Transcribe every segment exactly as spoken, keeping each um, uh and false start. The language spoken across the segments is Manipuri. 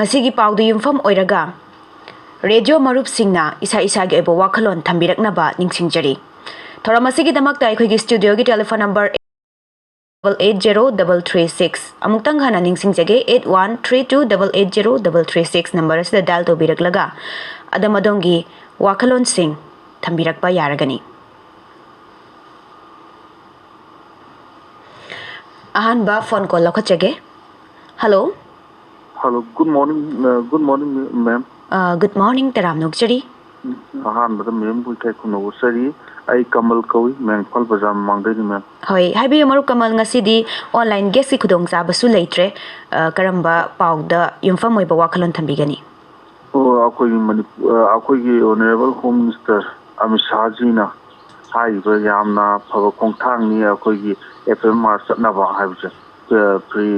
ꯉꯁꯤꯒꯤ ꯄꯥꯎꯗ ꯌꯨꯝꯐꯝ ꯑꯣꯏꯔꯒ ꯔꯦꯗꯤꯑꯣ ꯃꯔꯨꯞꯁꯤꯡꯅ ꯏꯁꯥ ꯏꯁꯥꯒꯤ ꯑꯣꯏꯕ ꯋꯥꯈꯜꯂꯣꯟ ꯊꯝꯕꯤꯔꯛꯅꯕ ꯅꯤꯡꯁꯤꯡꯖꯔꯤ꯫ ꯊꯧꯔꯝ ꯑꯁꯤꯒꯤꯗꯃꯛꯇ ꯑꯩꯈꯣꯏꯒꯤ ꯁ꯭ꯇꯨꯗꯤꯑꯣꯒꯤ telephone number double eight zero double three six, ꯑꯃꯨꯛꯇꯪ ꯍꯟꯅ ꯅꯤꯡꯁꯤꯡꯖꯒꯦ, eight one three two double eight zero double three six number ꯑꯁꯤꯗ ꯗꯥꯏꯜ ꯇꯧꯕꯤꯔꯛꯂꯒ ꯑꯗꯣꯝ ꯑꯗꯣꯝꯒꯤ ꯋꯥꯈꯜꯂꯣꯟꯁꯤꯡ ꯊꯝꯕꯤꯔꯛꯄ ꯌꯥꯔꯒꯅꯤ꯫ ꯑꯍꯥꯟꯕ ꯐꯣꯟ ꯀꯣꯜ ꯂꯧꯈꯠꯆꯒꯦ꯫ Hello. Hello, good morning, uh, good morning, ma'am. Good morning, ꯇꯔꯥꯝꯅ ꯑꯣꯛꯆꯔꯤ꯫ ꯑꯍꯥꯟꯕꯗ ꯃꯦꯝꯕꯨ ꯏꯀꯥꯏ ꯈꯨꯝꯅꯕ ꯎꯠꯆꯔꯤ꯫ ꯑꯩ ꯀꯃꯜ ꯀꯧꯏ, ꯃꯌꯥꯡ ꯏꯝꯐꯥꯜ ꯕꯖꯥꯔ ꯃꯃꯥꯡꯗꯩꯅꯤ, ꯃꯦꯝ꯫ ꯍꯣꯏ, ꯍꯥꯏꯕꯤꯌꯨ ꯃꯔꯨꯞ ꯀꯃꯜ, ꯉꯁꯤꯗꯤ ꯑꯣꯟꯂꯥꯏꯟ ꯒꯦꯁꯀꯤ ꯈꯨꯗꯣꯡꯆꯥꯕꯁꯨ ꯂꯩꯇ꯭ꯔꯦ꯫ ꯑ, ꯀꯔꯝꯕ ꯄꯥꯎꯗ ꯌꯨꯝꯐꯝ ꯑꯣꯏꯕ ꯋꯥꯈꯜꯂꯣꯟ ꯊꯝꯕꯤꯒꯅꯤ? ꯑꯣ, ꯑꯩꯈꯣꯏꯒꯤ ꯃꯅꯤꯄꯨꯔ, ꯑ, ꯑꯩꯈꯣꯏꯒꯤ ꯑꯣꯅꯔꯦꯕꯜ ꯍꯣꯝ ꯃꯤꯅꯤꯁꯇꯔ ꯑꯃꯤꯠ ꯁꯥꯍꯖꯤꯅ ꯍꯥꯏꯔꯤꯕ ꯌꯥꯝꯅ ꯐꯕ ꯈꯣꯡꯊꯥꯡꯅꯤ, ꯑꯩꯈꯣꯏꯒꯤ ꯑꯦꯐ ꯑꯦꯝ ꯑꯥꯔ ꯆꯠꯅꯕ ꯍꯥꯏꯕꯁꯦ꯫ ꯑ, ꯐ꯭ꯔꯤ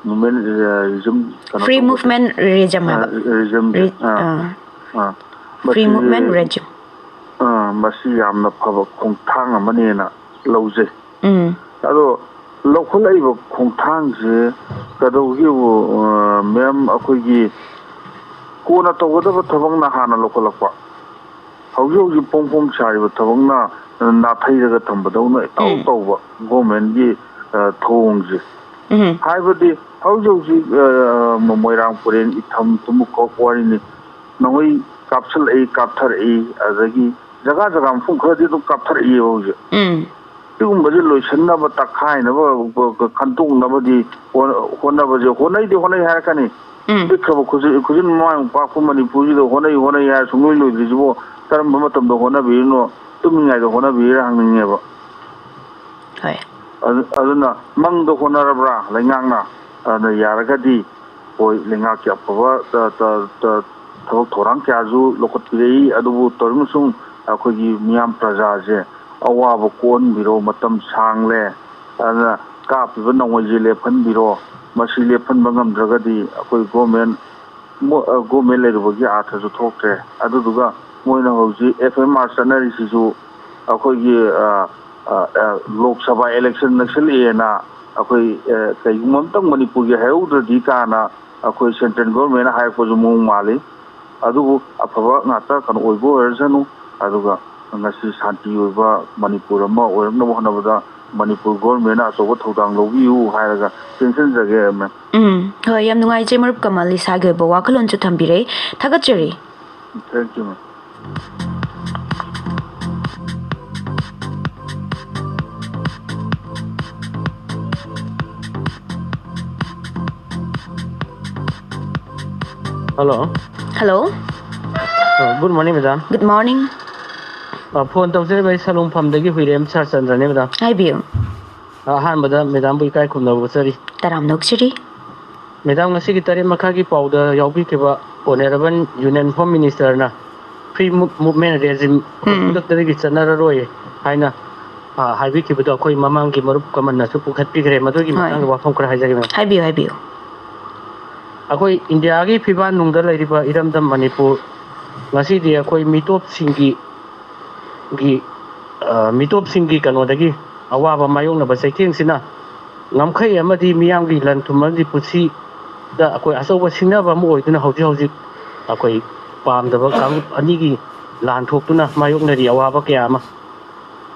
ꯃꯨꯚꯃꯦꯟ, ꯑ, ꯔꯤꯖꯝ, ꯀꯩꯅꯣ ꯐ꯭ꯔꯤ ꯇꯧꯕꯁꯦ꯫ ꯃꯨꯚꯃꯦꯟ ꯔꯤꯖꯝ ꯑ, ꯍꯥꯏꯕ꯫ ꯔꯤꯖꯝꯁꯦ꯫ ꯔꯤ-, ꯑ, ꯑ, ꯑ, ꯐ꯭ꯔꯤ ꯃꯁꯤ, ꯃꯨꯚꯃꯦꯟ ꯔꯤꯖꯝ꯫ ꯑ, ꯃꯁꯤ ꯌꯥꯝꯅ ꯐꯕ ꯈꯣꯡꯊꯥꯡ ꯑꯃꯅꯦꯅ ꯂꯧꯖꯩ꯫ ꯎꯝ꯫ ꯑꯗꯣ ꯂꯧꯈꯠꯂꯛꯏꯕ ꯈꯣꯡꯊꯥꯡꯁꯦ ꯀꯩꯗꯧꯒꯦꯕꯨ, ꯑ, ꯃꯦꯝ, ꯑꯩꯈꯣꯏꯒꯤ ꯀꯣꯟꯅ ꯇꯧꯒꯗꯕ ꯊꯕꯛꯅ ꯍꯥꯟꯅ ꯂꯧꯈꯠꯂꯛꯄ, ꯍꯧꯖꯤꯛ ꯍꯧꯖꯤꯛ ꯐꯣꯡ ꯐꯣꯡ ꯁꯥꯔꯤꯕ ꯊꯕꯛꯅ ꯅꯥꯊꯩꯔꯒ ꯊꯝꯕꯗꯧꯅ ꯏꯇꯧ ꯎꯝ꯫ ꯇꯧꯕ ꯒꯣꯔꯃꯦꯟꯒꯤ, ꯑ, ꯊꯧꯑꯣꯡꯁꯦ꯫ ꯎꯝ꯫ ꯍꯥꯏꯕꯗꯤ ꯍꯧꯖꯤꯛ ꯍꯧꯖꯤꯛ, ꯑ, ꯃꯣꯏꯔꯥꯡ ꯄꯨꯔꯦꯟ ꯏꯊꯝ ꯇꯨꯃꯨꯈꯣꯛ ꯋꯥꯔꯤꯅꯤ꯫ ꯅꯣꯡꯃꯩ ꯀꯥꯞꯁꯤꯜꯂꯛꯏ, ꯀꯥꯞꯊꯔꯛꯏ, ꯑꯗꯒꯤ ꯖꯒꯥ ꯖꯒꯥ ꯃꯐꯝ ꯈꯔꯗꯤ ꯑꯗꯨꯝ ꯀꯥꯞꯊꯔꯛꯏꯕ ꯍꯧꯖꯤꯛ꯫ ꯎꯝ꯫ ꯁꯤꯒꯨꯝꯕꯁꯦ ꯂꯣꯏꯁꯤꯟꯅꯕ, ꯇꯛꯈꯥꯏꯅꯕ, ꯈꯟꯗꯣꯛꯅꯕꯗꯤ ꯍꯣꯠ-, ꯍꯣꯠꯅꯕꯁꯦ, ꯍꯣꯠꯅꯩꯗꯤ ꯍꯣꯠꯅꯩ ꯍꯥꯏꯔꯛꯀꯅꯤ꯫ ꯎꯝ꯫ ꯄꯤꯛꯈ꯭ꯔꯕ ꯈꯨꯖꯤꯟ, ꯈꯨꯖꯤꯟ ꯃꯃꯥꯏꯃꯨꯛ ꯄꯥꯛꯄ ꯃꯅꯤꯄꯨꯔꯁꯤꯗ ꯍꯣꯠꯅꯩ ꯍꯣꯠꯅꯩ ꯍꯥꯏꯔ ꯁꯨꯡꯂꯣꯏ ꯂꯣꯏꯗ꯭ꯔꯤꯁꯤꯕꯨ ꯀꯔꯝꯕ ꯃꯇꯝꯗ ꯍꯣꯠꯅꯕꯤꯔꯤꯅꯣ? ꯇꯨꯝꯃꯤꯉꯩꯗ ꯍꯣꯠꯅꯕꯤꯔꯤꯔꯥ ꯍꯪꯅꯤꯡꯉꯦꯕ꯫ ꯍꯣꯏ꯫ ꯑꯗꯨ-, ꯑꯗꯨꯅ ꯃꯪꯗ ꯍꯣꯠꯅꯔꯕ꯭ꯔꯥ ꯂꯩꯉꯥꯛꯅ? ꯑꯗꯨꯅ ꯌꯥꯔꯒꯗꯤ ꯍꯣꯏ, ꯂꯩꯉꯥꯛꯀꯤ ꯑꯐꯕ ꯇ-, ꯇ-, ꯇ-, ꯊꯕꯛ ꯊꯧꯔꯥꯡ ꯀꯌꯥꯁꯨ ꯂꯧꯈꯠꯄꯤꯔꯛꯏ, ꯑꯗꯨꯕꯨ ꯇꯧꯔꯤꯕꯁꯨꯡ ꯑꯩꯈꯣꯏꯒꯤ ꯃꯤꯌꯥꯝ ꯄ꯭ꯔꯖꯥꯁꯦ ꯑꯋꯥꯕ ꯀꯣꯛꯍꯟꯕꯤꯔꯣ, ꯃꯇꯝ ꯁꯥꯡꯂꯦ, ꯑꯗꯨꯅ ꯀꯥꯞꯄꯤꯕ ꯅꯣꯡꯃꯩꯁꯦ ꯂꯦꯞꯍꯟꯕꯤꯔꯣ, ꯃꯁꯤ ꯂꯦꯞꯍꯟꯕ ꯉꯝꯗ꯭ꯔꯒꯗꯤ ꯑꯩꯈꯣꯏ ꯒꯣꯔꯃꯦꯟ, ꯃꯣ-, ꯑ, ꯒꯣꯔꯃꯦꯟ ꯂꯩꯔꯨꯕꯒꯤ ꯑꯥꯔꯊꯁꯨ ꯊꯣꯛꯇ꯭ꯔꯦ꯫ ꯑꯗꯨꯗꯨꯒ ꯃꯣꯏꯅ ꯍꯧꯖꯤꯛ ꯑꯦꯐ ꯑꯦꯝ ꯑꯥꯔ ꯆꯠꯅꯔꯤꯁꯤꯁꯨ ꯑꯩꯈꯣꯏꯒꯤ, ꯑ, ꯑ, ꯑ, ꯂꯣꯛ ꯁꯚꯥ ꯏꯂꯦꯛꯁꯟ ꯅꯛꯁꯤꯜꯂꯛꯑꯦꯅ ꯑꯩꯈꯣꯏ, ꯑ, ꯀꯩꯒꯨꯝꯕ ꯑꯝꯇꯪ ꯃꯅꯤꯄꯨꯔꯒꯤ ꯍꯥꯏꯍꯧꯗ꯭ꯔꯗꯤ ꯀꯥꯏꯅ ꯑꯩꯈꯣꯏ central government ꯍꯥꯏꯔꯛꯄꯁꯨ ꯃꯑꯣꯡ ꯃꯥꯜꯂꯤ꯫ ꯑꯗꯨꯕꯨ ꯑꯐꯕ ꯉꯥꯛꯇ ꯀꯩꯅꯣ ꯑꯣꯏꯕ ꯑꯣꯏꯔꯁꯅꯨ꯫ ꯑꯗꯨꯒ ꯉꯁꯤ ꯁꯥꯟꯇꯤ ꯑꯣꯏꯕ ꯃꯅꯤꯄꯨꯔ ꯑꯃ ꯑꯣꯏꯔꯛꯅꯕ ꯍꯣꯠꯅꯕꯗ ꯃꯅꯤꯄꯨꯔ government ꯑꯆꯧꯕ ꯊꯧꯗꯥꯡ ꯂꯧꯕꯤꯌꯨ ꯍꯥꯏꯔꯒ ꯇꯦꯟꯁꯤꯟꯖꯒꯦ, ma'am꯫ ꯎꯝ, ꯍꯣꯏ, ꯌꯥꯝ ꯅꯨꯡꯉꯥꯏꯖꯩ ꯃꯔꯨꯞ ꯀꯃꯜ ꯏꯁꯥꯒꯤ ꯑꯣꯏꯕ ꯋꯥꯈꯜꯂꯣꯟꯁꯨ ꯊꯝꯕꯤꯔꯛꯏ꯫ ꯊꯥꯒꯠꯆꯔꯤ꯫ Thank you, ma'am꯫ Hello꯫ Hello꯫ Good morning, madam꯫ Good morning꯫ ꯑ, phone ꯇꯧꯖꯔꯤꯕ ꯑꯩ ꯁꯂꯨꯡꯐꯝꯗꯒꯤ ꯍꯨꯏꯔꯦꯝ ꯁꯔꯆꯟꯗ꯭ꯔꯅꯤ, madam꯫ ꯍꯥꯏꯕꯤꯌꯨ꯫ ꯑ, ꯑꯍꯥꯟꯕꯗ madamꯕꯨ ꯏꯀꯥꯏ ꯈꯨꯝꯅꯕ ꯎꯠꯆꯔꯤ꯫ ꯇꯔꯥꯝꯅ ꯑꯣꯛꯆꯔꯤ꯫ Madam, ꯉꯁꯤꯒꯤ ꯇꯔꯦꯠ ꯃꯈꯥꯏꯒꯤ ꯄꯥꯎꯗ ꯌꯥꯎꯕꯤꯈꯤꯕ Honourable Union Home Ministerꯅ free mo-, movement regime ꯎꯝ꯫ ꯈꯨꯗꯛꯇꯗꯒꯤ ꯆꯠꯅꯔꯔꯣꯏ ꯍꯥꯏꯅ, ꯑ, ꯍꯥꯏꯕꯤꯈꯤꯕꯗꯣ ꯑꯩꯈꯣꯏ ꯃꯃꯥꯡꯒꯤ ꯃꯔꯨꯞ ꯀꯃꯟꯅꯁꯨ ꯄꯨꯈꯠꯄꯤꯈ꯭ꯔꯦ꯫ ꯃꯗꯨꯒꯤ ꯍꯣꯏ꯫ ꯃꯇꯥꯡꯗ ꯋꯥꯐꯝ ꯈꯔ ꯍꯥꯏꯖꯒꯦ, madam꯫ ꯍꯥꯏꯕꯤꯌꯨ, ꯍꯥꯏꯕꯤꯌꯨ꯫ ꯑꯩꯈꯣꯏ ꯏꯟꯗꯤꯌꯥꯒꯤ ꯐꯤꯕꯥꯟ ꯅꯨꯡꯗ ꯂꯩꯔꯤꯕ ꯏꯔꯝꯗꯝ ꯃꯅꯤꯄꯨꯔ, ꯉꯁꯤꯗꯤ ꯑꯩꯈꯣꯏ ꯃꯤꯇꯣꯞꯁꯤꯡꯒꯤ, ꯒꯤ, ꯑ, ꯃꯤꯇꯣꯞꯁꯤꯡꯒꯤ ꯀꯩꯅꯣꯗꯒꯤ ꯑꯋꯥꯕ ꯃꯥꯌꯣꯛꯅꯕ ꯆꯩꯊꯦꯡꯁꯤꯅ ꯉꯝꯈꯩ ꯑꯃꯗꯤ ꯃꯤꯌꯥꯝꯒꯤ ꯂꯟ ꯊꯨꯝ ꯑꯃꯗꯤ ꯄꯨꯟꯁꯤꯗ ꯑꯩꯈꯣꯏ ꯑꯆꯧꯕ ꯁꯤꯡꯅꯕ ꯑꯃ ꯑꯣꯏꯗꯨꯅ ꯍꯧꯖꯤꯛ ꯍꯧꯖꯤꯛ ꯑꯩꯈꯣꯏ ꯄꯥꯝꯗꯕ ꯀꯥꯡꯂꯨꯞ ꯑꯅꯤꯒꯤ ꯂꯥꯟ ꯊꯣꯛꯇꯨꯅ ꯃꯥꯌꯣꯛꯅꯔꯤ ꯑꯋꯥꯕ ꯀꯌꯥ ꯑꯃ꯫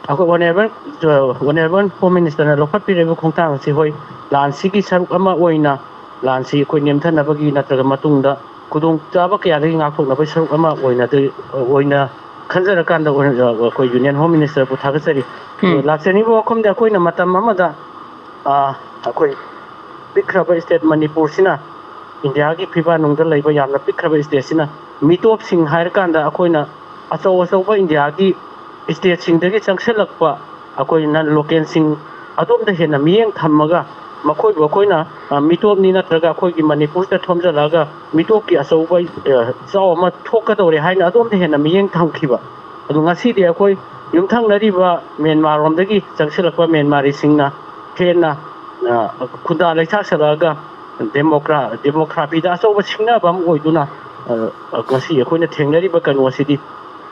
ꯑꯩꯈꯣꯏ Honourable, ꯑ, Honourable Home Ministerꯅ ꯂꯧꯈꯠꯄꯤꯔꯤꯕ ꯈꯣꯡꯊꯥꯡ ꯑꯁꯤ, ꯍꯣꯏ, ꯂꯥꯟꯁꯤꯒꯤ ꯁꯔꯨꯛ ꯑꯃ ꯑꯣꯏꯅ ꯂꯥꯟꯁꯤ ꯑꯩꯈꯣꯏ ꯅꯦꯝꯊꯅꯕꯒꯤ ꯅꯠꯇ꯭ꯔꯒ ꯃꯇꯨꯡꯗ ꯈꯨꯗꯣꯡꯆꯥꯕ ꯀꯌꯥꯗꯒꯤ ꯉꯥꯛꯊꯣꯛꯅꯕꯒꯤ ꯁꯔꯨꯛ ꯑꯃ ꯑꯣꯏꯅ, ꯑꯣꯏꯅ ꯈꯟꯖꯔꯀꯥꯟꯗ ꯑꯣꯏꯅ, ꯑ, ꯑꯩꯈꯣꯏ Union Home Ministerꯕꯨ ꯊꯥꯒꯠꯆꯔꯤ꯫ ꯎꯝ꯫ ꯂꯥꯛꯆꯔꯤꯕ ꯋꯥꯐꯝꯗꯤ ꯑꯩꯈꯣꯏꯅ ꯃꯇꯝ ꯑꯃꯗ, ꯑ, ꯑꯩꯈꯣꯏ ꯄꯤꯛꯈ꯭ꯔꯕ state ꯃꯅꯤꯄꯨꯔꯁꯤꯅ, ꯏꯟꯗꯤꯌꯥꯒꯤ ꯐꯤꯕꯥꯟꯅꯨꯡꯗ ꯂꯩꯕ ꯌꯥꯝꯅ ꯄꯤꯛꯈ꯭ꯔꯕ stateꯁꯤꯅ, ꯃꯤꯇꯣꯞꯁꯤꯡ ꯍꯥꯏꯔꯀꯥꯟꯗ ꯑꯩꯈꯣꯏꯅ ꯑꯆꯧ ꯑꯆꯧꯕ ꯏꯟꯗꯤꯌꯥꯒꯤ stateꯁꯤꯡꯗꯒꯤ ꯆꯪꯁꯤꯜꯂꯛꯄ ꯑꯩꯈꯣꯏ non localꯁꯤꯡ ꯑꯗꯣꯝꯗ ꯍꯦꯟꯅ ꯃꯤꯠꯌꯦꯡ ꯊꯝꯃꯒ, ꯃꯈꯣꯏꯕꯨ ꯑꯩꯈꯣꯏꯅ, ꯑ, ꯃꯤꯇꯣꯞꯅꯤ ꯅꯠꯇ꯭ꯔꯒ ꯑꯩꯈꯣꯏꯒꯤ ꯃꯅꯤꯄꯨꯔꯁꯤꯗ ꯊꯣꯝꯖꯤꯜꯂꯛꯑꯒ ꯃꯤꯇꯣꯞꯀꯤ ꯑꯆꯧꯕ, ꯑ, ꯏꯆꯥꯎ ꯑꯃ ꯊꯣꯛꯀꯗꯧꯔꯦ ꯍꯥꯏꯅ ꯑꯗꯣꯝꯗ ꯍꯦꯟꯅ ꯃꯤꯠꯌꯦꯡ ꯊꯝꯈꯤꯕ꯫ ꯑꯗꯨ ꯉꯁꯤꯗꯤ ꯑꯩꯈꯣꯏ ꯌꯨꯝꯊꯪꯅꯔꯤꯕ ꯃ꯭ꯌꯥꯟꯃꯥꯔꯔꯣꯝꯗꯒꯤ ꯆꯪꯁꯤꯜꯂꯛꯄ ꯃ꯭ꯌꯥꯟꯃꯥꯔꯤꯁꯤꯡꯅ ꯍꯦꯟꯅ, ꯑ, ꯈꯨꯟꯗꯥ ꯂꯩꯆꯥꯛ ꯆꯠꯂꯛꯑꯒ democra-, demographyꯗ ꯑꯆꯧꯕ ꯁꯤꯡꯅꯕ ꯑꯃ ꯑꯣꯏꯗꯨꯅ, ꯑ, ꯉꯁꯤ ꯑꯩꯈꯣꯏꯅ ꯊꯦꯡꯅꯔꯤꯕ ꯀꯩꯅꯣ ꯑꯁꯤꯗꯤ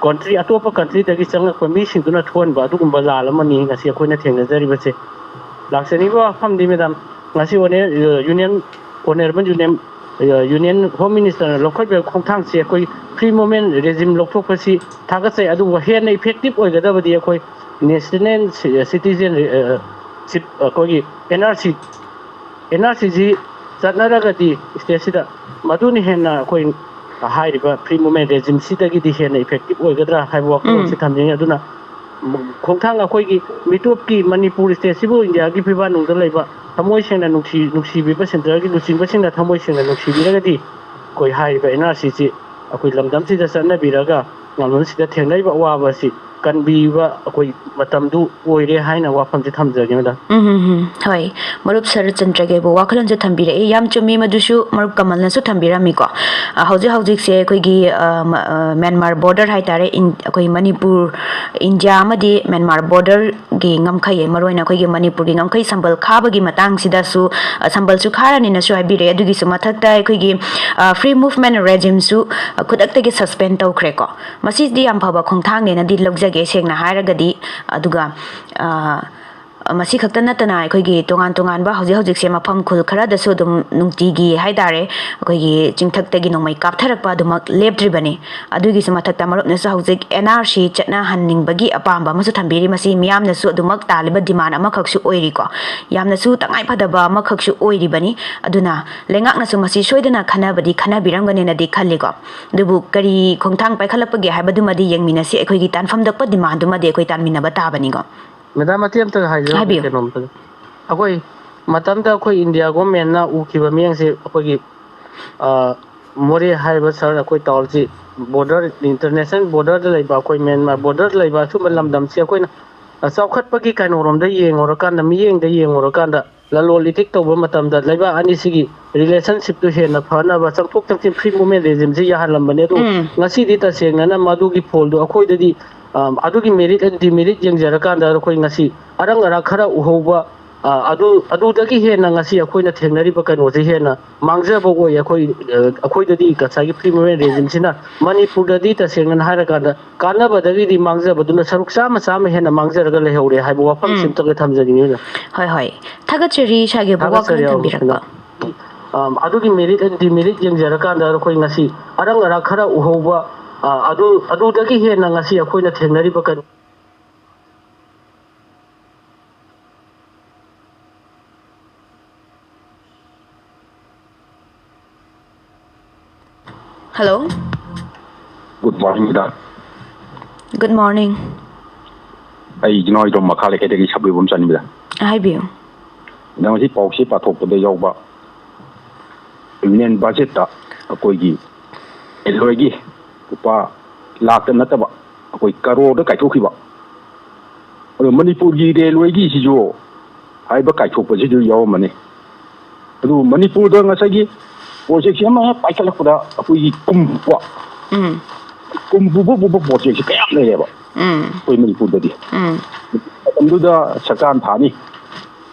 country, ꯑꯇꯣꯞꯄ countryꯗꯒꯤ ꯆꯪꯂꯛꯄ ꯃꯤꯁꯤꯡꯗꯨꯅ ꯊꯣꯛꯍꯟꯕ ꯑꯗꯨꯒꯨꯝꯕ ꯂꯥꯜ ꯑꯃꯅꯤ ꯉꯁꯤ ꯑꯩꯈꯣꯏꯅ ꯊꯦꯡꯅꯖꯔꯤꯕꯁꯦ꯫ ꯂꯥꯛꯆꯔꯤꯕ ꯋꯥꯐꯝꯗꯤ, madam, ꯉꯁꯤ Honour-, Union, Honourable Union union home ꯃꯤꯅꯤꯁꯇꯔꯅ ꯂꯧꯈꯠꯄ ꯈꯣꯡꯊꯥꯡꯁꯤ ꯑꯩꯈꯣꯏ ꯐ꯭ꯔꯤ ꯃꯨꯚꯃꯦꯟ ꯔꯦꯖꯤꯝ ꯂꯧꯊꯣꯛꯄꯁꯤ ꯊꯥꯒꯠꯆꯩ꯫ ꯑꯗꯨꯕꯨ ꯍꯦꯟꯅ ꯏꯐꯦꯛꯇꯤꯞ ꯑꯣꯏꯒꯗꯕꯗꯤ ꯑꯩꯈꯣꯏ ꯅꯦꯁꯅꯦꯜ ꯁꯤꯇꯤꯖꯦꯟ ꯁꯤꯞ ꯑꯩꯈꯣꯏꯒꯤ N R C N R ꯁꯤꯁꯤ ꯆꯠꯅꯔꯒꯗꯤ ꯁ꯭ꯇꯦꯠꯁꯤꯗ ꯃꯗꯨꯅ ꯍꯦꯟꯅ ꯑꯩꯈꯣꯏ ꯍꯥꯏꯔꯤꯕ ꯐ꯭ꯔꯤ ꯃꯨꯚꯃꯦꯟ ꯔꯦꯖꯤꯝꯁꯤꯗꯒꯤꯗꯤ ꯍꯦꯟꯅ ꯏꯐꯦꯛꯇꯤꯞ ꯑꯣꯏꯒꯗ꯭ꯔꯥ ꯍꯥꯏꯕ ꯋꯥꯈꯜꯂꯣꯟꯁꯤ ꯎꯝ꯫ ꯊꯝꯖꯅꯤꯡꯉꯤ꯫ ꯑꯗꯨꯅ ꯈꯣꯡꯊꯥꯡ ꯑꯩꯈꯣꯏꯒꯤ ꯃꯤꯇꯣꯞꯀꯤ ꯃꯅꯤꯄꯨꯔ ꯁ꯭ꯇꯦꯠꯁꯤꯕꯨ ꯏꯟꯗꯤꯌꯥꯒꯤ ꯐꯤꯕꯥꯛꯅꯨꯡꯗ ꯂꯩꯕ ꯊꯃꯣꯏ ꯁꯦꯡꯅ ꯅꯨꯡꯁꯤ ꯅꯨꯡꯁꯤꯕꯤꯕ ꯁꯦꯟꯇ꯭ꯔꯦꯜꯒꯤ ꯂꯨꯆꯤꯡꯕꯁꯤꯡꯅ ꯊꯃꯣꯏ ꯁꯦꯡꯅ ꯅꯨꯡꯁꯤꯕꯤꯔꯒꯗꯤ ꯑꯩꯈꯣꯏ ꯍꯥꯏꯔꯤꯕ ꯑꯦꯟ ꯑꯥꯔ ꯁꯤꯁꯤ ꯑꯩꯈꯣꯏ ꯂꯝꯗꯝꯁꯤꯗ ꯆꯠꯅꯕꯤꯔꯒ ꯂꯝꯗꯝꯁꯤꯗ ꯊꯦꯡꯅꯔꯤꯕ ꯑꯋꯥꯕ ꯑꯁꯤ ꯀꯟꯕꯤꯕ ꯑꯩꯈꯣꯏ ꯃꯇꯝꯗꯨ ꯑꯣꯏꯔꯦ ꯍꯥꯏꯅ ꯋꯥꯐꯝꯁꯤ ꯊꯝꯖꯒꯦ, ꯃꯦꯗꯥꯝ꯫ ꯎꯝ, ꯎꯝ, ꯎꯝ꯫ ꯍꯣꯏ, ꯃꯔꯨꯞ ꯁꯔꯠꯆꯟꯗ꯭ꯔꯒꯤꯕꯨ ꯋꯥꯈꯜꯂꯣꯟꯁꯦ ꯊꯝꯕꯤꯔꯛꯏ꯫ ꯌꯥꯝ ꯆꯨꯝꯃꯤ, ꯃꯗꯨꯁꯨ ꯃꯔꯨꯞ ꯀꯃꯜꯅꯁꯨ ꯊꯝꯕꯤꯔꯝꯃꯤꯀꯣ꯫ ꯑ, ꯍꯧꯖꯤꯛ ꯍꯧꯖꯤꯛꯁꯦ ꯑꯩꯈꯣꯏꯒꯤ, ꯑ, ꯃ-, ꯑ, ꯃ꯭ꯌꯥꯟꯃꯥꯔ ꯕꯣꯔꯗꯔ ꯍꯥꯏꯇꯥꯔꯦ, ꯏꯟ-, ꯑꯩꯈꯣꯏ ꯃꯅꯤꯄꯨꯔ, ꯏꯟꯗꯤꯌꯥ ꯑꯃꯗꯤ ꯃ꯭ꯌꯥꯟꯃꯥꯔ ꯕꯣꯔꯗꯔꯒꯤ ꯉꯝꯈꯩ, ꯃꯔꯨꯑꯣꯏꯅ ꯑꯩꯈꯣꯏꯒꯤ ꯃꯅꯤꯄꯨꯔꯒꯤ ꯉꯝꯈꯩ ꯁꯝꯕꯜ ꯈꯥꯕꯒꯤ ꯃꯇꯥꯡꯁꯤꯗꯁꯨ, ꯑ, ꯁꯝꯕꯜꯁꯨ ꯈꯥꯔꯅꯤꯅꯁꯨ ꯍꯥꯏꯕꯤꯔꯛꯑꯦ꯫ ꯑꯗꯨꯒꯤꯁꯨ ꯃꯊꯛꯇ ꯑꯩꯈꯣꯏꯒꯤ, ꯑ, ꯐ꯭ꯔꯤ ꯃꯨꯚꯃꯦꯟ ꯔꯦꯖꯤꯝꯁꯨ, ꯑ, ꯈꯨꯗꯛꯇꯒꯤ ꯁꯁꯄꯦꯟ ꯇꯧꯈ꯭ꯔꯦꯀꯣ꯫ ꯃꯁꯤꯗꯤ ꯌꯥꯝ ꯐꯕ ꯈꯣꯡꯊꯥꯡꯅꯦꯅꯗꯤ ꯂꯧꯖꯒꯦ, ꯁꯦꯡꯅ ꯍꯥꯏꯔꯒꯗꯤ꯫ ꯑꯗꯨꯒ, ꯑ, ꯃꯁꯤ ꯈꯛꯇ ꯅꯠꯇꯅ ꯑꯩꯈꯣꯏꯒꯤ ꯇꯣꯉꯥꯟ ꯇꯣꯉꯥꯟꯕ ꯍꯧꯖꯤꯛ ꯍꯧꯖꯤꯛꯁꯦ ꯃꯐꯝ ꯈꯨꯜ ꯈꯔꯗꯁꯨ ꯑꯗꯨꯝ ꯅꯨꯡꯇꯤꯒꯤ ꯍꯥꯏꯇꯥꯔꯦ, ꯑꯩꯈꯣꯏꯒꯤ ꯆꯤꯡꯊꯛꯇꯒꯤ ꯅꯣꯡꯃꯩ ꯀꯥꯞꯊꯔꯛꯄ ꯑꯗꯨꯃꯛ ꯂꯦꯞꯇ꯭ꯔꯤꯕꯅꯤ꯫ ꯑꯗꯨꯒꯤꯁꯨ ꯃꯊꯛꯇ ꯃꯔꯨꯞꯅꯁꯨ ꯍꯧꯖꯤꯛ ꯑꯦꯟ ꯑꯥꯔ ꯁꯤ ꯆꯠꯅꯍꯟꯅꯤꯡꯕꯒꯤ ꯑꯄꯥꯝꯕ ꯑꯃꯁꯨ ꯊꯝꯕꯤꯔꯤ꯫ ꯃꯁꯤ ꯃꯤꯌꯥꯝꯅꯁꯨ ꯑꯗꯨꯃꯛ ꯇꯥꯜꯂꯤꯕ ꯗꯤꯃꯥꯟ ꯑꯃꯈꯛꯁꯨ ꯑꯣꯏꯔꯤꯀꯣ, ꯌꯥꯝꯅꯁꯨ ꯇꯉꯥꯏ ꯐꯗꯕ ꯑꯃꯈꯛꯁꯨ ꯑꯣꯏꯔꯤꯕꯅꯤ꯫ ꯑꯗꯨꯅ ꯂꯩꯉꯥꯛꯅꯁꯨ ꯃꯁꯤ ꯁꯣꯏꯗꯅ ꯈꯟꯅꯕꯗꯤ ꯈꯟꯅꯕꯤꯔꯝꯒꯅꯦꯅꯗꯤ ꯈꯜꯂꯤꯀꯣ꯫ ꯑꯗꯨꯕꯨ ꯀꯔꯤ ꯈꯣꯡꯊꯥꯡ ꯄꯥꯏꯈꯠꯂꯛꯄꯒꯦ ꯍꯥꯏꯕꯗꯨꯃꯗꯤ ꯌꯦꯡꯃꯤꯟꯅꯁꯤ꯫ ꯑꯩꯈꯣꯏꯒꯤ ꯇꯥꯟꯐꯝ ꯊꯣꯛꯄ ꯗꯤꯃꯥꯟꯗꯨꯃꯗꯤ ꯑꯩꯈꯣꯏ ꯇꯥꯟꯃꯤꯟꯅꯕ ꯇꯥꯕꯅꯤꯀꯣ꯫ ꯃꯦꯗꯥꯝ, ꯃꯇꯦꯛ ꯑꯝꯇ ꯍꯥꯏꯖꯔꯛꯀꯦ ꯍꯥꯏꯕꯤꯌꯨ꯫ ꯀꯩꯅꯣꯝꯇ꯫ ꯑꯩꯈꯣꯏ ꯃꯇꯝꯗ ꯑꯩꯈꯣꯏ ꯏꯟꯗꯤꯌꯥ ꯒꯣꯔꯃꯦꯟꯅ ꯎꯈꯤꯕ ꯃꯤꯠꯌꯦꯡꯁꯦ ꯑꯩꯈꯣꯏꯒꯤ, ꯑ, ꯃꯣꯔꯦ ꯍꯥꯏꯔꯤꯕ ꯁꯍꯔ ꯑꯩꯈꯣꯏ ꯇꯥꯎꯟꯁꯤ ꯕꯣꯔꯗꯔ, ꯏꯟꯇꯔꯅꯦꯁꯅꯦꯜ ꯕꯣꯔꯗꯔꯗ ꯂꯩꯕ, ꯑꯩꯈꯣꯏ ꯃ꯭ꯌꯥꯟꯃꯥꯔ ꯕꯣꯔꯗꯔꯗ ꯂꯩꯕ ꯑꯁꯨꯝꯕ ꯂꯝꯗꯝꯁꯤ ꯑꯩꯈꯣꯏꯅ, ꯑ, ꯆꯥꯎꯈꯠꯄꯒꯤ ꯀꯩꯅꯣꯔꯣꯝꯗ ꯌꯦꯡꯉꯨꯔꯀꯥꯟꯗ, ꯃꯤꯠꯌꯦꯡꯗ ꯌꯦꯡꯉꯨꯔꯀꯥꯟꯗ, ꯂꯂꯣꯟ ꯏꯇꯤꯛ ꯇꯧꯕ ꯃꯇꯝꯗ ꯂꯩꯕꯥꯛ ꯑꯅꯤꯁꯤꯒꯤ ꯔꯤꯂꯦꯁꯟꯁꯤꯞꯇꯨ ꯍꯦꯟꯅ ꯐꯅꯕ ꯆꯪꯊꯣꯛ ꯆꯪꯁꯤꯟ ꯐ꯭ꯔꯤ ꯃꯨꯚꯃꯦꯟ ꯔꯦꯖꯤꯝꯁꯤ ꯌꯥꯍꯜꯂꯝꯕꯅꯦ꯫ ꯑꯗꯣ ꯎꯝ꯫ ꯉꯁꯤꯗꯤ ꯇꯁꯦꯡꯅꯅ ꯃꯗꯨꯒꯤ ꯐꯣꯜꯗꯣ ꯑꯩꯈꯣꯏꯗꯗꯤ, ꯑ, ꯑꯗꯨꯒꯤ ꯃꯦꯔꯤꯠ ꯑꯦꯟ ꯗꯤꯃꯦꯔꯤꯠ ꯌꯦꯡꯖꯔꯀꯥꯟꯗ ꯑꯩꯈꯣꯏ ꯉꯁꯤ ꯑꯔꯪ ꯑꯔꯥꯛ ꯈꯔ ꯎꯍꯧꯕ, ꯑ, ꯑꯗꯨ, ꯑꯗꯨꯗꯒꯤ ꯍꯦꯟꯅ ꯉꯁꯤ ꯑꯩꯈꯣꯏꯅ ꯊꯦꯡꯅꯔꯤꯕ ꯀꯩꯅꯣꯁꯦ ꯍꯦꯟꯅ ꯃꯥꯡꯖꯕ ꯑꯣꯏ꯫ ꯑꯩꯈꯣꯏ, ꯑ, ꯑꯩꯈꯣꯏꯗꯗꯤ ꯉꯁꯥꯏꯒꯤ ꯐ꯭ꯔꯤ ꯃꯨꯚꯃꯦꯟ ꯔꯦꯖꯤꯝꯁꯤꯅ ꯃꯅꯤꯄꯨꯔꯗꯗꯤ ꯇꯁꯦꯡꯅ ꯍꯥꯏꯔꯀꯥꯟꯗ ꯀꯥꯟꯅꯕꯗꯒꯤꯗꯤ ꯃꯥꯡꯖꯕꯗꯨꯅ ꯁꯔꯨꯛ ꯆꯥꯝꯃ, ꯆꯥꯝꯃ ꯍꯦꯟꯅ ꯃꯥꯡꯖꯔꯒ ꯂꯩꯍꯧꯔꯦ ꯍꯥꯏꯕ ꯋꯥꯐꯝꯁꯤ ꯎꯝ꯫ ꯑꯝꯇꯒ ꯊꯝꯖꯅꯤꯡꯉꯤ, ꯃꯦꯗꯥꯝ꯫ ꯍꯣꯏ, ꯍꯣꯏ꯫ ꯊꯥꯒꯠꯆꯔꯤ ꯏꯁꯥꯒꯤ ꯊꯥꯒꯠꯆꯔꯤ, ꯋꯥꯈꯜꯂꯣꯟ ꯊꯝꯕꯤꯔꯛꯄ꯫ ꯑꯗꯨꯒꯤ merit and demerit ꯌꯦꯡꯖꯔꯀꯥꯟꯗ ꯑꯩꯈꯣꯏ ꯉꯁꯤ ꯑꯔꯪ ꯑꯔꯥꯛ ꯈꯔ ꯎꯍꯧꯕ, ꯑꯗꯨ, ꯑꯗꯨꯗꯒꯤ ꯍꯦꯟꯅ ꯉꯁꯤ ꯑꯩꯈꯣꯏꯅ ꯊꯦꯡꯅꯔꯤꯕ ꯀꯩꯅꯣ꯫ Hello. Good morning, madam. Good morning. ꯑꯩ ꯏꯅꯥꯎ ꯏꯗꯣꯝ ꯃꯈꯥ ꯂꯩꯀꯥꯏꯗꯒꯤ ꯁꯕꯤꯕꯝ ꯆꯟꯕꯤꯗ꯫ ꯍꯥꯏꯕꯤꯌꯨ꯫ ꯅꯪ ꯉꯁꯤ ꯄꯥꯎꯆꯦ ꯄꯥꯊꯣꯛꯄꯗ ꯌꯥꯎꯕ Union budget ꯇ ꯑꯩꯈꯣꯏꯒꯤ railway ꯒꯤ ꯂꯨꯄꯥ ꯂꯥꯛꯇ ꯅꯠꯇꯕ ꯑꯩꯈꯣꯏ ꯀꯔꯣꯔꯗ ꯀꯥꯏꯊꯣꯛꯈꯤꯕ꯫ ꯑꯗꯣ ꯃꯅꯤꯄꯨꯔꯒꯤ railway ꯒꯤꯁꯤꯁꯨ ꯍꯥꯏꯕ ꯀꯥꯏꯊꯣꯛꯄꯁꯤꯁꯨ ꯌꯥꯎꯔꯝꯃꯅꯤ꯫ ꯑꯗꯨ ꯃꯅꯤꯄꯨꯔꯗ ꯉꯁꯥꯏꯒꯤ project ꯁꯤ ꯑꯃ ꯍꯦꯛ ꯄꯥꯏꯈꯠꯂꯛꯄꯗ ꯑꯩꯈꯣꯏꯒꯤ ꯀꯨꯝꯕ, ꯎꯝ꯫ ꯀꯨꯝ ꯄꯨꯕ ꯄꯨꯕ project ꯁꯤ ꯀꯌꯥꯝ ꯂꯩꯔꯦꯕ, ꯎꯝ꯫ ꯑꯩꯈꯣꯏ ꯃꯅꯤꯄꯨꯔꯗꯗꯤ꯫ ꯎꯝ꯫ ꯃꯇꯝꯗꯨꯗ ꯁꯔꯀꯥꯔꯅ ꯊꯥꯅꯤ,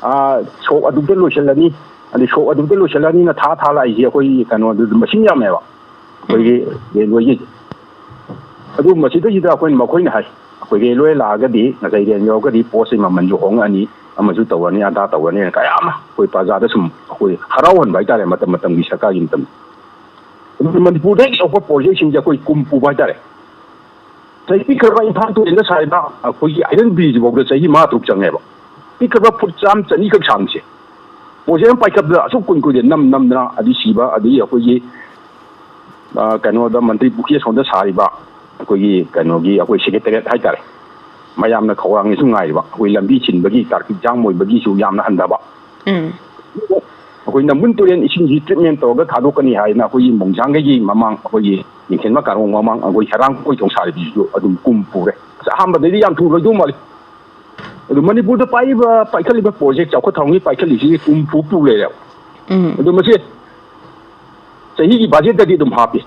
ꯑꯥ, ꯁꯣꯛ ꯑꯗꯨꯗ ꯂꯣꯏꯁꯤꯜꯂꯅꯤ, ꯑꯗꯩ ꯁꯣꯛ ꯑꯗꯨꯗ ꯂꯣꯏꯁꯤꯜꯂꯅꯤꯅ ꯊꯥ ꯊꯥ ꯂꯥꯛꯏꯁꯦ ꯑꯩꯈꯣꯏ ꯀꯩꯅꯣꯗꯨ ꯃꯁꯤꯡ ꯌꯥꯝꯃꯦꯕ, ꯑꯩꯈꯣꯏꯒꯤ railway ꯒꯤ꯫ ꯑꯗꯨ ꯃꯁꯤꯗꯩꯁꯤꯗ ꯑꯩꯈꯣꯏꯅ, ꯃꯈꯣꯏꯅ ꯍꯥꯏ, ꯑꯩꯈꯣꯏ railway ꯂꯥꯛꯑꯒꯗꯤ ꯉꯁꯥꯏ rail ꯌꯧꯔꯒꯗꯤ ꯄꯣꯠꯁꯤ ꯃꯃꯜꯁꯨ ꯍꯣꯡꯉꯛꯑꯅꯤ, ꯑꯃꯁꯨ ꯇꯧꯔꯅꯤ, ꯑꯗꯥ ꯇꯧꯔꯅꯤꯅ ꯀꯌꯥ ꯑꯃ ꯑꯩꯈꯣꯏ ꯄ꯭ꯔꯖꯥꯗ ꯁꯨꯝ ꯑꯩꯈꯣꯏ ꯍꯔꯥꯎꯍꯟꯕ ꯍꯥꯏꯇꯥꯔꯦ, ꯃꯇꯝ ꯃꯇꯝꯒꯤ ꯁꯔꯀꯥꯔꯒꯤ ꯃꯇꯝ꯫ ꯑꯗꯨ ꯃꯅꯤꯄꯨꯔꯗ ꯍꯦꯛ ꯌꯧꯔꯛꯄ project ꯁꯤꯡꯁꯦ ꯑꯩꯈꯣꯏ ꯀꯨꯝ ꯄꯨꯕ ꯍꯥꯏꯇꯥꯔꯦ꯫ ꯆꯍꯤ ꯄꯤꯛꯈ꯭ꯔꯕ ꯏꯝꯐꯥꯜ ꯇꯨꯔꯦꯜꯗ ꯁꯥꯔꯤꯕ ꯑꯩꯈꯣꯏꯒꯤ Iron Bridge ꯐꯥꯎꯗ ꯆꯍꯤ ꯃꯉꯥ ꯇꯔꯨꯛ ꯆꯪꯉꯦꯕ꯫ ꯄꯤꯛꯈ꯭ꯔꯕ ꯐꯨꯠ ꯆꯥꯝ ꯆꯅꯤꯈꯛ ꯁꯥꯡꯕꯁꯦ꯫ ꯄꯣꯠꯁꯦ ꯑꯗꯨꯝ ꯄꯥꯏꯈꯠꯄꯗ ꯑꯁꯨꯛ ꯀꯨꯏ ꯀꯨꯏꯅ ꯅꯝ ꯅꯝꯗꯅ ꯑꯗꯩ ꯁꯤꯕ, ꯑꯗꯒꯤ ꯑꯩꯈꯣꯏꯒꯤ, ꯑ, ꯀꯩꯅꯣꯗ ꯃꯟꯇ꯭ꯔꯤ ꯄꯨꯈ꯭ꯔꯤ ꯑꯁꯣꯝꯗ ꯁꯥꯔꯤꯕ ꯑꯩꯈꯣꯏꯒꯤ ꯀꯩꯅꯣꯒꯤ ꯑꯩꯈꯣꯏ secretariat ꯍꯥꯏꯇꯥꯔꯦ, ꯃꯌꯥꯝꯅ ꯈꯧꯔꯥꯡꯉꯦꯁꯨ ꯉꯥꯏꯔꯤꯕ ꯑꯩꯈꯣꯏ ꯂꯝꯕꯤ ꯁꯤꯟꯕꯒꯤ traffic jam ꯑꯣꯏꯕꯒꯤꯁꯨ ꯌꯥꯝꯅ ꯍꯟꯊꯕ꯫ ꯎꯝ꯫ ꯑꯩꯈꯣꯏ ꯅꯝꯕꯨꯜ ꯇꯨꯔꯦꯜ ꯏꯁꯤꯡꯁꯤ treatment ꯇꯧꯔꯒ ꯊꯥꯗꯣꯛꯀꯅꯤ ꯍꯥꯏꯅ ꯑꯩꯈꯣꯏꯒꯤ ꯃꯣꯡꯖꯥꯡꯒꯩꯒꯤ ꯃꯃꯥꯡ, ꯑꯩꯈꯣꯏꯒꯤ ꯅꯤꯡꯊꯦꯝꯕ ꯀꯥꯔꯣꯡ ꯃꯃꯥꯡ, ꯑꯩꯈꯣꯏ ꯍꯩꯔꯥꯡ ꯀꯣꯏꯊꯣꯡ ꯁꯥꯔꯤꯕꯁꯤꯁꯨ ꯑꯗꯨꯝ ꯀꯨꯝ ꯄꯨꯔꯦ꯫ ꯑꯁ, ꯑꯍꯥꯟꯕꯗꯩꯗꯤ ꯌꯥꯝ ꯊꯨꯔꯣꯏꯗꯧ ꯃꯥꯜꯂꯤ꯫ ꯑꯗꯨ ꯃꯅꯤꯄꯨꯔꯗ ꯄꯥꯏꯔꯤꯕ, ꯄꯥꯏꯈꯠꯂꯤꯕ project ꯆꯥꯎꯈꯠ ꯊꯧꯔꯥꯡꯒꯤ ꯄꯥꯏꯈꯠꯂꯤꯁꯤ ꯀꯨꯝ ꯄꯨ ꯄꯨ ꯂꯩꯔꯦꯕ꯫ ꯎꯝ꯫ ꯑꯗꯨ ꯃꯁꯤ ꯆꯍꯤꯒꯤ budget ꯇꯗꯤ ꯑꯗꯨꯝ ꯍꯥꯞꯄꯤ꯫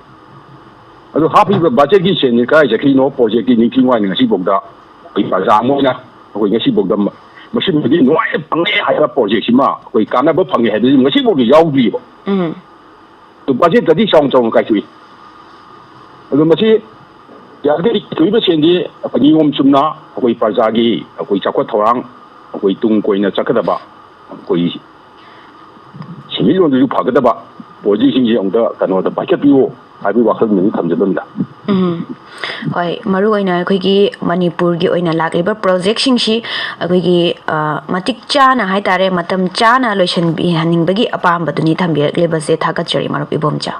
ꯑꯗꯨ ꯍꯥꯞꯄꯤꯕ budget ꯀꯤ ꯁꯦꯟꯁꯤ ꯀꯗꯥꯏ ꯆꯠꯈ꯭ꯔꯤꯅꯣ? Project ꯀꯤ ꯅꯤꯡꯊꯤ ꯅꯨꯡꯉꯥꯏꯅ ꯉꯁꯤꯐꯥꯎꯗ ꯑꯩꯈꯣꯏ ꯄ꯭ꯔꯖꯥ ꯑꯃ ꯑꯣꯏꯅ ꯑꯩꯈꯣꯏ ꯉꯁꯤꯐꯥꯎꯗ ꯃ-, ꯃꯁꯤꯃꯗꯤ ꯅꯨꯡꯉꯥꯏꯅ ꯐꯪꯉꯦ ꯍꯥꯏꯕ project ꯁꯤꯃ ꯑꯩꯈꯣꯏ ꯀꯥꯟꯅꯕ ꯐꯪꯉꯦ ꯍꯥꯏꯕꯁꯤ ꯉꯁꯤꯐꯥꯎꯗ ꯌꯥꯎꯗ꯭ꯔꯤꯕ꯫ ꯎꯝ꯫ ꯑꯗꯨ budget ꯇꯗꯤ ꯆꯥꯎꯅ ꯆꯥꯎꯅ ꯀꯥꯏꯊꯣꯛꯏ꯫ ꯑꯗꯣ ꯃꯁꯤ ꯌꯥꯔꯤꯈꯩ ꯊꯣꯛꯏꯕ ꯁꯦꯟꯗꯤ ꯑꯩꯈꯣꯏ ꯅꯤꯌꯣꯝ ꯆꯨꯝꯅ ꯑꯩꯈꯣꯏ ꯄ꯭ꯔꯖꯥꯒꯤ ꯑꯩꯈꯣꯏ ꯆꯥꯎꯈꯠ ꯊꯧꯔꯥꯡ, ꯑꯩꯈꯣꯏ ꯇꯨꯡ ꯀꯣꯏꯅ ꯆꯠꯀꯗꯕ ꯑꯩꯈꯣꯏ ꯁꯦꯟꯃꯤꯠꯂꯣꯟꯗꯁꯨ ꯐꯒꯗꯕ ꯄꯣꯂꯤꯁꯤꯁꯤꯡꯁꯦ ꯑꯃꯨꯛꯇ ꯀꯩꯅꯣꯗ ꯄꯥꯏꯈꯠꯄꯤꯌꯨ ꯍꯥꯏꯕꯒꯤ ꯋꯥꯈꯜꯗꯨꯅꯤ ꯊꯝꯖꯕꯅꯤꯗ꯫ ꯎꯝ꯫ ꯍꯣꯏ, ꯃꯔꯨ ꯑꯣꯏꯅ ꯑꯩꯈꯣꯏꯒꯤ ꯃꯅꯤꯄꯨꯔꯒꯤ ꯑꯣꯏꯅ ꯂꯥꯛꯂꯤꯕ ꯄ꯭ꯔꯣꯖꯦꯛꯁꯤꯡꯁꯤ ꯑꯩꯈꯣꯏꯒꯤ, ꯑ, ꯃꯇꯤꯛ ꯆꯥꯅ ꯍꯥꯏꯇꯥꯔꯦ, ꯃꯇꯝ ꯆꯥꯅ ꯂꯣꯏꯁꯤꯟꯕꯤꯍꯟꯅꯤꯡꯕꯒꯤ ꯑꯄꯥꯝꯕꯗꯨꯅꯤ ꯊꯝꯕꯤꯔꯛꯂꯤꯕꯁꯦ꯫ ꯊꯥꯒꯠꯆꯔꯤ, ꯃꯔꯨꯞ ꯏꯕꯣꯝꯆꯥ꯫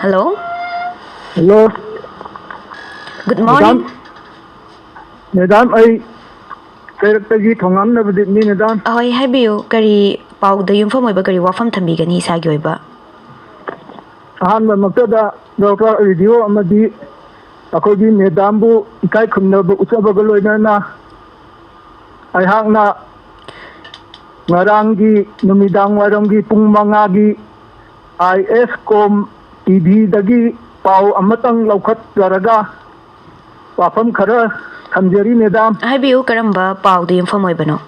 Hello. Hello. Good madam. Morning. Madam, ꯑꯩ ꯀꯩꯔꯛꯇꯒꯤ ꯊꯣꯉꯥꯝ ꯅꯕꯗꯤꯞꯅꯤ, ꯃꯦꯗꯥꯝ꯫ ꯑꯍꯣꯏ, ꯍꯥꯏꯕꯤꯌꯨ, ꯀꯔꯤ ꯄꯥꯎꯗ ꯌꯨꯝꯐꯝ ꯑꯣꯏꯕ ꯀꯔꯤ ꯋꯥꯐꯝ ꯊꯝꯕꯤꯒꯅꯤ ꯏꯁꯥꯒꯤ ꯑꯣꯏꯕ? ꯑꯍꯥꯟꯕꯃꯛꯇꯗ ꯗꯣꯛꯇꯔ ꯔꯦꯗꯤꯑꯣ ꯑꯃꯗꯤ ꯑꯩꯈꯣꯏꯒꯤ ꯃꯦꯗꯥꯝꯕꯨ ꯏꯀꯥꯏ ꯈꯨꯝꯅꯕ ꯎꯠꯆꯕꯒ ꯂꯣꯏꯅꯅ ꯑꯩꯍꯥꯛꯅ ꯉꯔꯥꯡꯒꯤ ꯅꯨꯃꯤꯗꯥꯡ ꯋꯥꯏꯔꯝꯒꯤ ꯄꯨꯡ ꯃꯉꯥꯒꯤ ꯑꯥꯏ ꯑꯦꯁ ꯀꯣꯝ ꯇꯤ ꯚꯤꯗꯒꯤ ꯄꯥꯎ ꯑꯃꯇꯪ ꯂꯧꯈꯠꯆꯔꯒ ꯋꯥꯐꯝ ꯈꯔ ꯊꯝꯖꯔꯤ, ꯃꯦꯗꯥꯝ꯫ ꯍꯥꯏꯕꯤꯌꯨ, ꯀꯔꯝꯕ ꯄꯥꯎꯗ ꯌꯨꯝꯐꯝ ꯑꯣꯏꯕꯅꯣ?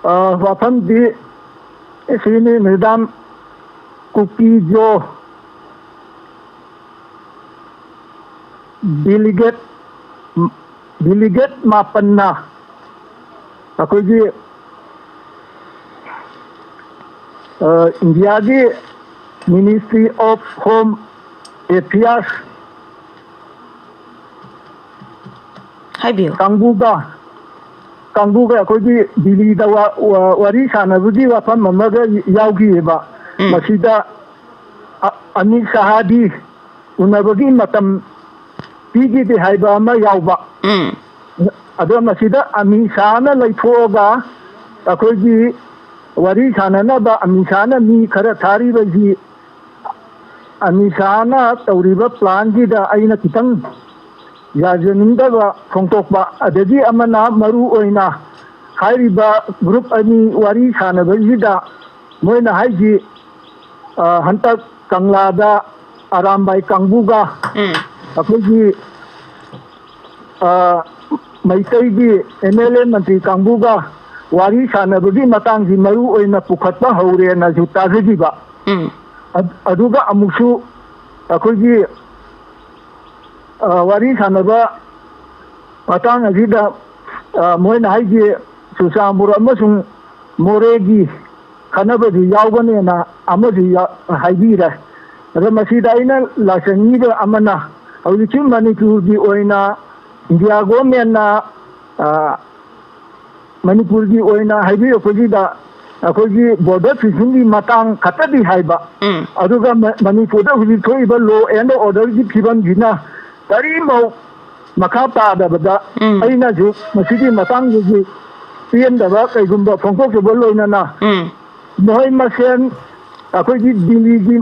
ꯑ, ꯋꯥꯐꯝꯗꯤ ꯁꯤꯅꯤ, ꯃꯦꯗꯥꯝ, ꯀꯨꯀꯤ ꯖꯣ ꯗꯤꯂꯤꯒꯦꯠ, ꯗꯤꯂꯤꯒꯦꯠ ꯃꯥꯄꯟꯅ ꯑꯩꯈꯣꯏꯒꯤ, ꯑ, ꯏꯟꯗꯤꯌꯥꯒꯤ Ministry of Home Affairs ꯍꯥꯏꯕꯤꯌꯨ꯫ ꯀꯥꯡꯕꯨꯒ, ꯀꯥꯡꯕꯨꯒ ꯑꯩꯈꯣꯏꯒꯤ ꯗꯤꯜꯂꯤꯗ ꯋꯥ-, ꯋꯥ-, ꯋꯥꯔꯤ ꯁꯥꯟꯅꯕꯒꯤ ꯋꯥꯐꯝ ꯑꯃꯒ ꯌꯥꯎꯈꯤꯑꯕ꯫ ꯎꯝ꯫ ꯃꯁꯤꯗ ꯑ-, ꯑꯃꯤꯠ ꯁꯍꯥꯗꯤ ꯎꯅꯕꯒꯤ ꯃꯇꯝ ꯄꯤꯈꯤꯗꯦ ꯍꯥꯏꯕ ꯑꯃ ꯌꯥꯎꯕ꯫ ꯎꯝ꯫ ꯑꯗꯣ ꯃꯁꯤꯗ ꯑꯃꯤꯠ ꯁꯍꯥꯅ ꯂꯩꯊꯣꯛꯑꯒ ꯑꯩꯈꯣꯏꯒꯤ ꯋꯥꯔꯤ ꯁꯥꯟꯅꯅꯕ ꯑꯃꯤꯠ ꯁꯍꯥꯅ ꯃꯤ ꯈꯔ ꯊꯥꯔꯤꯕꯁꯤ, ꯑꯃꯤꯠ ꯁꯍꯥꯅ ꯇꯧꯔꯤꯕ ꯄ꯭ꯂꯥꯟꯁꯤꯗ ꯑꯩꯅ ꯈꯤꯇꯪ ꯌꯥꯖꯅꯤꯡꯗꯕ ꯐꯣꯡꯗꯣꯛꯄ꯫ ꯑꯗꯒꯤ ꯑꯃꯅ ꯃꯔꯨ ꯑꯣꯏꯅ ꯍꯥꯏꯔꯤꯕ ꯒ꯭ꯔꯨꯞ ꯑꯅꯤ ꯋꯥꯔꯤ ꯁꯥꯟꯅꯕꯁꯤꯗ ꯃꯣꯏꯅ ꯍꯥꯏꯁꯤ, ꯑ, ꯍꯟꯇꯛ ꯀꯪꯂꯥꯗ ꯑꯔꯥꯝꯕꯥꯏ ꯀꯥꯡꯕꯨꯒ ꯎꯝ꯫ ꯑꯩꯈꯣꯏꯒꯤ, ꯑ, ꯃꯩꯇꯩꯒꯤ ꯑꯦꯝ ꯑꯦꯜ ꯑꯦ ꯃꯟꯇ꯭ꯔꯤ ꯀꯥꯡꯕꯨꯒ ꯋꯥꯔꯤ ꯁꯥꯟꯅꯕꯒꯤ ꯃꯇꯥꯡꯁꯤ ꯃꯔꯨ ꯑꯣꯏꯅ ꯄꯨꯈꯠꯄ ꯍꯧꯔꯦꯅꯁꯨ ꯇꯥꯖꯈꯤꯕ꯫ ꯎꯝ꯫ ꯑꯗ-, ꯑꯗꯨꯒ ꯑꯃꯨꯛꯁꯨ ꯑꯩꯈꯣꯏꯒꯤ, ꯑ, ꯋꯥꯔꯤ ꯁꯥꯟꯅꯕ ꯃꯇꯥꯡ ꯑꯁꯤꯗ, ꯑ, ꯃꯣꯏꯅ ꯍꯥꯏꯁꯦ ꯆꯨꯔꯆꯥꯟꯄꯨꯔ ꯑꯃꯁꯨꯡ ꯃꯣꯔꯦꯒꯤ ꯈꯟꯅꯕꯁꯨ ꯌꯥꯎꯒꯅꯦꯅ ꯑꯃꯁꯨ ꯌꯥ-, ꯍꯥꯏꯕꯤꯔꯦ꯫ ꯑꯗꯣ ꯃꯁꯤꯗ ꯑꯩꯅ ꯂꯥꯛꯆꯅꯤꯡꯉꯤꯕ ꯑꯃꯅ, ꯍꯧꯖꯤꯛꯀꯤ ꯃꯅꯤꯄꯨꯔꯒꯤ ꯑꯣꯏꯅ ꯏꯟꯗꯤꯌꯥ ꯒꯣꯔꯃꯦꯟꯅ, ꯑ, ꯃꯅꯤꯄꯨꯔꯒꯤ ꯑꯣꯏꯅ ꯍꯥꯏꯕꯤꯔꯛꯄꯁꯤꯗ ꯑꯩꯈꯣꯏꯒꯤ ꯕꯣꯔꯗꯔ ꯐꯦꯟꯁꯤꯡꯒꯤ ꯃꯇꯥꯡ ꯈꯛꯇꯗꯤ ꯍꯥꯏꯕ, ꯎꯝ꯫ ꯑꯗꯨꯒ ꯃ-, ꯃꯅꯤꯄꯨꯔꯗ ꯍꯧꯖꯤꯛ ꯊꯣꯛꯏꯕ law and orderꯒꯤ ꯐꯤꯕꯝꯁꯤꯅ ꯀꯔꯤꯐꯧ ꯃꯈꯥ ꯇꯥꯗꯕꯗ, ꯎꯝ꯫ ꯑꯩꯅꯁꯨ ꯃꯁꯤꯒꯤ ꯃꯇꯥꯡꯗꯁꯨ ꯄꯦꯟꯗꯕ ꯀꯩꯒꯨꯝꯕ ꯐꯣꯡꯗꯣꯛꯆꯕ ꯂꯣꯏꯅꯅ, ꯎꯝ꯫ ꯃꯈꯣꯏ ꯃꯁꯦꯟ ꯑꯩꯈꯣꯏꯒꯤ ꯗꯤꯜꯂꯤꯒꯤ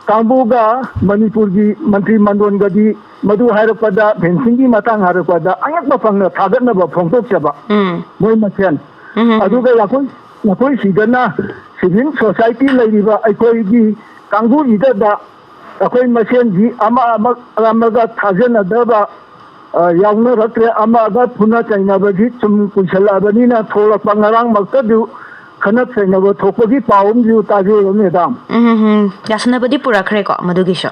ꯀꯥꯡꯕꯨꯒ ꯃꯅꯤꯄꯨꯔꯒꯤ ꯃꯟꯇ꯭ꯔꯤ ꯃꯟꯗꯣꯟꯒꯗꯤ ꯃꯗꯨ ꯍꯥꯏꯔꯛꯄꯗ, ꯐꯦꯟꯁꯤꯡꯒꯤ ꯃꯇꯥꯡ ꯍꯥꯏꯔꯛꯄꯗ ꯑꯉꯛꯄ ꯐꯪꯅ ꯊꯥꯒꯠꯅꯕ ꯐꯣꯡꯗꯣꯛꯆꯕ, ꯎꯝ꯫ ꯃꯣꯏ ꯃꯁꯦꯟ꯫ ꯎꯝ, ꯎꯝ, ꯎꯝ꯫ ꯑꯗꯨꯒ ꯑꯩꯈꯣꯏ, ꯑꯩꯈꯣꯏ ꯁꯤꯗꯅ civil society ꯂꯩꯔꯤꯕ ꯑꯩꯈꯣꯏꯒꯤ ꯀꯥꯡꯕꯨꯁꯤꯗ ꯑꯩꯈꯣꯏ ꯃꯁꯦꯟꯁꯤ ꯑꯃ ꯑꯃ-, ꯑꯃꯒ ꯊꯥꯖꯅꯗꯕ, ꯑ, ꯌꯥꯎꯅꯔꯛꯇ꯭ꯔꯦ꯫ ꯑꯃꯒ ꯐꯨꯅ ꯆꯩꯅꯕꯁꯤ ꯁꯨꯝ ꯀꯨꯏꯁꯜꯂꯛꯑꯕꯅꯤꯅ ꯊꯣꯛꯂꯛꯄ, ꯉꯔꯥꯡꯃꯛꯇꯗꯨ ꯈꯠꯅ ꯆꯩꯅꯕ ꯊꯣꯛꯄꯒꯤ ꯄꯥꯎ ꯑꯃꯁꯨ ꯇꯥꯖꯩꯕ, ꯃꯦꯗꯥꯝ꯫ ꯎꯝ, ꯎꯝ, ꯎꯝ꯫ ꯌꯥꯁꯟꯅꯕꯗꯤ ꯄꯨꯔꯛꯈ꯭ꯔꯦꯀꯣ ꯃꯗꯨꯒꯤꯁꯨ?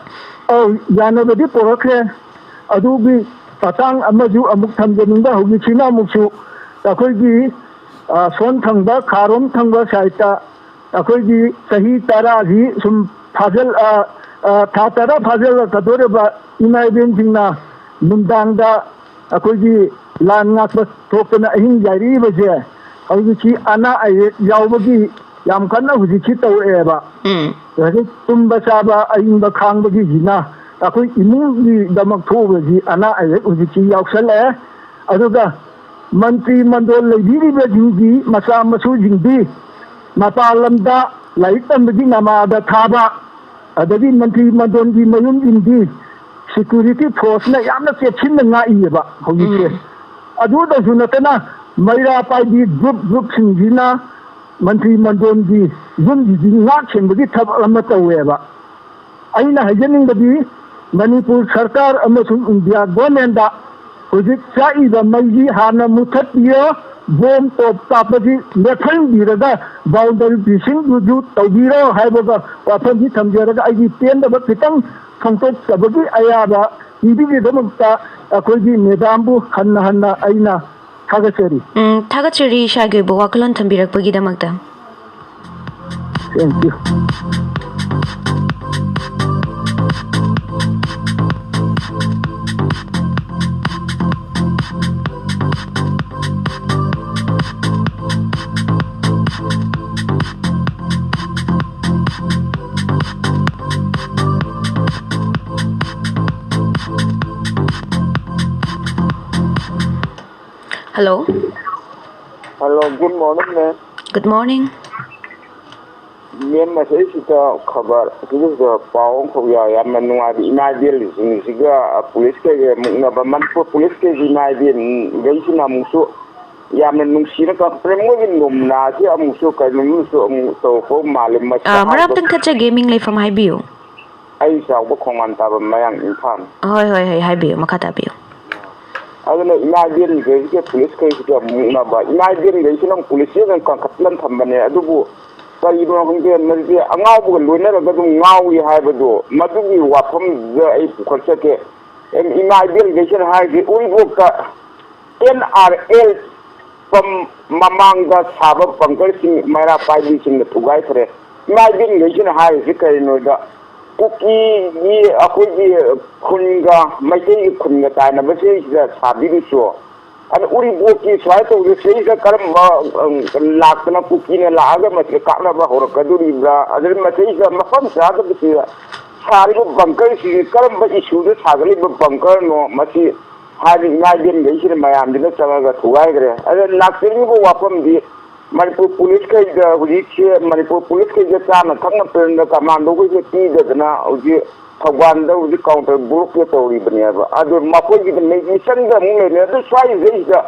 ꯑꯧ, ꯌꯥꯅꯕꯗꯤ ꯄꯨꯔꯛꯈ꯭ꯔꯦ꯫ ꯑꯗꯨꯒꯤ ꯃꯇꯥꯡ ꯑꯃꯁꯨ ꯑꯃꯨꯛ ꯊꯝꯖꯅꯤꯡꯕ, ꯍꯧꯖꯤꯛꯁꯤꯅ ꯑꯃꯨꯛꯁꯨ ꯑꯩꯈꯣꯏꯒꯤ, ꯑ, ꯁꯣꯝ ꯊꯪꯕ, ꯈꯥꯔꯣꯝ ꯊꯪꯕ ꯁꯥꯏꯠꯇ ꯑꯩꯈꯣꯏꯒꯤ ꯆꯍꯤ ꯇꯔꯥꯁꯤ ꯁꯨꯝ ꯐꯥꯖꯤꯜ-, ꯑ, ꯑ, ꯊꯥ ꯇꯔꯥ ꯐꯥꯖꯤꯜꯂꯛꯀꯗꯧꯔꯕ ꯏꯃꯥ ꯏꯕꯦꯟꯁꯤꯡꯅ ꯅꯨꯡꯗꯥꯡꯗ ꯑꯩꯈꯣꯏꯒꯤ ꯂꯥꯟ ꯉꯥꯛꯄ ꯊꯣꯛꯇꯅ ꯑꯍꯤꯡ ꯌꯥꯏꯔꯛꯏꯕꯁꯦ ꯍꯧꯖꯤꯛꯁꯤ ꯑꯅꯥ ꯑꯌꯦꯛ ꯌꯥꯎꯕꯒꯤ ꯌꯥꯝ ꯀꯟꯅ ꯍꯧꯖꯤꯛꯁꯤ ꯇꯧꯔꯛꯑꯦꯕ꯫ ꯎꯝ꯫ ꯍꯧꯖꯤꯛ ꯇꯨꯝꯕ ꯆꯥꯕ ꯑꯏꯪꯕ ꯈꯥꯡꯕꯒꯤꯁꯤꯅ ꯑꯩꯈꯣꯏ ꯏꯃꯨꯡꯒꯤꯗꯃꯛ ꯊꯣꯛꯎꯕꯁꯤ ꯑꯅꯥ ꯑꯌꯦꯛ ꯍꯧꯖꯤꯛꯁꯤ ꯌꯥꯎꯁꯜꯂꯛꯑꯦ꯫ ꯑꯗꯨꯒ ꯃꯟꯇ꯭ꯔꯤ ꯃꯟꯗꯣꯜ ꯂꯩꯕꯤꯔꯤꯕꯁꯤꯡꯒꯤ ꯃꯆꯥ ꯃꯁꯨꯁꯤꯡꯗꯤ ꯃꯄꯥꯟ ꯂꯝꯗ ꯂꯥꯏꯔꯤꯛ ꯇꯝꯕꯒꯤ ꯅꯃꯥꯗ ꯊꯥꯕ, ꯑꯗꯒꯤ ꯃꯟꯇ꯭ꯔꯤ ꯃꯟꯗꯣꯜꯒꯤ ꯃꯌꯨꯝꯁꯤꯡꯗꯤ security forceꯅ ꯌꯥꯝꯅ ꯆꯦꯛꯁꯤꯟꯅ ꯉꯥꯛꯏꯌꯦꯕ ꯍꯧꯖꯤꯛꯁꯦ꯫ ꯎꯝ꯫ ꯑꯗꯨꯗꯁꯨ ꯅꯠꯇꯅ ꯃꯩꯔꯥ ꯄꯥꯏꯕꯤ group groupꯁꯤꯡꯁꯤꯅ ꯃꯟꯇ꯭ꯔꯤ ꯃꯟꯗꯣꯜꯒꯤ ꯌꯨꯝꯁꯤꯡꯁꯤ ꯉꯥꯛ ꯁꯦꯟꯕꯒꯤ ꯊꯕꯛ ꯑꯃ ꯇꯧꯋꯦꯕ꯫ ꯑꯩꯅ ꯍꯥꯏꯖꯅꯤꯡꯕꯗꯤ ꯃꯅꯤꯄꯨꯔ ꯁꯔꯀꯥꯔ ꯑꯃꯁꯨꯡ ꯏꯟꯗꯤꯌꯥ ꯒꯣꯔꯃꯦꯟꯗ ꯍꯧꯖꯤꯛ ꯆꯥꯛꯏꯕ ꯃꯩꯁꯤ ꯍꯥꯟꯅ ꯃꯨꯊꯠꯄꯤꯌꯣ, ꯕꯣꯝ ꯇꯣꯞ ꯀꯥꯞꯄꯁꯤ ꯂꯦꯞꯍꯟꯕꯤꯔꯒ boundary fencingꯗꯨꯁꯨ ꯇꯧꯕꯤꯔꯣ ꯍꯥꯏꯕꯒ ꯋꯥꯐꯝꯁꯤ ꯊꯝꯖꯔꯒ ꯑꯩꯒꯤ ꯄꯦꯟꯗꯕ ꯈꯤꯇꯪ ꯐꯣꯡꯗꯣꯛꯆꯕꯒꯤ ꯑꯌꯥꯕ ꯄꯤꯕꯤꯕꯒꯤꯗꯃꯛꯇ ꯑꯩꯈꯣꯏꯒꯤ ꯃꯦꯗꯥꯝꯕꯨ ꯍꯟꯅ ꯍꯟꯅ ꯑꯩꯅ ꯊꯥꯒꯠꯆꯔꯤ꯫ ꯎꯝ, ꯊꯥꯒꯠꯆꯔꯤ ꯏꯁꯥꯒꯤ ꯑꯣꯏꯕ ꯋꯥꯈꯜꯂꯣꯟ ꯊꯝꯕꯤꯔꯛꯄꯒꯤꯗꯃꯛꯇ꯫ Thank you. Hello. Hello, good morning, ma'am. Good morning. Ma'am, ꯃꯁꯤꯁꯤꯗ ꯈꯕꯔ, ꯁꯤꯗ ꯄꯥꯎ ꯑꯃꯈꯛ ꯌꯥꯎ-, ꯌꯥꯝꯅ ꯅꯨꯡꯉꯥꯏꯕ, ꯏꯃꯥ ꯏꯕꯦꯜꯁꯤꯡꯁꯤꯒ, ꯑ, ꯄꯨꯂꯤꯁ ꯀꯩꯒ ꯃꯨꯛꯅꯕ, ꯃꯅꯤꯄꯨꯔ ꯄꯨꯂꯤꯁ ꯀꯩꯒꯤ ꯏꯃꯥ ꯏꯕꯦꯜꯈꯩꯁꯤꯅ ꯑꯃꯨꯛꯁꯨ ꯌꯥꯝꯅ ꯅꯨꯡꯁꯤꯅ ꯀꯞꯄꯦ꯫ ꯃꯣꯏꯒꯤ ꯅꯣꯡꯅꯥꯁꯤ ꯑꯃꯨꯛꯁꯨ ꯀꯩꯅꯣꯝꯁꯨ ꯑꯃꯨꯛ ꯇꯧꯔꯛꯄ ꯃꯥꯜꯂꯦ꯫ ꯃꯁꯤ ꯑꯥ, ꯃꯔꯛ ꯍꯥꯏꯕ ꯑꯝꯇꯪ ꯊꯠꯆꯒꯦ, ꯃꯤꯡ ꯂꯩꯐꯝ ꯍꯥꯏꯕꯤꯌꯨ꯫ ꯑꯩ ꯆꯥꯎꯕ ꯈꯣꯡꯉꯥꯟ ꯇꯥꯕ ꯃꯌꯥꯡ ꯏꯝꯐꯥꯜ꯫ ꯍꯣꯏ, ꯍꯣꯏ, ꯍꯣꯏ, ꯍꯥꯏꯕꯤꯌꯨ, ꯃꯈꯥ ꯇꯥꯕꯤꯌꯨ꯫ ꯑꯗꯨꯅ ꯏꯃꯥ ꯏꯕꯦꯟꯈꯩꯁꯤꯒ ꯄꯨꯂꯤꯁꯈꯩꯁꯤꯒ ꯃꯨꯛꯅꯕ, ꯏꯃꯥ ꯏꯕꯦꯟꯈꯩꯁꯤꯅ ꯑꯃꯨꯛ ꯄꯨꯂꯤꯁꯁꯤꯒ ꯑꯗꯨꯝ ꯀꯟꯈꯠꯂꯒ ꯊꯝꯕꯅꯦ꯫ ꯑꯗꯨꯕꯨ ꯀꯔꯤꯅꯣ ꯈꯪꯗꯦ, ꯃꯁꯤꯗꯤ ꯑꯉꯥꯎꯕꯒ ꯂꯣꯏꯅꯔꯒ ꯑꯗꯨꯝ ꯉꯥꯎꯏ ꯍꯥꯏꯕꯗꯣ, ꯃꯗꯨꯒꯤ ꯋꯥꯐꯝꯗ ꯑꯩ ꯄꯨꯈꯠꯆꯒꯦ꯫ ꯑꯦꯝ, ꯏꯃꯥ ꯏꯕꯦꯟꯈꯩꯁꯤꯅ ꯍꯥꯏꯔꯤꯁꯦ ꯎꯔꯤꯄꯣꯛꯇ ꯑꯦꯟ ꯑꯥꯔ ꯑꯦꯜ ꯄꯝ ꯃꯃꯥꯡꯗ ꯁꯥꯕ ꯕꯪꯀꯔꯁꯤꯡ ꯃꯩꯔꯥ ꯄꯥꯏꯕꯤꯁꯤꯡꯅ ꯊꯨꯒꯥꯏꯈ꯭ꯔꯦ꯫ ꯏꯃꯥ ꯏꯕꯦꯟꯈꯩꯁꯤꯅ ꯍꯥꯏꯔꯤꯁꯤ ꯀꯔꯤꯅꯣꯗ, ꯀꯨꯀꯤꯒꯤ ꯑꯩꯈꯣꯏꯒꯤ ꯈꯨꯟꯒ ꯃꯩꯇꯩꯒꯤ ꯈꯨꯟꯒ ꯇꯥꯏꯅꯕꯁꯤꯗꯩꯁꯤꯗ ꯁꯥꯕꯤꯔꯤꯁꯨ, ꯑꯗ ꯎꯔꯤꯄꯣꯛꯀꯤ ꯁꯨꯃꯥꯏꯅ ꯇꯧꯕꯁꯦ, ꯁꯤꯗꯩꯁꯤꯗ ꯀꯔꯝꯕ, ꯎꯝ, ꯂꯥꯛꯇꯅ ꯀꯨꯀꯤꯅ ꯂꯥꯛꯑꯒ ꯃꯁꯤꯗ ꯀꯥꯞꯅꯕ ꯍꯧꯔꯛꯀꯗꯣꯔꯤꯕ꯭ꯔꯥ? ꯑꯗꯨꯗ ꯃꯁꯤꯗꯩꯁꯤꯗ ꯃꯐꯝ ꯆꯥꯗꯕꯁꯤꯗ ꯁꯥꯔꯤꯕ ꯕꯪꯀꯔꯁꯤꯡꯁꯤ ꯀꯔꯝꯕ ꯏꯁꯨꯗ ꯁꯥꯒꯠꯂꯤꯕ ꯕꯪꯀꯔꯅꯣ? ꯃꯁꯤ ꯍꯥꯏꯔꯤꯕ ꯏꯃꯥ ꯏꯕꯦꯟꯈꯩꯁꯤꯅ ꯃꯌꯥꯝꯁꯤꯅ ꯆꯪꯉꯒ ꯊꯨꯒꯥꯏꯈ꯭ꯔꯦ꯫ ꯑꯗ ꯂꯥꯛꯆꯔꯤꯕ ꯋꯥꯐꯝꯗꯤ ꯃꯅꯤꯄꯨꯔ ꯄꯨꯂꯤꯁꯈꯩꯗ ꯍꯧꯖꯤꯛꯁꯦ, ꯃꯅꯤꯄꯨꯔ ꯄꯨꯂꯤꯁꯈꯩꯗ ꯆꯥꯅ ꯊꯛꯅ ꯄꯤꯔꯝꯗ ꯀꯃꯥꯟꯗꯣꯈꯩꯁꯦ ꯄꯤꯗꯗꯅ ꯍꯧꯖꯤꯛ ꯊꯧꯕꯥꯜꯗ ꯍꯧꯖꯤꯛ ꯀꯥꯎꯟꯇꯔ ꯕ꯭ꯂꯣꯛꯀꯦ ꯇꯧꯔꯤꯕꯅꯦꯕ꯫ ꯑꯗꯨ ꯃꯈꯣꯏꯒꯤꯗ ꯃꯤ-, ꯃꯤꯆꯪꯗ ꯑꯃꯨꯛ ꯂꯩꯔꯦ꯫ ꯑꯗꯨ ꯁ꯭ꯋꯥꯏꯁꯤꯗꯩꯁꯤꯗ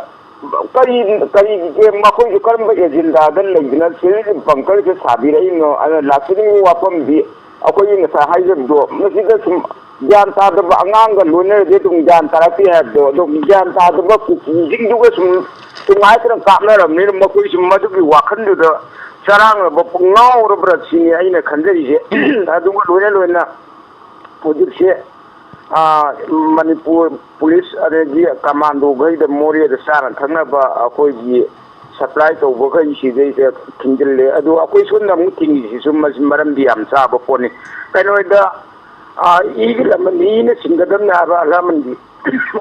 ꯀꯔꯤ, ꯀꯔꯤꯒꯤ ꯃꯈꯣꯏꯁꯨ ꯀꯔꯝꯕ ꯑꯦꯖꯦꯟꯗꯥꯗ ꯂꯩꯗꯅ ꯁꯤꯗꯩꯁꯤꯗ ꯕꯪꯀꯔꯁꯦ ꯁꯥꯕꯤꯔꯛꯏꯅꯣ? ꯑꯗꯨꯅ ꯂꯥꯛꯆꯅꯤꯡꯕ ꯋꯥꯐꯝꯗꯤ ꯑꯩꯈꯣꯏꯒꯤ ꯉꯁꯥꯏ ꯍꯥꯏꯖꯕꯗꯣ, ꯃꯁꯤꯗ ꯁꯨꯝ ꯒ꯭ꯌꯥꯟ ꯇꯥꯗꯕ ꯑꯉꯥꯡꯒ ꯂꯣꯏꯅꯔꯗꯤ ꯑꯗꯨꯝ ꯒ꯭ꯌꯥꯟ ꯇꯥꯔꯛꯇꯦ ꯍꯥꯏꯕꯗꯣ, ꯑꯗꯨꯝ ꯒ꯭ꯌꯥꯟ ꯇꯥꯗꯕ ꯀꯨꯀꯤꯁꯤꯡꯗꯨꯒ ꯁꯨꯝ ꯇꯨꯉꯥꯏꯇꯅ ꯀꯥꯞꯅꯔꯕꯅꯤꯅ ꯃꯈꯣꯏꯁꯨ ꯃꯗꯨꯒꯤ ꯋꯥꯈꯜꯗꯨꯗ ꯆꯔꯥꯡꯅꯕ ꯉꯥꯎꯔꯕ꯭ꯔꯥ ꯁꯤꯅꯤ ꯑꯩꯅ ꯈꯟꯖꯔꯤꯁꯦ꯫ ꯑꯗꯨꯒ ꯂꯣꯏꯅ ꯂꯣꯏꯅ ꯍꯧꯖꯤꯛꯁꯦ ꯑꯥ, ꯃꯅꯤꯄꯨꯔ ꯄꯨꯂꯤꯁ ꯑꯗꯒꯤ ꯀꯃꯥꯟꯗꯣꯈꯩꯗ ꯃꯣꯔꯦꯗ ꯆꯥꯅ ꯊꯛꯅꯕ ꯑꯩꯈꯣꯏꯒꯤ ꯁꯄ꯭ꯂꯥꯏ ꯇꯧꯕꯈꯩ ꯁꯤꯗꯩꯗ ꯊꯤꯡꯖꯤꯜꯂꯦ꯫ ꯑꯗꯣ ꯑꯩꯈꯣꯏ ꯁꯣꯝꯗ ꯑꯃꯨꯛ ꯊꯤꯡꯉꯤꯁꯤꯁꯨ ꯃꯁꯤ ꯃꯔꯝꯗꯤ ꯌꯥꯝ ꯆꯥꯕ ꯄꯣꯠꯅꯤ꯫ ꯀꯩꯅꯣꯗ, ꯑꯥ, ꯏꯒꯤ ꯂꯃꯟ ꯏꯅ ꯆꯤꯡꯒꯗꯕꯅꯤ ꯍꯥꯏꯕ ꯑꯍꯜ ꯂꯃꯟꯒꯤ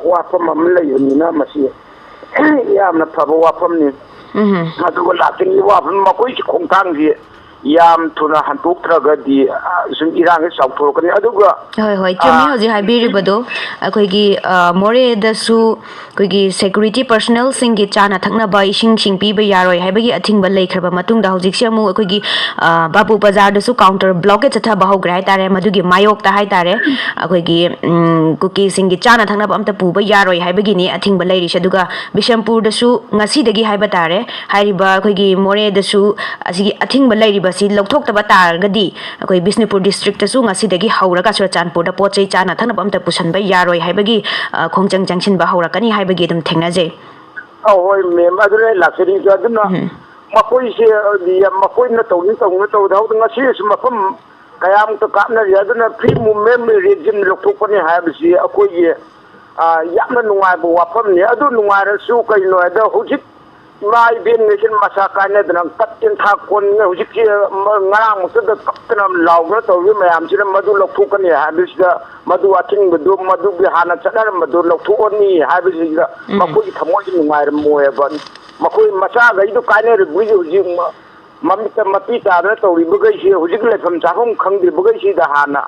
ꯋꯥꯐꯝ ꯑꯃ ꯂꯩꯕꯅꯤꯅ ꯃꯁꯤ ꯌꯥꯝꯅ ꯐꯕ ꯋꯥꯐꯝꯅꯤ꯫ ꯎꯝ꯫ ꯑꯗꯨꯒ ꯂꯥꯛꯀꯅꯤ ꯋꯥꯐꯝ ꯃꯈꯣꯏꯒꯤ ꯈꯣꯡꯊꯥꯡꯁꯤ ꯌꯥꯝ ꯊꯨꯅ ꯍꯟꯗꯣꯛꯇ꯭ꯔꯒꯗꯤ, ꯑ, ꯁꯨꯝ ꯏꯔꯥꯡꯁꯤ ꯆꯥꯎꯊꯣꯔꯛꯀꯅꯤ꯫ ꯑꯗꯨꯒ, ꯍꯣꯏ, ꯍꯣꯏ, ꯆꯨꯝꯃꯤ꯫ ꯑ, ꯍꯧꯖꯤꯛ ꯍꯥꯏꯕꯤꯔꯤꯕꯗꯣ ꯑꯩꯈꯣꯏꯒꯤ, ꯑ, ꯃꯣꯔꯦꯗꯁꯨ ꯑꯩꯈꯣꯏꯒꯤ ꯁꯦꯀ꯭ꯌꯨꯔꯤꯇꯤ ꯄꯔꯁꯣꯅꯦꯜꯁꯤꯡꯒꯤ ꯆꯥꯅ ꯊꯛꯅꯕ ꯏꯁꯤꯡꯁꯤꯡ ꯄꯤꯕ ꯌꯥꯔꯣꯏ ꯍꯥꯏꯕꯒꯤ ꯑꯊꯤꯡꯕ ꯂꯩꯈ꯭ꯔꯕ ꯃꯇꯨꯡꯗ ꯍꯧꯖꯤꯛꯁꯦ ꯑꯃꯨꯛ ꯑꯩꯈꯣꯏꯒꯤ, ꯑ, ꯕꯥꯕꯨ ꯕꯖꯥꯔꯗꯁꯨ ꯀꯥꯎꯟꯇꯔ ꯕ꯭ꯂꯣꯀꯦꯠ ꯆꯠꯊꯕ ꯍꯧꯈ꯭ꯔꯦ ꯍꯥꯏꯇꯥꯔꯦ꯫ ꯃꯗꯨꯒꯤ ꯃꯥꯌꯣꯛꯇ ꯍꯥꯏꯇꯥꯔꯦ, ꯑꯩꯈꯣꯏꯒꯤ, ꯎꯝ, ꯀꯨꯀꯤꯁꯤꯡꯒꯤ ꯆꯥꯅ ꯊꯛꯅꯕ ꯑꯝꯇ ꯄꯨꯕ ꯌꯥꯔꯣꯏ ꯍꯥꯏꯕꯒꯤꯅꯤ ꯑꯊꯤꯡꯕ ꯂꯩꯔꯤꯁꯦ꯫ ꯑꯗꯨꯒ ꯕꯤꯁꯦꯝꯄꯨꯔꯗꯁꯨ ꯉꯁꯤꯗꯒꯤ ꯍꯥꯏꯕ ꯇꯥꯔꯦ, ꯍꯥꯏꯔꯤꯕ ꯑꯩꯈꯣꯏꯒꯤ ꯃꯣꯔꯦꯗꯁꯨ ꯑꯁꯤꯒꯤ ꯑꯊꯤꯡꯕ ꯂꯩꯔꯤꯕꯁꯤ ꯂꯧꯊꯣꯛꯇꯕ ꯇꯥꯔꯒꯗꯤ ꯑꯩꯈꯣꯏ ꯕꯤꯁꯅꯨꯄꯨꯔ ꯗꯤꯁꯇ꯭ꯔꯤꯛꯇꯁꯨ ꯉꯁꯤꯗꯒꯤ ꯍꯧꯔꯒ ꯆꯨꯔꯆꯥꯟꯄꯨꯔꯗ ꯄꯣꯠ ꯆꯩ ꯆꯥꯅ ꯊꯛꯅꯕ ꯑꯝꯇ ꯄꯨꯁꯟꯕ ꯌꯥꯔꯣꯏ ꯍꯥꯏꯕꯒꯤ, ꯑ, ꯈꯣꯡꯖꯪ ꯆꯪꯁꯤꯟꯕ ꯍꯧꯔꯛꯀꯅꯤ ꯍꯥꯏꯕꯒꯤ ꯑꯗꯨꯝ ꯊꯦꯡꯅꯖꯩ꯫ ꯑꯧ, ꯍꯣꯏ, ꯃꯦꯝ, ꯑꯗꯨꯅ ꯑꯩ ꯂꯥꯛꯆꯅꯤꯡꯉꯤꯁꯦ꯫ ꯑꯗꯨꯅ ꯎꯝ꯫ ꯃꯈꯣꯏꯁꯦ, ꯑ, ꯃꯈꯣꯏꯅ ꯇꯧꯅꯤꯡ ꯇꯧꯅꯤꯡ ꯇꯧꯗ ꯍꯧꯗ ꯉꯁꯤꯁꯨ ꯃꯐꯝ ꯀꯌꯥꯃꯨꯛꯇ ꯀꯥꯞꯅꯔꯤ꯫ ꯑꯗꯨꯅ ꯐ꯭ꯔꯤ ꯃꯨꯚꯃꯦꯟ ꯔꯦꯖꯤꯝ ꯂꯧꯊꯣꯛꯄꯅꯤ ꯍꯥꯏꯕꯁꯤ ꯑꯩꯈꯣꯏꯒꯤ, ꯑ, ꯌꯥꯝꯅ ꯅꯨꯡꯉꯥꯏꯕ ꯋꯥꯐꯝꯅꯤ꯫ ꯑꯗꯨ ꯅꯨꯡꯉꯥꯏꯔꯁꯨ ꯀꯩꯅꯣ ꯍꯥꯏꯗ ꯍꯧꯖꯤꯛ ꯏꯃꯥ ꯏꯕꯦꯟꯉꯩꯁꯤꯅ ꯃꯁꯥ ꯀꯥꯏꯅꯗꯅ ꯀꯞ ꯇꯦꯟꯊꯥ ꯀꯣꯟꯅ ꯍꯧꯖꯤꯛꯁꯤ ꯃ-, ꯉꯔꯥꯡꯃꯛꯇꯗ ꯀꯞꯇꯅ ꯂꯥꯎꯗꯅ ꯇꯧꯔꯤꯕ ꯃꯌꯥꯝꯁꯤꯅ ꯃꯗꯨ ꯂꯧꯊꯣꯛꯀꯅꯤ ꯍꯥꯏꯕꯁꯤꯗ, ꯃꯗꯨ ꯑꯊꯤꯡꯕꯗꯨ, ꯃꯗꯨꯒꯤ ꯍꯥꯟꯅ ꯆꯠꯅꯔꯝꯕꯗꯨ ꯂꯧꯊꯣꯛꯑꯅꯤ ꯍꯥꯏꯕꯁꯤꯗ ꯎꯝ꯫ ꯃꯈꯣꯏꯒꯤ ꯊꯃꯣꯏꯁꯤ ꯅꯨꯡꯉꯥꯏꯔꯝꯃꯣꯏꯕ꯫ ꯃꯈꯣꯏ ꯃꯆꯥꯈꯩꯗꯨ ꯀꯥꯏꯅꯔꯨꯕꯒꯤ ꯍꯧꯖꯤꯛ ꯃ-, ꯃꯃꯤꯠꯇ ꯃꯄꯤ ꯇꯥꯗꯅ ꯇꯧꯔꯤꯕꯈꯩꯁꯤ ꯍꯧꯖꯤꯛ ꯂꯩꯐꯝ ꯆꯥꯐꯝ ꯈꯪꯗ꯭ꯔꯤꯕꯈꯩꯁꯤꯗ ꯍꯥꯟꯅ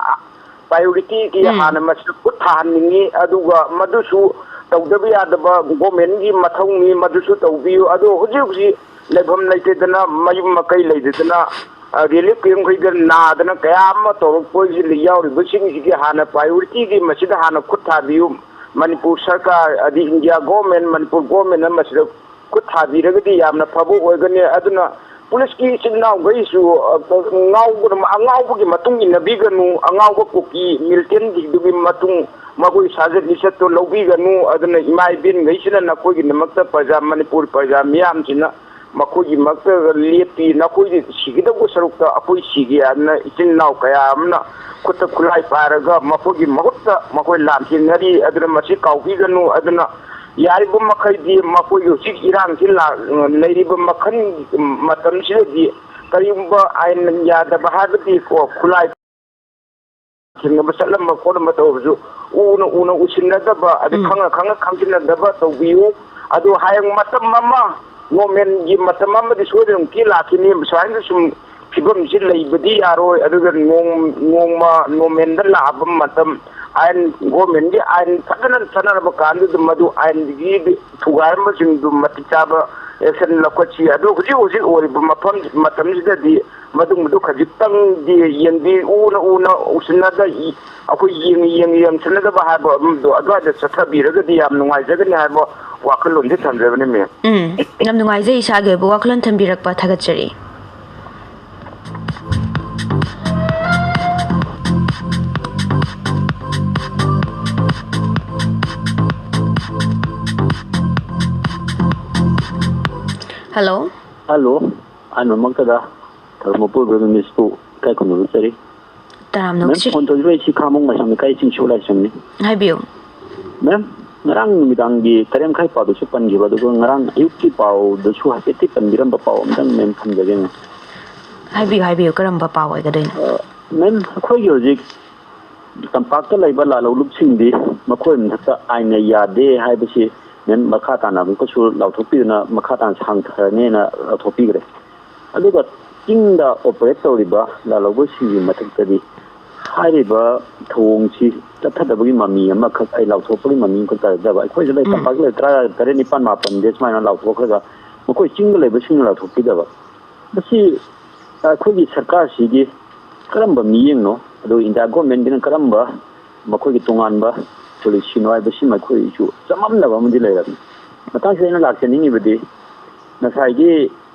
priority ꯒꯤ ꯎꯝ꯫ ꯍꯥꯟꯅ ꯃꯁꯤꯗ ꯈꯨꯠ ꯊꯥꯍꯟꯅꯤꯡꯉꯤ, ꯑꯗꯨꯒ ꯃꯗꯨꯁꯨ ꯇꯧꯗꯕ ꯌꯥꯗꯕ government ꯀꯤ ꯃꯊꯧꯅꯤ, ꯃꯗꯨꯁꯨ ꯇꯧꯕꯤꯌꯨ꯫ ꯑꯗꯣ ꯍꯧꯖꯤꯛ ꯍꯧꯖꯤꯛ ꯂꯩꯐꯝ ꯂꯩꯇꯗꯅ, ꯃꯌꯨꯝ ꯃꯀꯩ ꯂꯩꯇꯗꯅ, ꯑ, relief camp ꯈꯩꯗ ꯅꯥꯗꯅ ꯀꯌꯥ ꯑꯃ ꯇꯧꯔꯛꯄꯁꯤ ꯌꯥꯎꯔꯤꯕꯁꯤꯡꯁꯤꯒꯤ ꯍꯥꯟꯅ priority ꯒꯤ ꯃꯁꯤꯗ ꯍꯥꯟꯅ ꯈꯨꯠ ꯊꯥꯕꯤꯌꯨ꯫ ꯃꯅꯤꯄꯨꯔ ꯁꯔꯀꯥꯔ, ꯑꯗꯤ India government, ꯃꯅꯤꯄꯨꯔ government ꯅ ꯃꯁꯤꯗ ꯈꯨꯠ ꯊꯥꯕꯤꯔꯒꯗꯤ ꯌꯥꯝꯅ ꯐꯕ ꯑꯣꯏꯒꯅꯤ꯫ ꯑꯗꯨꯅ ꯄꯨꯂꯤꯁꯀꯤ ꯏꯆꯤꯜ ꯏꯅꯥꯎꯈꯩꯁꯨ, ꯑ, ꯉꯥꯎꯕꯅ-, ꯑꯉꯥꯎꯕꯒꯤ ꯃꯇꯨꯡ ꯏꯟꯅꯕꯤꯒꯅꯨ, ꯑꯉꯥꯎꯕ ꯀꯨꯀꯤ militant ꯁꯤꯡꯗꯨꯒꯤ ꯃꯇꯨꯡ ꯃꯈꯣꯏ ꯁꯥꯖꯠ ꯂꯤꯆꯠꯇꯨ ꯂꯧꯕꯤꯒꯅꯨ꯫ ꯑꯗꯨꯅ ꯏꯃꯥ ꯏꯕꯦꯟꯈꯩꯁꯤꯅ ꯅꯈꯣꯏꯒꯤꯗꯃꯛꯇ ꯄ꯭ꯔꯖꯥ, ꯃꯅꯤꯄꯨꯔ ꯄ꯭ꯔꯖꯥ ꯃꯤꯌꯥꯝꯁꯤꯅ ꯃꯈꯣꯏꯒꯤ ꯃꯔꯛꯇ ꯂꯦꯞꯄꯤ, ꯅꯈꯣꯏꯗꯤ ꯁꯤꯒꯗꯧꯕ ꯁꯔꯨꯛꯇ ꯑꯩꯈꯣꯏ ꯁꯤꯒꯦ ꯍꯥꯏꯗꯅ ꯏꯆꯤꯟ ꯏꯅꯥꯎ ꯀꯌꯥ ꯑꯃꯅ ꯈꯨꯠꯇ ꯈꯨꯠꯂꯥꯏ ꯄꯥꯏꯔꯒ ꯃꯈꯣꯏꯒꯤ ꯃꯍꯨꯠꯇ ꯃꯈꯣꯏ ꯂꯥꯟꯊꯦꯡꯅꯔꯤ꯫ ꯑꯗꯨꯅ ꯃꯁꯤ ꯀꯥꯎꯕꯤꯒꯅꯨ꯫ ꯑꯗꯨꯅ ꯌꯥꯔꯤꯕ ꯃꯈꯩꯗꯤ ꯃꯈꯣꯏꯒꯤ ꯍꯧꯖꯤꯛ ꯏꯔꯥꯡꯁꯤ ꯂꯥꯛ-, ꯂꯩꯔꯤꯕ ꯃꯈꯜ ꯃꯇꯝꯁꯤꯗꯗꯤ ꯀꯔꯤꯒꯨꯝꯕ ꯑꯥꯏꯟ ꯌꯥꯗꯕ ꯍꯥꯏꯕꯗꯤ ꯀꯣ, ꯈꯨꯠꯂꯥꯏ ꯊꯦꯡꯅꯕ ꯆꯠꯂꯝꯕ ꯈꯣꯠꯂꯝꯕ ꯇꯧꯔꯁꯨ ꯎꯅ ꯎꯅ ꯎꯁꯤꯟꯅꯗꯕ, ꯑꯗꯩ ꯎꯝ꯫ ꯈꯪꯅ ꯈꯪꯅ ꯈꯪꯖꯤꯟꯅꯗꯕ ꯇꯧꯕꯤꯌꯨ꯫ ꯑꯗꯨ ꯍꯌꯦꯡ ꯃꯇꯝ ꯑꯃ ꯅꯣꯔꯃꯦꯜꯒꯤ ꯃꯇꯝ ꯑꯃꯗꯤ ꯁꯣꯏꯗꯅꯃꯛꯀꯤ ꯂꯥꯛꯈꯤꯅꯤ꯫ ꯁꯨꯃꯥꯏꯅ ꯁꯨꯝ ꯐꯤꯕꯝꯁꯤ ꯂꯩꯕꯗꯤ ꯌꯥꯔꯣꯏ꯫ ꯑꯗꯨꯒ ꯅꯣꯡ-, ꯅꯣꯡꯃ ꯅꯣꯔꯃꯦꯜꯗ ꯂꯥꯛꯑꯕ ꯃꯇꯝ ꯑꯥꯏꯟ, ꯒꯣꯔꯃꯦꯟꯒꯤ ꯑꯥꯏꯟ ꯐꯖꯅ ꯆꯠꯅꯔꯕ ꯀꯥꯟꯗꯨꯗ ꯃꯗꯨ ꯑꯥꯏꯟꯒꯤ ꯊꯨꯒꯥꯏꯔꯝꯕꯁꯤꯡꯗꯨ ꯃꯇꯤꯛ ꯆꯥꯕ ꯑꯦꯛꯁꯟ ꯂꯧꯈꯠꯁꯤ꯫ ꯑꯗꯨ ꯍꯧꯖꯤꯛ ꯍꯧꯖꯤꯛ ꯑꯣꯏꯔꯤꯕ ꯃꯐꯝ, ꯃꯇꯝꯁꯤꯗꯗꯤ ꯃꯗꯨꯒꯨꯝꯕꯗꯨ ꯈꯖꯤꯛꯇꯪꯗꯤ ꯌꯦꯡꯕꯤ-, ꯎꯅ ꯎꯅ ꯎꯁꯤꯟꯅꯗ ꯏ-, ꯑꯩꯈꯣꯏ ꯌꯦꯡ-, ꯌꯦꯡ-, ꯌꯦꯡꯁꯤꯟꯅꯗꯕ ꯍꯥꯏꯕ ꯑꯃꯗꯣ ꯑꯗꯨꯋꯥꯏꯗ ꯆꯠꯊꯕꯤꯔꯒꯗꯤ ꯌꯥꯝ ꯅꯨꯡꯉꯥꯏꯖꯒꯅꯤ ꯍꯥꯏꯕ ꯋꯥꯈꯜꯂꯣꯟꯗꯤ ꯊꯝꯖꯕꯅꯤ, ꯃꯦꯝ꯫ ꯎꯝ, ꯌꯥꯝ ꯅꯨꯡꯉꯥꯏꯖꯩ ꯏꯁꯥꯒꯤ ꯑꯣꯏꯕ ꯋꯥꯈꯜꯂꯣꯟ ꯊꯝꯕꯤꯔꯛꯄ, ꯊꯥꯒꯠꯆꯔꯤ꯫ ꯍꯜꯂꯣ꯫ ꯍꯜꯂꯣ꯫ ꯑꯍꯥꯟꯕꯃꯛꯇꯗ ꯊꯧꯔꯝ ꯑꯄꯨꯟꯕ ꯃꯤꯁꯄꯨ ꯏꯀꯥꯏ ꯈꯨꯝꯅꯕ ꯎꯠꯆꯔꯤ꯫ ꯇꯔꯥꯝꯅ ꯃꯦꯝ, ꯑꯣꯛꯆꯔꯤ꯫ ꯐꯣꯟ ꯇꯧꯖꯔꯛꯏꯁꯤ ꯈꯥꯃꯣꯡ ꯃꯥꯏꯁꯝ ꯂꯩꯀꯥꯏ ꯆꯤꯡꯁꯨ ꯂꯥꯏꯁ꯭ꯔꯝꯅꯤ꯫ ꯍꯥꯏꯕꯤꯌꯨ꯫ ꯃꯦꯝ, ꯉꯔꯥꯡ ꯅꯨꯃꯤꯗꯥꯡꯒꯤ ꯇꯔꯦꯠ ꯃꯈꯥꯏ ꯄꯥꯎꯗꯁꯨ ꯄꯟꯈꯤꯕ, ꯑꯗꯨꯒ ꯉꯔꯥꯡ ꯑꯌꯨꯛꯀꯤ ꯄꯥꯎꯗꯁꯨ ꯍꯥꯏꯐꯦꯠꯇꯤ ꯄꯟꯕꯤꯔꯝꯕ ꯄꯥꯎ ꯑꯝꯇꯪ ꯃꯦꯝ ꯊꯝꯖꯒꯦ, ꯃꯦꯝ꯫ ꯍꯥꯏꯕꯤꯌꯨ, ꯍꯥꯏꯕꯤꯌꯨ, ꯀꯔꯝꯕ ꯄꯥꯎ ꯑꯣꯏꯒꯗꯣꯏꯅꯣ? ꯑ, ꯃꯦꯝ, ꯑꯩꯈꯣꯏꯒꯤ ꯍꯧꯖꯤꯛ ꯇꯝꯄꯥꯛꯇ ꯂꯩꯕ ꯂꯥꯜꯍꯧꯂꯨꯞꯁꯤꯡꯗꯤ ꯃꯈꯣꯏ ꯃꯊꯛꯇ ꯑꯥꯏꯟꯅ ꯌꯥꯗꯦ ꯍꯥꯏꯕꯁꯤ ꯃꯦꯝ ꯃꯈꯥ ꯇꯥꯅ ꯑꯃꯨꯛꯀꯁꯨ ꯂꯥꯎꯊꯣꯛꯄꯤꯗꯨꯅ ꯃꯈꯥ ꯇꯥꯅ ꯁꯥꯡꯊꯔꯅꯦꯅ ꯂꯥꯎꯊꯣꯛꯄꯤꯈ꯭ꯔꯦ꯫ ꯑꯗꯨꯒ ꯆꯤꯡꯗ ꯑꯣꯄꯔꯦꯠ ꯇꯧꯔꯤꯕ ꯂꯥꯜꯍꯧꯕꯁꯤꯡꯒꯤ ꯃꯊꯛꯇꯗꯤ ꯍꯥꯏꯔꯤꯕ ꯊꯧꯑꯣꯡꯁꯤ ꯆꯠꯊꯗꯕꯒꯤ ꯃꯃꯤ ꯑꯃꯈꯛ, ꯑꯩ ꯂꯥꯎꯊꯣꯛꯄꯒꯤ ꯃꯃꯤ ꯑꯃꯈꯛ ꯇꯥꯖꯗꯕ꯫ ꯑꯩꯈꯣꯏꯁꯨ ꯂꯩ, ꯎꯝ꯫ ꯇꯝꯄꯥꯛꯇ ꯂꯩ ꯇꯔꯥ ꯇꯔꯦꯠ ꯅꯤꯄꯥꯜ ꯃꯥꯄꯜꯗꯤ ꯁꯨꯃꯥꯏꯅ ꯂꯥꯎꯊꯣꯛꯈ꯭ꯔꯒ ꯃꯈꯣꯏ ꯆꯤꯡꯗ ꯂꯩꯕꯁꯤꯡꯅ ꯂꯥꯎꯊꯣꯛꯄꯤꯗꯕ꯫ ꯃꯁꯤ ꯑꯩꯈꯣꯏꯒꯤ ꯁꯔꯀꯥꯔꯁꯤꯒꯤ ꯀꯔꯝꯕ ꯃꯤꯠꯌꯦꯡꯅꯣ, ꯑꯗꯨꯒ ꯏꯟꯗꯤꯌꯥ ꯒꯣꯔꯃꯦꯟꯒꯤꯅ ꯀꯔꯝꯕ ꯃꯈꯣꯏꯒꯤ ꯇꯣꯉꯥꯟꯕ ꯄꯣꯂꯤꯁꯤꯅꯣ ꯍꯥꯏꯕꯁꯤꯃ ꯑꯩꯈꯣꯏꯁꯨ ꯆꯃꯝꯅꯕ ꯑꯃꯗꯤ ꯂꯩꯔꯕꯅꯤ꯫ ꯃꯇꯥꯡꯁꯤꯗ ꯑꯩꯅ ꯂꯥꯛꯆꯅꯤꯡꯉꯤꯕꯗꯤ, ꯉꯁꯥꯏꯒꯤ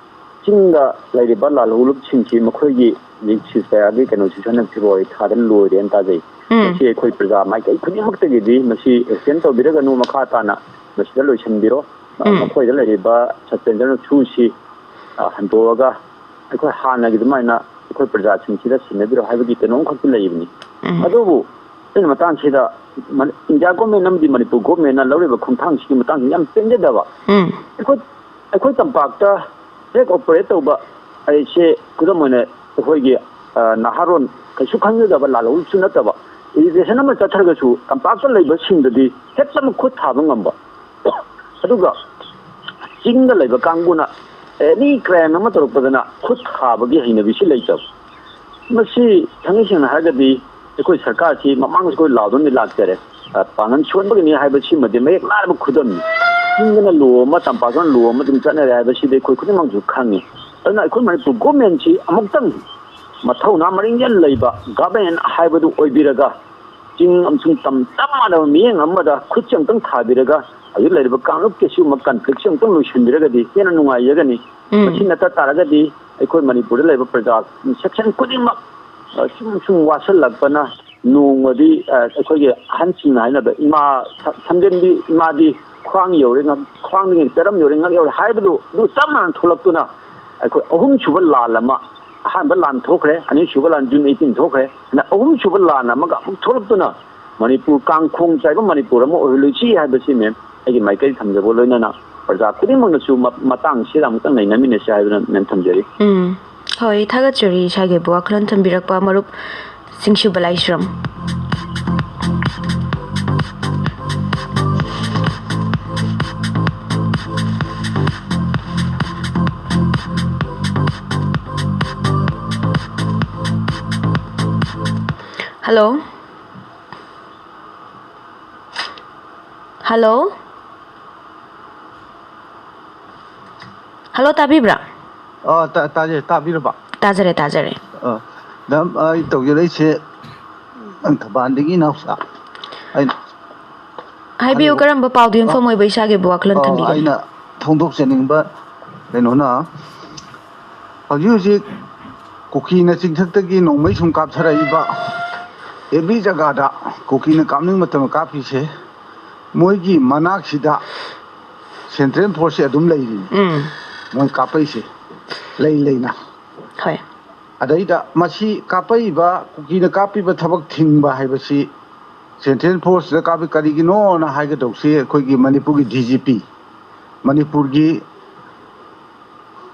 ꯆꯤꯡꯗ ꯂꯩꯔꯤꯕ ꯂꯥꯜꯍꯧꯂꯨꯞꯁꯤꯡꯁꯤ ꯃꯈꯣꯏꯒꯤ ꯍꯧꯖꯤꯛ ceasefire ꯒꯤ ꯀꯩꯅꯣꯁꯤꯁꯨ ꯍꯟꯗꯛ ꯐꯦꯕ꯭ꯔꯨꯋꯥꯔꯤ ꯊꯥꯗ ꯂꯣꯏꯔꯦꯅ ꯇꯥꯖꯩ꯫ ꯎꯝ꯫ ꯃꯁꯤ ꯑꯩꯈꯣꯏ ꯄ꯭ꯔꯖꯥ ꯃꯥꯏꯀꯩ ꯈꯨꯗꯤꯡꯃꯛꯇꯒꯤꯗꯤ ꯃꯁꯤ extend ꯇꯧꯕꯤꯔꯒꯅꯨ, ꯃꯈꯥ ꯇꯥꯅ ꯃꯁꯤꯗ ꯂꯣꯏꯁꯤꯟꯕꯤꯔꯣ꯫ ꯎꯝ꯫ ꯃꯈꯣꯏꯗ ꯂꯩꯔꯤꯕ suspension of truce ꯁꯤ ꯑ, ꯍꯟꯗꯣꯛꯑꯒ ꯑꯩꯈꯣꯏ ꯍꯥꯟꯅꯒꯤ ꯑꯗꯨꯃꯥꯏꯅ ꯑꯩꯈꯣꯏ ꯄ꯭ꯔꯖꯥꯁꯤꯡꯁꯤꯗ ꯁꯤꯟꯅꯕꯤꯔꯣ ꯍꯥꯏꯕꯒꯤ ꯀꯩꯅꯣꯝꯈꯛꯇꯤ ꯂꯩꯕꯅꯤ꯫ ꯎꯝ꯫ ꯑꯗꯨꯕꯨ ꯑꯩꯅ ꯃꯇꯥꯡꯁꯤꯗ ꯃꯅꯤ-, ꯏꯟꯗꯤꯌꯥ ꯒꯣꯔꯃꯦꯟ ꯑꯃꯗꯤ ꯃꯅꯤꯄꯨꯔ ꯒꯣꯔꯃꯦꯟꯅ ꯂꯧꯔꯤꯕ ꯈꯣꯡꯊꯥꯡꯁꯤꯒꯤ ꯃꯇꯥꯡꯁꯤ ꯌꯥꯝ ꯄꯦꯟꯖꯗꯕ꯫ ꯎꯝ꯫ ꯑꯩꯈꯣꯏ, ꯑꯩꯈꯣꯏ ꯇꯝꯄꯥꯛꯇ ꯍꯦꯛ ꯑꯣꯄꯔꯦꯠ ꯇꯧꯕ ꯑꯩꯁꯦ, ꯈꯨꯗꯝ ꯑꯣꯏꯅ ꯑꯩꯈꯣꯏꯒꯤ, ꯑ, ꯅꯍꯥꯔꯣꯟ ꯀꯩꯁꯨ ꯈꯪꯖꯗꯕ ꯂꯥꯜꯍꯧꯕꯁꯨ ꯅꯠꯇꯕ, ꯏꯔꯤꯒꯦꯁꯟ ꯑꯃ ꯆꯠꯊꯔꯒꯁꯨ ꯇꯝꯄꯥꯛꯇ ꯂꯩꯕꯁꯤꯡꯗꯗꯤ ꯍꯦꯛꯇꯃꯛ ꯈꯨꯠ ꯊꯥꯕ ꯉꯝꯕ꯫ ꯑꯗꯨꯒ ꯆꯤꯡꯗ ꯂꯩꯕ ꯀꯥꯡꯕꯨꯅ ꯑꯦꯅꯤ ꯀ꯭ꯔꯥꯏꯝ ꯑꯃ ꯇꯧꯔꯛꯄꯗꯅ ꯈꯨꯠ ꯊꯥꯕꯒꯤ ꯍꯩꯅꯕꯤꯁꯤ ꯂꯩꯇꯕ꯫ ꯃꯁꯤ ꯊꯥꯡꯉꯩ ꯁꯦꯡꯅ ꯍꯥꯏꯔꯒꯗꯤ ꯑꯩꯈꯣꯏ ꯁꯔꯀꯥꯔꯁꯤ ꯃꯃꯥꯡꯁꯨ ꯑꯩꯈꯣꯏ ꯂꯥꯎꯗꯨꯅꯗꯤ ꯂꯥꯛꯆꯔꯦ꯫ ꯑ, ꯄꯥꯡꯒꯜ ꯁꯣꯟꯕꯒꯤꯅꯤ ꯍꯥꯏꯕꯁꯤꯃꯗꯤ ꯃꯌꯦꯛ ꯂꯥꯔꯕ ꯈꯨꯗꯝꯅꯤ꯫ ꯆꯤꯡꯗꯅ ꯂꯣ ꯑꯃ, ꯇꯝꯄꯥꯛꯇꯅ ꯂꯣ ꯑꯃ ꯑꯗꯨꯝ ꯆꯠꯅꯔꯦ ꯍꯥꯏꯕꯁꯤꯗꯤ ꯑꯩꯈꯣꯏ ꯈꯨꯗꯤꯡꯃꯛꯁꯨ ꯈꯪꯉꯤ꯫ ꯑꯗꯨꯅ ꯑꯩꯈꯣꯏ ꯃꯅꯤꯄꯨꯔ ꯒꯣꯔꯃꯦꯟꯁꯤ ꯑꯃꯨꯛꯇꯪ ꯃꯊꯧꯅꯥ ꯃꯔꯤꯡꯖꯦꯜ ꯂꯩꯕ ꯒꯚꯔꯟꯃꯦꯟ ꯍꯥꯏꯕꯗꯨ ꯑꯣꯏꯕꯤꯔꯒ, ꯆꯤꯡ ꯑꯃꯁꯨꯡ ꯇꯝ ꯆꯞ ꯃꯥꯟꯅꯕ ꯃꯤꯠꯌꯦꯡ ꯑꯃꯗ ꯈꯨꯠꯁꯦ ꯑꯃꯨꯛꯇꯪ ꯊꯥꯕꯤꯔꯒ, ꯍꯧꯖꯤꯛ ꯂꯩꯔꯤꯕ ꯀꯥꯡꯂꯨꯞꯀꯤ ꯑꯁꯤꯒꯨꯝꯕ ꯀꯟꯐ꯭ꯂꯤꯛꯁꯦ ꯑꯃꯨꯛꯇꯪ ꯂꯣꯏꯁꯤꯟꯕꯤꯔꯒꯗꯤ ꯍꯦꯟꯅ ꯅꯨꯡꯉꯥꯏꯖꯒꯅꯤ꯫ ꯎꯝ꯫ ꯃꯁꯤ ꯅꯠꯇ ꯇꯥꯔꯒꯗꯤ ꯑꯩꯈꯣꯏ ꯃꯅꯤꯄꯨꯔꯗ ꯂꯩꯔꯤꯕ ꯄ꯭ꯔꯖꯥ ꯁꯦꯛꯁꯟ ꯈꯨꯗꯤꯡꯃꯛ, ꯑ, ꯁꯨꯝ ꯁꯨꯝ ꯋꯥꯁꯤꯜꯂꯛꯄꯅ ꯅꯣꯡꯃꯗꯤ, ꯑ, ꯑꯩꯈꯣꯏꯒꯤ ꯑꯍꯟꯁꯤꯡꯅ ꯍꯥꯏꯅꯕ ꯏꯃꯥ ꯁ-, ꯁꯝꯖꯦꯟꯕꯤ ꯏꯃꯥꯗꯤ ꯈ꯭ꯋꯥꯡ ꯌꯧꯔꯦ, ꯉꯛ-, ꯈ꯭ꯋꯥꯡꯗꯒꯤ ꯆꯔꯝ ꯌꯧꯔꯦ, ꯉꯛ ꯌꯧꯔꯦ ꯍꯥꯏꯕꯗꯨ ꯑꯗꯨ ꯆꯞ ꯃꯥꯟꯅ ꯊꯣꯛꯂꯛꯇꯨꯅ ꯑꯩꯈꯣꯏ ꯑꯍꯨꯝꯁꯨꯕ ꯂꯥꯟ ꯑꯃ, ꯑꯍꯥꯟꯕ ꯂꯥꯟ ꯊꯣꯛꯈ꯭ꯔꯦ, ꯑꯅꯤꯁꯨꯕ ꯂꯥꯟ June eighteen ꯊꯣꯛꯈ꯭ꯔꯦ, ꯑꯗꯨꯅ ꯑꯍꯨꯝꯁꯨꯕ ꯂꯥꯟ ꯑꯃꯒ ꯑꯃꯨꯛ ꯊꯣꯛꯂꯛꯇꯨꯅ ꯃꯅꯤꯄꯨꯔ ꯀꯥꯡꯈꯣꯡ ꯆꯥꯏꯕ ꯃꯅꯤꯄꯨꯔ ꯑꯃ ꯑꯣꯏꯍꯜꯂꯣꯏꯁꯤ ꯍꯥꯏꯕꯁꯤ ꯃꯦꯝ ꯑꯩꯒꯤ ꯃꯥꯏꯀꯩ ꯊꯝꯖꯕ ꯂꯣꯏꯅꯅ ꯄ꯭ꯔꯖꯥ ꯈꯨꯗꯤꯡꯃꯛꯅꯁꯨ ꯃ-, ꯃꯇꯥꯡꯁꯤꯗ ꯑꯃꯨꯛꯇꯪ ꯅꯩꯅꯃꯤꯟꯅꯁꯤ ꯍꯥꯏꯗꯨꯅ ꯃꯦꯝ ꯊꯝꯖꯔꯤ꯫ ꯎꯝ꯫ ꯍꯣꯏ, ꯊꯥꯒꯠꯆꯔꯤ ꯏꯁꯥꯒꯤ ꯑꯣꯏꯕ ꯋꯥꯈꯜꯂꯣꯟ ꯊꯝꯕꯤꯔꯛꯄ ꯃꯔꯨꯞ ꯁꯤꯡꯁꯨꯕ ꯂꯥꯏꯁ꯭ꯔꯝ꯫ ꯍꯜꯂꯣ꯫ ꯍꯜꯂꯣ꯫ ꯍꯜꯂꯣ, ꯇꯥꯕꯤꯕ꯭ꯔꯥ? ꯑ, ꯇꯥ-, ꯇꯥꯖꯩ, ꯇꯥꯕꯤꯔꯕ? ꯇꯥꯖꯔꯦ, ꯇꯥꯖꯔꯦ꯫ ꯑ, ꯃꯦꯝ, ꯑꯩ ꯇꯧꯖꯔꯛꯏꯁꯦ ꯊꯧꯕꯥꯜꯗꯒꯤ ꯏꯅꯥꯎꯆꯥ꯫ ꯑꯩꯅ ꯍꯥꯏꯕꯤꯌꯨ, ꯍꯜꯂꯣ꯫ ꯀꯔꯝꯕ ꯄꯥꯎꯗ ꯌꯨꯝꯐꯝ ꯑ, ꯑꯣꯏꯕ ꯏꯁꯥꯒꯤ ꯑꯣꯏꯕ ꯋꯥꯈꯜꯂꯣꯟ ꯑ, ꯊꯝꯕꯤꯒꯅꯤ? ꯑꯩꯅ ꯐꯣꯡꯗꯣꯛꯆꯅꯤꯡꯕ ꯀꯩꯅꯣꯅ, ꯍꯧꯖꯤꯛ ꯍꯧꯖꯤꯛ ꯀꯨꯀꯤꯅ ꯆꯤꯡꯊꯛꯇꯒꯤ ꯅꯣꯡꯃꯩ ꯁꯨꯝ ꯀꯥꯞꯊꯔꯛꯏꯕ, ꯑꯦꯕ꯭ꯔꯤ ꯖꯒꯥꯗ ꯀꯨꯀꯤꯅ ꯀꯥꯞꯅꯤꯡꯕ ꯃꯇꯝꯗ ꯀꯥꯞꯄꯤꯁꯦ, ꯃꯣꯏꯒꯤ ꯃꯅꯥꯛꯁꯤꯗ ꯁꯦꯟꯇ꯭ꯔꯦꯜ ꯐꯣꯔꯁꯁꯦ ꯑꯗꯨꯝ ꯂꯩꯔꯤ꯫ ꯎꯝ꯫ ꯃꯣꯏ ꯀꯥꯞꯄꯛꯏꯁꯦ ꯂꯩ ꯂꯩꯅ꯫ ꯍꯣꯏ꯫ ꯑꯗꯩꯗ ꯃꯁꯤ ꯀꯥꯞꯄꯛꯏꯕ, ꯀꯨꯀꯤꯅ ꯀꯥꯞꯄꯤꯕ ꯊꯕꯛ ꯊꯤꯡꯕ ꯍꯥꯏꯕꯁꯤ, ꯁꯦꯟꯇ꯭ꯔꯦꯜ ꯐꯣꯔꯁꯇ ꯀꯥꯞꯄꯤ ꯀꯔꯤꯒꯤꯅꯣꯅ ꯍꯥꯏꯒꯗꯧꯁꯤ ꯑꯩꯈꯣꯏꯒꯤ ꯃꯅꯤꯄꯨꯔꯒꯤ ꯗꯤ ꯖꯤ ꯄꯤ, ꯃꯅꯤꯄꯨꯔꯒꯤ,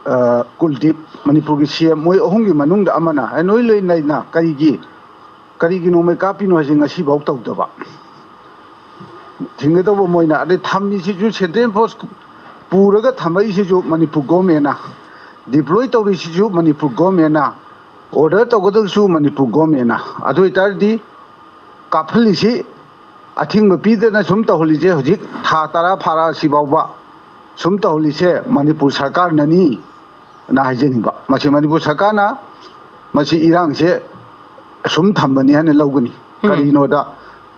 ꯑ, ꯀꯨꯜꯗꯤꯞ, ꯃꯅꯤꯄꯨꯔꯒꯤ ꯁꯤ ꯑꯦꯝ, ꯃꯣꯏ ꯑꯍꯨꯝꯒꯤ ꯃꯅꯨꯡꯗ ꯑꯃꯅ, "ꯑꯦ, ꯅꯣꯏ ꯂꯣꯏ ꯂꯩꯅ ꯀꯔꯤꯒꯤ, ꯀꯔꯤꯒꯤ ꯅꯣꯡꯃꯩ ꯀꯥꯞꯄꯤꯅꯣ?" ꯍꯥꯏꯁꯦ ꯉꯁꯤꯐꯥꯎ ꯇꯧꯗꯕ꯫ ꯊꯤꯡꯒꯗꯧꯕ ꯃꯣꯏꯅ꯫ ꯑꯗꯩ ꯊꯝꯃꯤꯁꯤꯁꯨ, ꯁꯦꯟꯇ꯭ꯔꯦꯜ ꯐꯣꯔꯁ ꯄꯨꯔꯒ ꯊꯝꯃꯛꯏꯁꯤꯁꯨ ꯃꯅꯤꯄꯨꯔ ꯒꯣꯔꯃꯦꯟꯅ, ꯗꯤꯄ꯭ꯂꯣꯏ ꯇꯧꯔꯤꯁꯤꯁꯨ ꯃꯅꯤꯄꯨꯔ ꯒꯣꯔꯃꯦꯟꯅ, ꯑꯣꯔꯗꯔ ꯇꯧꯒꯗꯕꯁꯨ ꯃꯅꯤꯄꯨꯔ ꯒꯣꯔꯃꯦꯟꯅ꯫ ꯑꯗꯨ ꯑꯣꯏꯇꯥꯔꯗꯤ ꯀꯥꯞꯍꯜꯂꯤꯁꯤ ꯑꯊꯤꯡꯕ ꯄꯤꯗꯅ ꯁꯨꯝ ꯇꯧꯍꯜꯂꯤꯁꯦ, ꯍꯧꯖꯤꯛ ꯊꯥ ꯇꯔꯥ ꯐꯥꯔꯛꯑꯁꯤ ꯐꯥꯎꯕ ꯁꯨꯝ ꯇꯧꯍꯜꯂꯤꯁꯦ ꯃꯅꯤꯄꯨꯔ ꯁꯔꯀꯥꯔꯅꯅꯤ꯫ ꯅ ꯍꯥꯏꯖꯅꯤꯡꯕ꯫ ꯃꯁꯤ ꯃꯅꯤꯄꯨꯔ ꯁꯔꯀꯥꯔꯅ ꯃꯁꯤ ꯏꯔꯥꯡꯁꯦ ꯑꯁꯨꯝ ꯊꯝꯕꯅꯤ ꯍꯥꯏꯅ ꯂꯧꯒꯅꯤ꯫ ꯎꯝ꯫ ꯀꯔꯤꯒꯤꯅꯣꯗ,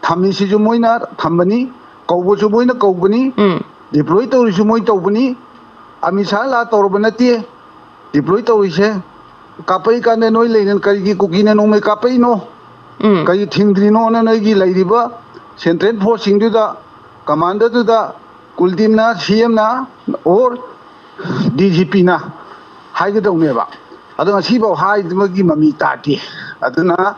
ꯊꯝꯃꯤꯁꯤꯁꯨ ꯃꯣꯏꯅ ꯊꯝꯕꯅꯤ, ꯀꯧꯕꯁꯨ ꯃꯣꯏꯅ ꯀꯧꯕꯅꯤ, ꯎꯝ꯫ ꯗꯤꯄ꯭ꯂꯣꯏ ꯇꯧꯔꯤꯁꯨ ꯃꯣꯏ ꯇꯧꯕꯅꯤ꯫ ꯑꯃꯤꯠ ꯁꯥꯍ ꯂꯥ ꯇꯧꯔꯕ ꯅꯠꯇꯦ꯫ ꯗꯤꯄ꯭ꯂꯣꯏ ꯇꯧꯔꯤꯁꯦ ꯀꯥꯞꯄꯛꯏ ꯀꯥꯟꯗ ꯅꯣꯏ ꯂꯩꯅ ꯀꯔꯤꯒꯤ ꯀꯨꯀꯤꯅ ꯅꯣꯡꯃꯩ ꯀꯥꯞꯄꯛꯏꯅꯣ? ꯎꯝ꯫ ꯀꯔꯤ ꯊꯤꯡꯗ꯭ꯔꯤꯅꯣꯅ ꯅꯣꯏꯒꯤ ꯂꯩꯔꯤꯕ ꯁꯦꯟꯇ꯭ꯔꯦꯜ ꯐꯣꯔꯁꯁꯤꯡꯗꯨꯗ, ꯀꯃꯥꯟꯗꯔꯗꯨꯗ, ꯀꯨꯜꯗꯤꯞꯅ, ꯁꯤ ꯑꯦꯝꯅ, ꯑꯣꯔ ꯗꯤ ꯖꯤ ꯄꯤꯅ ꯍꯥꯏꯒꯗꯧꯅꯦꯕ꯫ ꯑꯗꯣ ꯉꯁꯤꯐꯥꯎ ꯍꯥꯏꯕꯒꯤ ꯃꯃꯤ ꯇꯥꯗꯦ꯫ ꯑꯗꯨꯅ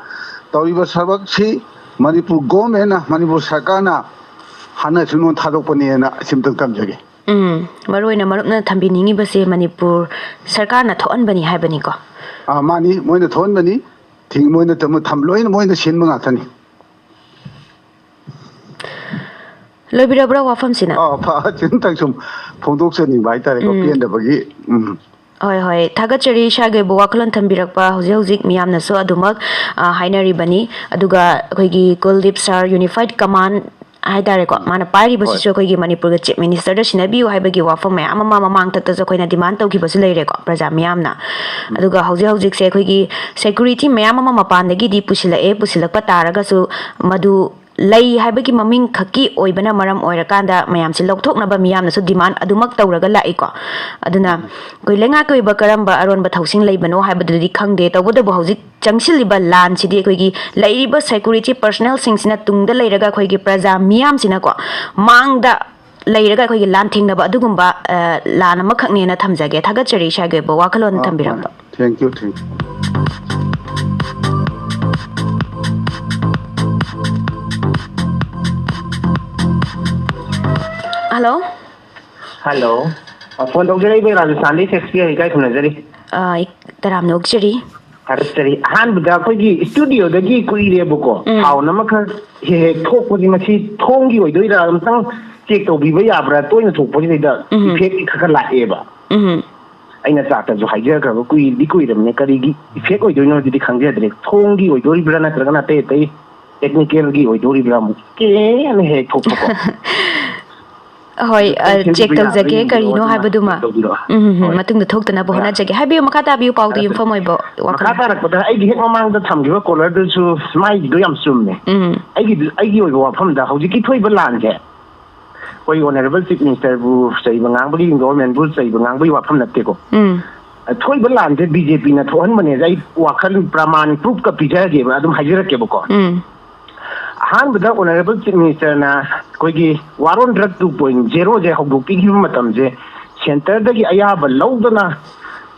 ꯇꯧꯔꯤꯕ ꯊꯕꯛꯁꯤ ꯃꯅꯤꯄꯨꯔ ꯒꯣꯔꯃꯦꯟꯅ, ꯃꯅꯤꯄꯨꯔ ꯁꯔꯀꯥꯔꯅ ꯍꯥꯟꯅ ꯁꯨꯅꯣ ꯊꯥꯗꯣꯛꯄꯅꯦꯅ ꯁꯤꯝꯇꯪ ꯊꯝꯖꯒꯦ꯫ ꯎꯝ, ꯃꯔꯨ ꯑꯣꯏꯅ ꯃꯔꯨꯞꯅ ꯊꯝꯕꯤꯅꯤꯡꯉꯤꯕꯁꯦ ꯃꯅꯤꯄꯨꯔ ꯁꯔꯀꯥꯔꯅ ꯊꯣꯛꯍꯟꯕꯅꯤ ꯍꯥꯏꯕꯅꯤꯀꯣ? ꯑꯥ, ꯃꯥꯅꯤ, ꯃꯣꯏꯅ ꯊꯣꯛꯍꯟꯕꯅꯤ꯫ ꯊꯤꯡ-, ꯃꯣꯏꯅ ꯊꯝ-, ꯊꯝ-, ꯂꯣꯏꯅ ꯃꯣꯏꯅ ꯁꯤꯟꯕ ꯉꯥꯛꯇꯅꯤ꯫ ꯂꯣꯏꯕꯤꯔꯕ꯭ꯔꯥ ꯋꯥꯐꯝꯁꯤꯅ? ꯑꯥ, ꯐ-, ꯑꯁꯤꯝꯇꯪ ꯁꯨꯝ ꯐꯣꯡꯗꯣꯛꯆꯅꯤꯡꯕ ꯍꯥꯏꯇꯥꯔꯦꯀꯣ, ꯎꯝ꯫ ꯄꯦꯟꯗꯕꯒꯤ꯫ ꯎꯝ꯫ ꯍꯣꯏ, ꯍꯣꯏ꯫ ꯊꯥꯒꯠꯆꯔꯤ ꯏꯁꯥꯒꯤ ꯑꯣꯏꯕ ꯋꯥꯈꯜꯂꯣꯟ ꯊꯝꯕꯤꯔꯛꯄ꯫ ꯍꯧꯖꯤꯛ ꯍꯧꯖꯤꯛ ꯃꯤꯌꯥꯝꯅꯁꯨ ꯑꯗꯨꯃꯛ, ꯑ, ꯍꯥꯏꯅꯔꯤꯕꯅꯤ꯫ ꯑꯗꯨꯒ ꯑꯩꯈꯣꯏꯒꯤ ꯀꯨꯜꯗꯤꯞ ꯁꯥꯔ, ꯌꯨꯅꯤꯐꯥꯏꯠ ꯀꯃꯥꯟ ꯍꯥꯏꯇꯥꯔꯦꯀꯣ, ꯃꯥꯅ ꯄꯥꯏꯔꯤꯕꯁꯤꯁꯨ ꯍꯣꯏ꯫ ꯑꯩꯈꯣꯏꯒꯤ ꯃꯅꯤꯄꯨꯔꯒ ꯆꯤꯐ ꯃꯤꯅꯤꯁꯇꯔꯗ ꯁꯤꯟꯅꯕꯤꯌꯨ ꯍꯥꯏꯕꯒꯤ ꯋꯥꯐꯝ ꯃꯌꯥꯝ ꯑꯃ ꯃꯃꯥꯡꯊꯛꯇꯁꯨ ꯑꯩꯈꯣꯏꯅ ꯗꯤꯃꯥꯟ ꯇꯧꯈꯤꯕꯁꯨ ꯂꯩꯔꯦꯀꯣ, ꯄ꯭ꯔꯖꯥ ꯃꯤꯌꯥꯝꯅ꯫ ꯑꯗꯨꯒ ꯍꯧꯖꯤꯛ ꯍꯧꯖꯤꯛꯁꯦ ꯑꯩꯈꯣꯏꯒꯤ ꯁꯦꯀ꯭ꯌꯨꯔꯤꯇꯤ ꯃꯌꯥꯝ ꯑꯃ ꯃꯄꯥꯟꯗꯒꯤꯗꯤ ꯄꯨꯁꯤꯜꯂꯛꯑꯦ, ꯄꯨꯁꯤꯜꯂꯛꯄ ꯇꯥꯔꯒꯁꯨ ꯃꯗꯨ ꯂꯩ ꯍꯥꯏꯕꯒꯤ ꯃꯃꯤꯡ ꯈꯛꯀꯤ ꯑꯣꯏꯕꯅ ꯃꯔꯝ ꯑꯣꯏꯔꯀꯥꯟꯗ ꯃꯌꯥꯝꯁꯦ ꯂꯧꯊꯣꯛꯅꯕ ꯃꯤꯌꯥꯝꯅꯁꯨ ꯗꯤꯃꯥꯟ ꯑꯗꯨꯃꯛ ꯇꯧꯔꯒ ꯂꯥꯛꯏꯀꯣ꯫ ꯑꯗꯨꯅ ꯑꯩꯈꯣꯏ ꯂꯩꯉꯥꯛꯀꯤ ꯑꯣꯏꯕ ꯀꯔꯝꯕ ꯑꯔꯣꯟꯕ ꯊꯧꯁꯤꯡ ꯂꯩꯕꯅꯣ ꯍꯥꯏꯕꯗꯨꯗꯤ ꯈꯪꯗꯦ, ꯇꯧꯕꯇꯕꯨ ꯍꯧꯖꯤꯛ ꯆꯪꯁꯤꯜꯂꯤꯕ ꯂꯥꯟꯁꯤꯗꯤ ꯑꯩꯈꯣꯏꯒꯤ ꯂꯩꯔꯤꯕ ꯁꯦꯀ꯭ꯌꯨꯔꯤꯇꯤ ꯄꯔꯁꯅꯦꯜꯁꯤꯡꯁꯤꯅ ꯇꯨꯡꯗ ꯂꯩꯔꯒ ꯑꯩꯈꯣꯏꯒꯤ ꯄ꯭ꯔꯖꯥ ꯃꯤꯌꯥꯝꯁꯤꯅꯀꯣ ꯃꯥꯡꯗ ꯂꯩꯔꯒ ꯑꯩꯈꯣꯏꯒꯤ ꯂꯥꯟꯊꯦꯡꯅꯕ ꯑꯗꯨꯒꯨꯝꯕ, ꯑ, ꯂꯥꯟ ꯑꯃꯈꯛꯅꯦꯅ ꯊꯝꯖꯒꯦ꯫ ꯊꯥꯒꯠꯆꯔꯤ ꯏꯁꯥꯒꯤ ꯑꯣꯏꯕ ꯋꯥꯈꯜꯂꯣꯟ ꯑ, ꯊꯝꯕꯤꯔꯛꯄ꯫ ꯍꯣꯏ꯫ Thank you, thank you. Hello. Hello. ꯑ, ꯐꯣꯟ ꯇꯧꯖꯔꯛꯏꯕ ꯔꯥꯖꯁꯊꯥꯟꯗꯒꯤ ꯁꯦꯛꯁꯄꯤꯌꯔ ꯏꯀꯥꯏ ꯈꯨꯝꯅꯖꯔꯤ꯫ ꯑ, ꯏ-, ꯇꯔꯥꯝꯅ ꯑꯣꯛꯆꯔꯤ꯫ ꯊꯥꯒꯠꯆꯔꯤ꯫ ꯑꯍꯥꯟꯕꯗ ꯑꯩꯈꯣꯏꯒꯤ ꯁ꯭ꯇꯨꯗꯤꯑꯣꯗꯒꯤ ꯀꯨꯏꯔꯦꯕꯀꯣ, ꯎꯝ꯫ Sound ꯑꯃꯈꯛ ꯍꯦꯛ ꯍꯦꯛ ꯊꯣꯛꯄꯁꯤ ꯃꯁꯤ ꯊꯣꯡꯒꯤ ꯑꯣꯏꯗꯣꯏꯔꯥ? ꯑꯝꯇꯪ check ꯇꯧꯕꯤꯕ ꯌꯥꯕ꯭ꯔꯥ? ꯇꯣꯏꯅ ꯊꯣꯛꯄꯁꯤꯗꯩꯗ ꯎꯝ꯫ Effect ꯈꯔ ꯈꯔ ꯂꯥꯛꯑꯦꯕ꯫ ꯎꯝ꯫ ꯑꯩꯅ ꯆꯥꯠꯇꯁꯨ ꯍꯥꯏꯖꯈ꯭ꯔꯕ, ꯀꯨꯏꯗꯤ ꯀꯨꯏꯔꯕꯅꯦ, ꯀꯔꯤꯒꯤ effect ꯑꯣꯏꯗꯣꯏꯅꯣ ꯑꯗꯨꯗꯤ ꯈꯪꯖꯗ꯭ꯔꯦ꯫ ꯊꯣꯡꯒꯤ ꯑꯣꯏꯗꯣꯔꯤꯕ꯭ꯔꯥ ꯅꯠꯇ꯭ꯔꯒꯅ ꯑꯇꯩ ꯑꯇꯩ technicalꯒꯤ ꯑꯣꯏꯗꯣꯔꯤꯕ꯭ꯔꯥ? ꯑꯃꯨꯛ ꯀꯦꯅ ꯍꯦꯛ ꯊꯣꯛꯄꯀꯣ꯫ ꯍꯣꯏ, ꯑꯗꯨ ꯑ, ꯁꯦꯝꯕꯤꯕ check ꯌꯥꯕ꯭ꯔꯥ ꯇꯧꯖꯒꯦ, ꯌꯦꯡꯕꯤꯔꯣ, ꯀꯔꯤꯅꯣ ꯑꯗꯨꯅ ꯍꯥꯏꯕꯗꯨꯃ꯫ Check ꯇꯧꯕꯤꯔꯣ꯫ ꯎꯝ, ꯎꯝ, ꯎꯝ, ꯍꯣꯏ꯫ ꯃꯇꯨꯡꯗ ꯊꯣꯛꯇꯅꯕ ꯌꯥ-, ꯍꯣꯠꯅꯖꯒꯦ꯫ ꯍꯥꯏꯕꯤꯌꯨ, ꯃꯈꯥ ꯇꯥꯕꯤꯌꯨ, ꯄꯥꯎꯗ ꯌꯥꯔꯦ꯫ ꯌꯨꯝꯐꯝ ꯑꯣꯏꯕ ꯋꯥꯈꯜ꯫ ꯃꯈꯥ ꯇꯥꯔꯛꯄꯗ ꯑꯩꯒꯤ ꯍꯦꯛ ꯃꯃꯥꯡꯗ ꯊꯝꯈꯤꯕ caller ꯗꯨꯁꯨ ꯃꯥꯏꯒꯤꯗꯣ ꯌꯥꯝ ꯆꯨꯝꯃꯦ꯫ ꯎꯝ꯫ ꯑꯩꯒꯤꯗꯨ-, ꯑꯩꯒꯤ ꯑꯣꯏꯕ ꯋꯥꯐꯝꯗ ꯍꯧꯖꯤꯛꯀꯤ ꯊꯣꯛꯏꯕ ꯂꯥꯟꯁꯦ ꯑꯩꯈꯣꯏ Honourable Chief Minister ꯕꯨ ꯆꯩꯕ ꯉꯥꯡꯕꯒꯤ, government ꯕꯨ ꯆꯩꯕ ꯉꯥꯡꯕꯒꯤ ꯋꯥꯐꯝ ꯅꯠꯇꯦꯀꯣ꯫ ꯎꯝ꯫ ꯊꯣꯛꯏꯕ ꯂꯥꯟꯁꯦ BJP ꯅ ꯊꯣꯛꯍꯟꯕꯅꯦꯁꯦ ꯑꯩ ꯋꯥꯈꯜ ꯄ꯭ꯔꯃꯥꯟ, proof ꯀ ꯄꯤꯖꯒꯦꯕ, ꯑꯗꯨꯝ ꯍꯥꯏꯖꯔꯛꯀꯦꯕꯀꯣ꯫ ꯎꯝ꯫ ꯑꯍꯥꯟꯕꯗ Honourable Chief Minister ꯅ ꯑꯩꯈꯣꯏꯒꯤ War on Drug two point zero ꯁꯦ ꯍꯧꯗꯣꯛꯄꯤꯈꯤꯕ ꯃꯇꯝꯁꯦ, centre ꯗꯒꯤ ꯑꯌꯥꯕ ꯂꯧꯗꯅ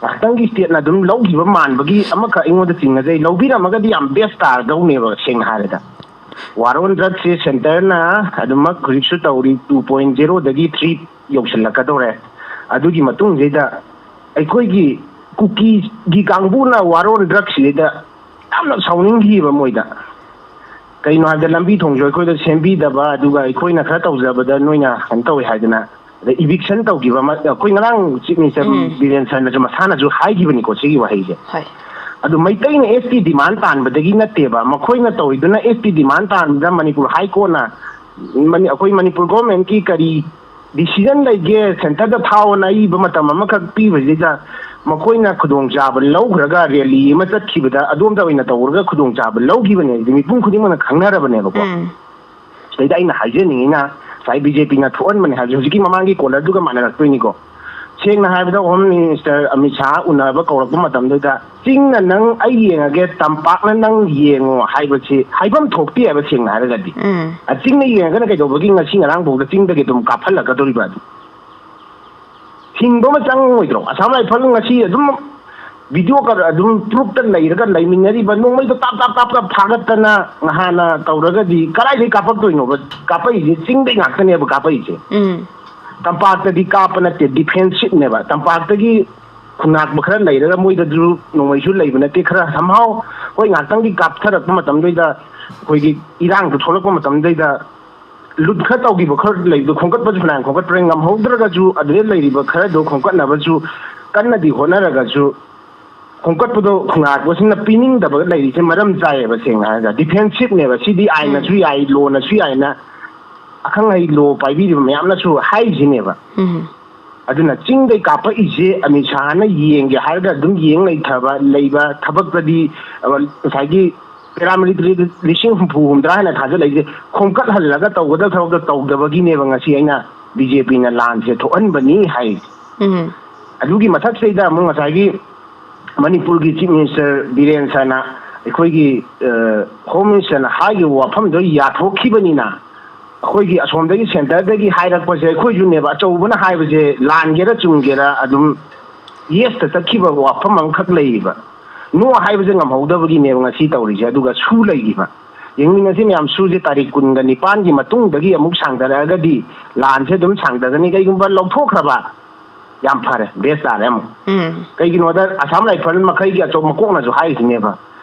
ꯉꯥꯏꯍꯥꯛꯇꯪꯒꯤ state ꯅ ꯑꯗꯨꯝ ꯂꯧꯈꯤꯕ ꯃꯥꯟꯕꯒꯤ ꯑꯃꯈꯛ ꯑꯩꯉꯣꯟꯗ ꯆꯤꯡꯅꯖꯩ꯫ ꯂꯧꯕꯤꯔꯝꯃꯒꯗꯤ ꯌꯥꯝ best ꯇꯥꯔꯗꯧꯅꯦꯕ, ꯁꯦꯡꯅ ꯍꯥꯏꯔꯗ꯫ War on Drug say centre ꯅ ꯑꯗꯨꯃꯛ ꯍꯧꯖꯤꯛꯁꯨ ꯇꯧꯔꯤ, two point zero ꯗꯒꯤ three ꯌꯧꯁꯤꯜꯂꯛꯀꯗꯧꯔꯦ꯫ ꯑꯗꯨꯒꯤ ꯃꯇꯨꯡꯁꯤꯗ ꯑꯩꯈꯣꯏꯒꯤ ꯀꯨꯀꯤꯒꯤ ꯀꯥꯡꯕꯨꯅ War on Drug ꯁꯤꯗ ꯌꯥꯝꯅ ꯁꯥꯎꯅꯤꯡꯈꯤꯕ ꯃꯣꯏꯗ꯫ ꯀꯩꯅꯣ ꯍꯥꯏꯕꯗ ꯂꯝꯕꯤ ꯊꯣꯡꯁꯨ ꯑꯩꯈꯣꯏꯗ ꯁꯦꯝꯕꯤꯗꯕ, ꯑꯗꯨꯒ ꯑꯩꯈꯣꯏꯅ ꯈꯔ ꯇꯧꯖꯕꯗ ꯅꯣꯏꯅ ꯀꯩꯅꯣ ꯇꯧꯋꯦ ꯍꯥꯏꯗꯅ꯫ ꯑꯗ eviction ꯇꯧꯈꯤꯕ ꯑꯃ, ꯑꯩꯈꯣꯏ ꯉꯔꯥꯡ Chief Minister ꯎꯝ꯫ ꯕꯤꯔꯦꯟ ꯁꯔꯅꯁꯨ ꯃꯁꯥꯅꯁꯨ ꯍꯥꯏꯈꯤꯕꯅꯤꯀꯣ ꯁꯤꯒꯤ ꯋꯥꯍꯩꯁꯦ꯫ ꯍꯣꯏ꯫ ꯑꯗꯨ ꯃꯩꯇꯩꯅ ST demand ꯇꯥꯟꯕꯗꯒꯤ ꯅꯠꯇꯦꯕ, ꯃꯈꯣꯏꯅ ꯇꯧꯔꯤꯗꯨꯅ ST demand ꯇꯥꯟꯕꯗ ꯃꯅꯤꯄꯨꯔ High Court ꯅ, ꯃꯅꯤ-, ꯑꯩꯈꯣꯏ ꯃꯅꯤꯄꯨꯔ government ꯀꯤ ꯀꯔꯤ decision ꯂꯩꯒꯦ, centre ꯗ ꯊꯥꯎꯑꯣꯅ ꯑꯏꯕ ꯃꯇꯝ ꯑꯃꯈꯛ ꯄꯤꯕꯁꯤꯗ ꯃꯈꯣꯏꯅ ꯈꯨꯗꯣꯡꯆꯥꯕ ꯂꯧꯈ꯭ꯔꯒ rally ꯑꯃ ꯆꯠꯈꯤꯕꯗ ꯑꯗꯣꯝꯗ ꯑꯣꯏꯅ ꯇꯧꯔꯒ ꯈꯨꯗꯣꯡꯆꯥꯕ ꯂꯧꯈꯤꯕꯅꯦ ꯍꯥꯏꯁꯦ ꯃꯤꯄꯨꯝ ꯈꯨꯗꯤꯡꯃꯛꯅ ꯈꯪꯅꯔꯕꯅꯦꯕꯀꯣ꯫ ꯎꯝ꯫ ꯁꯤꯗꯩꯗ ꯑꯩꯅ ꯍꯥꯏꯖꯅꯤꯡꯉꯤꯅ ꯉꯁꯥꯏ BJP ꯅ ꯊꯣꯛꯍꯟꯕꯅꯦ ꯍꯥꯏꯕꯁꯦ ꯍꯧꯖꯤꯛꯀꯤ ꯃꯃꯥꯡꯒꯤ caller ꯗꯨꯒ ꯃꯥꯟꯅꯔꯛꯇꯣꯏꯅꯤꯀꯣ꯫ ꯁꯦꯡꯅ ꯍꯥꯏꯔꯕꯗ, ꯍꯣꯝ ꯃꯤꯅꯤꯁꯇꯔ ꯑꯃꯤꯠ ꯁꯥꯍ ꯎꯅꯕ ꯀꯧꯔꯛꯄ ꯃꯇꯝꯗꯨꯗ, "ꯆꯤꯡꯅ ꯅꯪ ꯑꯩ ꯌꯦꯡꯉꯒꯦ, ꯇꯝꯄꯥꯛꯅ ꯅꯪ ꯌꯦꯡꯉꯣ" ꯍꯥꯏꯕꯁꯤ ꯍꯥꯏꯐꯝ ꯊꯣꯛꯇꯦ ꯍꯥꯏꯕ, ꯁꯦꯡꯅ ꯍꯥꯏꯔꯒꯗꯤ꯫ ꯎꯝ꯫ "ꯑ, ꯆꯤꯡꯅ ꯌꯦꯡꯉꯒꯅ ꯀꯩꯗꯧꯕꯒꯤ ꯉꯁꯤ ꯉꯔꯥꯡ ꯐꯥꯎꯗ ꯆꯤꯡꯗꯒꯤ ꯑꯗꯨꯝ ꯀꯥꯞꯍꯜꯂꯛꯀꯗꯧꯔꯤꯕ?" ꯑꯗꯨ ꯍꯤꯡꯕ ꯑꯃ ꯆꯪꯉꯣꯏꯗ꯭ꯔꯣ? ꯑꯁꯥꯝ ꯔꯥꯏꯐꯜ ꯉꯁꯤ ꯑꯗꯨꯝ ꯚꯤꯗꯤꯑꯣ ꯀ-, ꯑꯗꯨꯝ ꯄ꯭ꯔꯨꯐꯇ ꯂꯩꯔꯒ ꯂꯩꯃꯤꯟꯅꯔꯤꯕ, ꯅꯣꯡꯃꯩꯗꯣ ꯇꯥꯞ, ꯇꯥꯞ, ꯇꯥꯞ, ꯇꯥꯞ ꯊꯥꯒꯠꯇꯅ ꯉꯍꯥꯟꯅ ꯇꯧꯔꯒꯗꯤ ꯀꯗꯥꯏꯗꯒꯤ ꯀꯥꯞꯄꯛꯇꯣꯏꯅꯣꯕ? ꯀꯥꯞꯄꯛꯏꯁꯦ ꯆꯤꯡꯗꯩ ꯉꯥꯛꯇꯅꯦꯕ ꯀꯥꯞꯄꯛꯏꯁꯦ꯫ ꯎꯝ꯫ ꯇꯝꯄꯥꯛꯇꯗꯤ ꯀꯥꯞꯄ ꯅꯠꯇꯦ, ꯗꯤꯐꯦꯟꯁꯤꯞꯅꯦꯕ꯫ ꯇꯝꯄꯥꯛꯇꯒꯤ ꯈꯨꯟꯉꯥꯛꯄ ꯈꯔ ꯂꯩꯔꯒ, ꯃꯣꯏꯗꯁꯨ ꯅꯣꯡꯃꯩꯁꯨ ꯂꯩꯕ ꯅꯠꯇꯦ, ꯈꯔ somehow ꯍꯣꯏ ꯉꯥꯛꯇꯪꯒꯤ ꯀꯥꯞꯊꯔꯛꯄ ꯃꯇꯝꯗꯨꯗꯩꯗ, ꯑꯩꯈꯣꯏꯒꯤ ꯏꯔꯥꯡꯗꯣ ꯊꯣꯛꯂꯛꯄ ꯃꯇꯝꯗꯨꯗꯩꯗ ꯂꯨꯠ ꯈꯔ ꯇꯧꯈꯤꯕ ꯈꯔ ꯂꯩꯕꯗꯣ, ꯈꯣꯝꯒꯠꯄꯁꯨ ꯐꯅꯌꯥꯝ ꯈꯣꯝꯒꯠꯄ꯭ꯔꯦ, ꯉꯝꯍꯧꯗ꯭ꯔꯒꯁꯨ ꯑꯗꯨꯗ ꯂꯩꯔꯤꯕ ꯈꯔꯗꯣ ꯈꯣꯝꯒꯠꯅꯕꯁꯨ ꯀꯟꯅꯗꯤ ꯍꯣꯠꯅꯔꯒꯁꯨ, ꯈꯣꯝꯒꯠꯄꯗꯣ ꯈꯨꯟꯉꯥꯛꯄꯁꯤꯡꯅ ꯄꯤꯅꯤꯡꯗꯕ ꯂꯩꯔꯤꯁꯦ ꯃꯔꯝ ꯆꯥꯏꯌꯦꯕ, ꯁꯦꯡꯅ ꯍꯥꯏꯔꯒ꯫ ꯗꯤꯐꯦꯟꯁꯤꯞꯅꯦꯕ ꯁꯤꯗꯤ, ꯑꯥꯏꯟꯅꯁꯨ ꯎꯝ꯫ ꯌꯥꯏ, ꯂꯣꯅꯁꯨ ꯌꯥꯏꯅ ꯑꯈꯪ ꯑꯍꯩ ꯂꯣ ꯄꯥꯏꯕꯤꯔꯤꯕ ꯃꯌꯥꯝꯅꯁꯨ ꯍꯥꯏꯔꯤꯁꯤꯅꯦꯕ꯫ ꯎꯝ꯫ ꯑꯗꯨꯅ ꯆꯤꯡꯗꯩ ꯀꯥꯞꯄꯛꯏꯁꯦ ꯑꯃꯤꯠ ꯁꯥꯍꯅ ꯌꯦꯡꯒꯦ ꯍꯥꯏꯔꯒ ꯑꯗꯨꯝ ꯌꯦꯡ ꯂꯩꯊꯕ, ꯂꯩꯕ ꯊꯕꯛꯇꯗꯤ, ꯑ, ꯉꯁꯥꯏꯒꯤ ꯄꯦꯔꯥꯃꯤꯂꯤꯇꯔꯤ ꯂꯤꯁꯤꯡ ꯍꯨꯝꯐꯨ ꯍꯨꯝꯗ꯭ꯔꯥ ꯍꯥꯏꯅ ꯊꯥꯖꯤꯜꯂꯛꯏꯁꯦ ꯈꯣꯝꯀꯠꯍꯜꯂꯒ ꯇꯧꯒꯗꯕ ꯊꯕꯛꯇꯣ ꯇꯧꯗꯕꯒꯤꯅꯦꯕ ꯉꯁꯤ ꯑꯩꯅ ꯕꯤ ꯖꯦ ꯄꯤꯅ ꯂꯥꯟꯁꯦ ꯊꯣꯛꯍꯟꯕꯅꯤ ꯍꯥꯏꯔꯤꯁꯦ꯫ ꯎꯝ꯫ ꯑꯗꯨꯒꯤ ꯃꯊꯛꯁꯤꯗꯩꯗ ꯑꯃꯨꯛ ꯉꯁꯥꯏꯒꯤ ꯃꯅꯤꯄꯨꯔꯒꯤ ꯆꯤꯐ ꯃꯤꯅꯤꯁꯇꯔ ꯕꯤꯔꯦꯟ ꯁꯔꯅ ꯑꯩꯈꯣꯏꯒꯤ, ꯑ, ꯍꯣꯝ ꯃꯤꯅꯤꯁꯇꯔꯅ ꯍꯥꯏꯈꯤꯕ ꯋꯥꯐꯝꯗꯣ ꯌꯥꯊꯣꯛꯈꯤꯕꯅꯤꯅ, ꯑꯩꯈꯣꯏꯒꯤ ꯑꯁꯣꯝꯗꯒꯤ ꯁꯦꯟꯇꯔꯗꯒꯤ ꯍꯥꯏꯔꯛꯄꯁꯦ, ꯑꯩꯈꯣꯏꯁꯨꯅꯦꯕ, ꯑꯆꯧꯕꯅ ꯍꯥꯏꯕꯁꯦ ꯂꯥꯟꯒꯦꯔꯥ ꯆꯨꯝꯒꯦꯔꯥ ꯑꯗꯨꯝ ꯌꯦꯁꯇ ꯆꯠꯈꯤꯕ ꯋꯥꯐꯝ ꯑꯃꯈꯛ ꯂꯩꯔꯤꯕ꯫ ꯅꯣ ꯍꯥꯏꯕꯁꯦ ꯉꯝꯍꯧꯗꯕꯒꯤꯅꯦꯕ ꯉꯁꯤ ꯇꯧꯔꯤꯁꯦ꯫ ꯑꯗꯨꯒ ꯁꯨ ꯂꯩꯈꯤꯕ꯫ ꯌꯦꯡꯃꯤꯟꯅꯁꯤ ꯃꯌꯥꯝ, ꯁꯨꯁꯦ ꯇꯥꯔꯤꯛ ꯀꯨꯟꯒ ꯅꯤꯄꯥꯟꯒꯤ ꯃꯇꯨꯡꯗꯒꯤ ꯑꯃꯨꯛ ꯁꯥꯡꯊꯔꯛꯑꯒꯗꯤ ꯂꯥꯟꯁꯦ ꯑꯗꯨꯝ ꯁꯥꯡꯊꯒꯅꯤ꯫ ꯀꯩꯒꯨꯝꯕ ꯂꯧꯊꯣꯛꯈ꯭ꯔꯕ, ꯌꯥꯝ ꯐꯔꯦ, ꯕꯦꯁ ꯇꯥꯔꯦ ꯑꯃꯨꯛ꯫ ꯎꯝ꯫ ꯀꯩꯒꯤꯅꯣꯗ ꯑꯁꯥꯝ ꯔꯥꯏꯐꯜ ꯃꯈꯩꯒꯤ ꯑꯆꯧ ꯃꯀꯣꯛꯅꯁꯨ ꯍꯥꯏꯔꯤꯁꯤꯅꯦꯕ,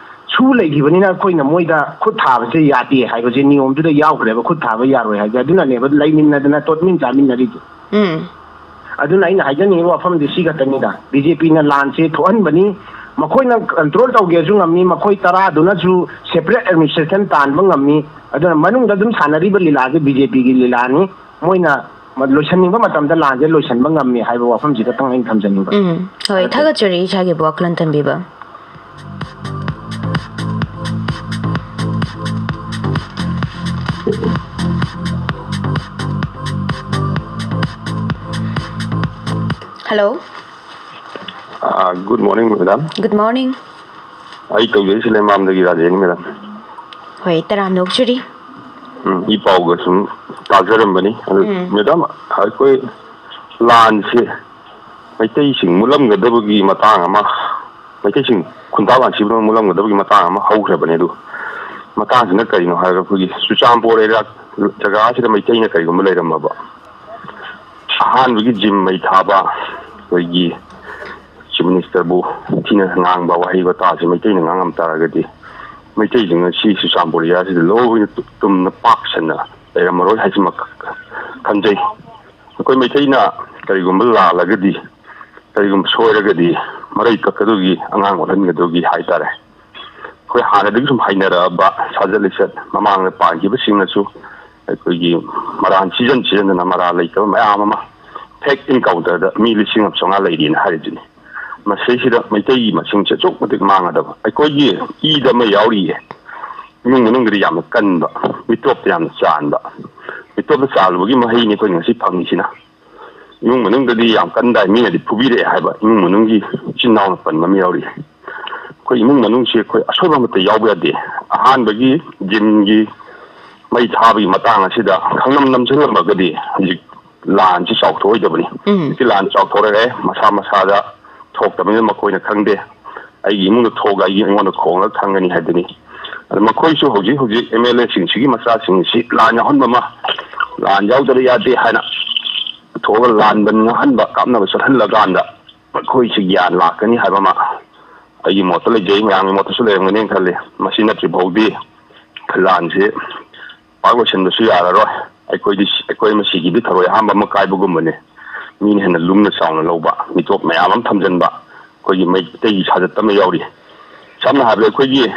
ꯁꯨ ꯂꯩꯈꯤꯕꯅꯤꯅ ꯑꯩꯈꯣꯏꯅ ꯃꯣꯏꯗ ꯈꯨꯠ ꯊꯥꯕꯁꯦ ꯌꯥꯗꯦ ꯍꯥꯏꯕꯁꯦ ꯅꯤꯌꯣꯝꯗꯨꯗ ꯌꯥꯎꯈ꯭ꯔꯦꯕ, ꯈꯨꯠ ꯊꯥꯕ ꯌꯥꯔꯣꯏ ꯍꯥꯏꯁꯦ꯫ ꯑꯗꯨꯅꯅꯦꯕ ꯂꯩꯃꯤꯟꯅꯗꯅ ꯇꯣꯠꯃꯤꯟ ꯆꯥꯃꯤꯟꯅꯔꯤꯁꯦ꯫ ꯎꯝ꯫ ꯑꯗꯨꯅ ꯑꯩꯅ ꯍꯥꯏꯖꯅꯤꯡꯉꯤꯕ ꯋꯥꯐꯝꯗꯤ ꯁꯤ ꯈꯛꯇꯅꯤꯗ, ꯕꯤ ꯖꯦ ꯄꯤꯅ ꯂꯥꯟꯁꯦ ꯊꯣꯛꯍꯟꯕꯅꯤ, ꯃꯈꯣꯏꯅ ꯀꯟꯇ꯭ꯔꯣꯜ ꯇꯧꯒꯦꯁꯨ ꯉꯝꯃꯤ, ꯃꯈꯣꯏ ꯇꯔꯥꯗꯨꯅꯁꯨ ꯁꯦꯄꯔꯦꯠ ꯑꯦꯗꯃꯤꯅꯤꯁꯇ꯭ꯔꯦꯁꯟ ꯇꯥꯟꯕ ꯉꯝꯃꯤ꯫ ꯑꯗꯨꯅ ꯃꯅꯨꯡꯗ ꯑꯗꯨꯝ ꯁꯥꯟꯅꯔꯤꯕ ꯂꯤꯂꯥꯁꯦ ꯕꯤ ꯖꯦ ꯄꯤꯒꯤ ꯂꯤꯂꯥꯅꯤ꯫ ꯃꯣꯏꯅ ꯃ-, ꯂꯣꯏꯁꯤꯟꯅꯤꯡꯕ ꯃꯇꯝꯗ ꯂꯥꯟꯁꯦ ꯂꯣꯏꯁꯤꯟꯕ ꯉꯝꯃꯤ ꯍꯥꯏꯕ ꯋꯥꯐꯝꯁꯤ ꯈꯛꯇꯪ ꯑꯩꯅ ꯊꯝꯖꯅꯤꯡꯕ꯫ ꯎꯝ, ꯍꯣꯏ, ꯊꯥꯒꯠꯆꯔꯤ ꯏꯁꯥꯒꯤ ꯋꯥꯈꯜꯂꯣꯟ ꯊꯝꯕꯤꯕ꯫ Hello. Uh, good morning, madam. Good morning. ꯑꯩ ꯇꯧꯖꯔꯤꯁꯤ ꯂꯩꯃꯥꯝꯗꯒꯤ ꯔꯥꯖꯦꯟꯅꯤ, madam. ꯍꯣꯏ, ꯇꯔꯥꯝꯅ ꯑꯣꯛꯆꯔꯤ. ꯎꯝ, ꯏ ꯄꯥꯎꯒ ꯁꯨꯝ ꯇꯥꯖꯔꯝꯕꯅꯤ꯫ ꯑꯗꯨ, ꯎꯝ. madam, ꯑꯩꯈꯣꯏ ꯂꯥꯟꯁꯦ ꯃꯩꯇꯩꯁꯤꯡ ꯃꯨꯠꯂꯝꯒꯗꯕꯒꯤ ꯃꯇꯥꯡ ꯑꯃ, ꯃꯩꯇꯩꯁꯤꯡ ꯈꯨꯟꯗꯥ ꯂꯥꯟꯁꯤꯕ ꯃꯨꯠꯂꯝꯒꯗꯕꯒꯤ ꯃꯇꯥꯡ ꯑꯃ ꯍꯧꯈ꯭ꯔꯕꯅꯦ꯫ ꯑꯗꯨ ꯃꯇꯥꯡꯁꯤꯅ ꯀꯔꯤꯅꯣ ꯍꯥꯏꯔꯒ, ꯑꯩꯈꯣꯏꯒꯤ ꯆꯨꯔꯆꯥꯟꯄꯨꯔ area ꯖꯒꯥꯁꯤꯗ ꯃꯩꯇꯩꯅ ꯀꯔꯤꯒꯨꯝꯕ ꯂꯩꯔꯝꯃꯕ, ꯑꯍꯥꯟꯕꯒꯤ ꯖꯤꯝ ꯃꯩ ꯊꯥꯕ, ꯑꯩꯈꯣꯏꯒꯤ Chief Minister ꯕꯨ ꯊꯤꯅ ꯉꯥꯡꯕ ꯋꯥꯍꯩ ꯋꯥꯇꯥꯁꯦ ꯃꯩꯇꯩꯅ ꯉꯥꯡꯉꯝ ꯇꯥꯔꯒꯗꯤ, ꯃꯩꯇꯩꯁꯤꯡ ꯑꯁꯤ ꯆꯨꯔꯆꯥꯟꯄꯨꯔ area ꯁꯤꯗ ꯂꯣꯏꯅ ꯇꯨꯝꯅ ꯄꯥꯛ ꯁꯟꯅ ꯂꯩꯔꯝꯃꯔꯣꯏ ꯍꯥꯏꯁꯤꯃꯛ ꯈꯟꯖꯩ꯫ ꯑꯩꯈꯣꯏ ꯃꯩꯇꯩꯅ ꯀꯔꯤꯒꯨꯝꯕ ꯂꯥꯜꯂꯒꯗꯤ, ꯀꯔꯤꯒꯨꯝꯕ ꯁꯣꯏꯔꯒꯗꯤ, ꯃꯔꯩ ꯀꯛꯀꯗꯧꯒꯤ, ꯑꯉꯥꯡ ꯑꯣꯠꯍꯟꯒꯗꯧꯒꯤ ꯍꯥꯏꯇꯥꯔꯦ꯫ ꯑꯩꯈꯣꯏ ꯍꯥꯟꯅꯗꯒꯤ ꯁꯨꯝ ꯍꯩꯅꯔꯛꯑꯕ ꯁꯥꯖꯠ ꯂꯤꯆꯠ, ꯃꯃꯥꯡꯗ ꯄꯥꯟꯈꯤꯕꯁꯤꯡꯅꯁꯨ ꯑꯩꯈꯣꯏꯒꯤ ꯃꯔꯥꯟ ꯁꯤꯖꯟ ꯁꯤꯖꯟꯗꯅ ꯃꯔꯥꯜ ꯂꯩꯇꯕ ꯃꯌꯥꯝ ꯑꯃ fake encounter ꯗ ꯃꯤ ꯂꯤꯁꯤꯡ ꯑꯃ ꯆꯥꯝꯃꯉꯥ ꯂꯩꯔꯤꯅ ꯍꯥꯏꯔꯤꯗꯨꯅꯤ꯫ ꯃꯁꯤꯁꯤꯗ ꯃꯩꯇꯩꯒꯤ ꯃꯁꯤꯡꯁꯦ ꯑꯁꯨꯛ ꯃꯇꯤꯛ ꯃꯥꯡꯒꯗꯕ꯫ ꯑꯩꯈꯣꯏꯒꯤ ꯏꯗ ꯑꯃ ꯌꯥꯎꯔꯤꯌꯦ, ꯏꯃꯨꯡ ꯃꯅꯨꯡꯗꯗꯤ ꯌꯥꯝꯅ ꯀꯟꯕ, ꯃꯤꯇꯣꯞꯇ ꯌꯥꯝꯅ ꯆꯥꯟꯕ꯫ ꯃꯤꯇꯣꯞꯇ ꯆꯥꯜꯂꯨꯕꯒꯤ ꯃꯍꯩꯅꯤ ꯑꯩꯈꯣꯏꯅ ꯉꯁꯤ ꯐꯪꯉꯤꯁꯤꯅ꯫ ꯏꯃꯨꯡ ꯃꯅꯨꯡꯗꯗꯤ ꯌꯥꯝ ꯀꯟꯗꯥꯏ, ꯃꯤꯅꯗꯤ ꯐꯨꯕꯤꯔꯛꯑꯦ ꯍꯥꯏꯕ ꯏꯃꯨꯡ ꯃꯅꯨꯡꯒꯤ ꯏꯆꯤꯟ ꯏꯅꯥꯎꯅ ꯄꯟꯕ ꯑꯃ ꯌꯥꯎꯔꯤ꯫ ꯑꯩꯈꯣꯏ ꯏꯃꯨꯡ ꯃꯅꯨꯡꯁꯤ ꯑꯩꯈꯣꯏ ꯑꯁꯣꯏꯕ ꯑꯃꯠꯇ ꯌꯥꯎꯕ ꯌꯥꯗꯦ꯫ ꯑꯍꯥꯟꯕꯒꯤ ꯖꯤꯝꯒꯤ ꯃꯩ ꯊꯥꯕꯒꯤ ꯃꯇꯥꯡ ꯑꯁꯤꯗ ꯈꯪꯅꯝ ꯅꯝꯁꯤꯜꯂꯝꯃꯒꯗꯤ ꯍꯧꯖꯤꯛ ꯂꯥꯟꯁꯤ ꯆꯥꯎꯊꯣꯛꯑꯣꯏꯗꯕꯅꯤ꯫ ꯎꯝ. ꯍꯧꯖꯤꯛꯇꯤ ꯂꯥꯟ ꯆꯥꯎꯊꯣꯔꯛꯑꯦ, ꯃꯁꯥ ꯃꯁꯥꯗ ꯊꯣꯛꯇꯕꯅꯤꯅ ꯃꯈꯣꯏꯅ ꯈꯪꯗꯦ꯫ ꯑꯩꯒꯤ ꯏꯃꯨꯡꯗ ꯊꯣꯛꯑꯒ ꯑꯩꯒꯤ ꯑꯩꯉꯣꯟꯗ ꯈꯣꯡꯉꯒ ꯈꯪꯒꯅꯤ ꯍꯥꯏꯗꯨꯅꯤ꯫ ꯑꯗꯨ ꯃꯈꯣꯏꯁꯨ ꯍꯧꯖꯤꯛ ꯍꯧꯖꯤꯛ MLA ꯁꯤꯡꯁꯤꯒꯤ ꯃꯆꯥꯁꯤꯡꯁꯤ ꯂꯥꯟ ꯌꯥꯎꯍꯟꯕ ꯑꯃ, ꯂꯥꯟ ꯌꯥꯎꯗꯕ ꯌꯥꯗꯦ ꯍꯥꯏꯅ ꯊꯣꯛꯑꯒ ꯂꯥꯟꯕꯟ ꯉꯥꯡꯍꯟꯕ, ꯀꯥꯞꯅꯕ ꯆꯠꯍꯜꯂꯀꯥꯟꯗ ꯃꯈꯣꯏꯁꯤ ꯒ꯭ꯌꯥꯟ ꯂꯥꯛꯀꯅꯤ ꯍꯥꯏꯕ ꯑꯃ ꯑꯩꯒꯤ ꯃꯣꯠꯇ ꯂꯩꯖꯩ, ꯃꯌꯥꯝꯒꯤ ꯃꯣꯠꯇꯁꯨ ꯂꯩꯔꯝꯒꯅꯦꯅ ꯈꯜꯂꯤ꯫ ꯃꯁꯤ ꯅꯠꯇ꯭ꯔꯤ ꯐꯥꯎꯗꯤ ꯂꯥꯟꯁꯤ ꯄꯥꯛ ꯂꯣꯏꯁꯤꯟꯕꯁꯨ ꯌꯥꯔꯔꯣꯏ꯫ ꯑꯩꯈꯣꯏꯗꯤ, ꯑꯩꯈꯣꯏ ꯑꯃ ꯁꯤꯈꯤꯕꯗꯤ ꯊꯔꯣꯏ ꯑꯍꯥꯝꯕ ꯑꯃ ꯀꯥꯏꯕꯒꯨꯝꯕꯅꯤ꯫ ꯃꯤꯅ ꯍꯦꯟꯅ ꯂꯨꯝꯅ ꯆꯥꯎꯅ ꯂꯧꯕ, ꯃꯤꯇꯣꯞ ꯃꯌꯥꯝ ꯑꯃ ꯊꯝꯖꯤꯟꯕ, ꯑꯩꯈꯣꯏꯒꯤ ꯃꯩꯇꯩꯒꯤ ꯁꯥꯖꯠ ꯑꯃ ꯌꯥꯎꯔꯤ꯫ ꯁꯝꯅ ꯍꯥꯏꯔꯕꯗ, ꯑꯩꯈꯣꯏꯒꯤ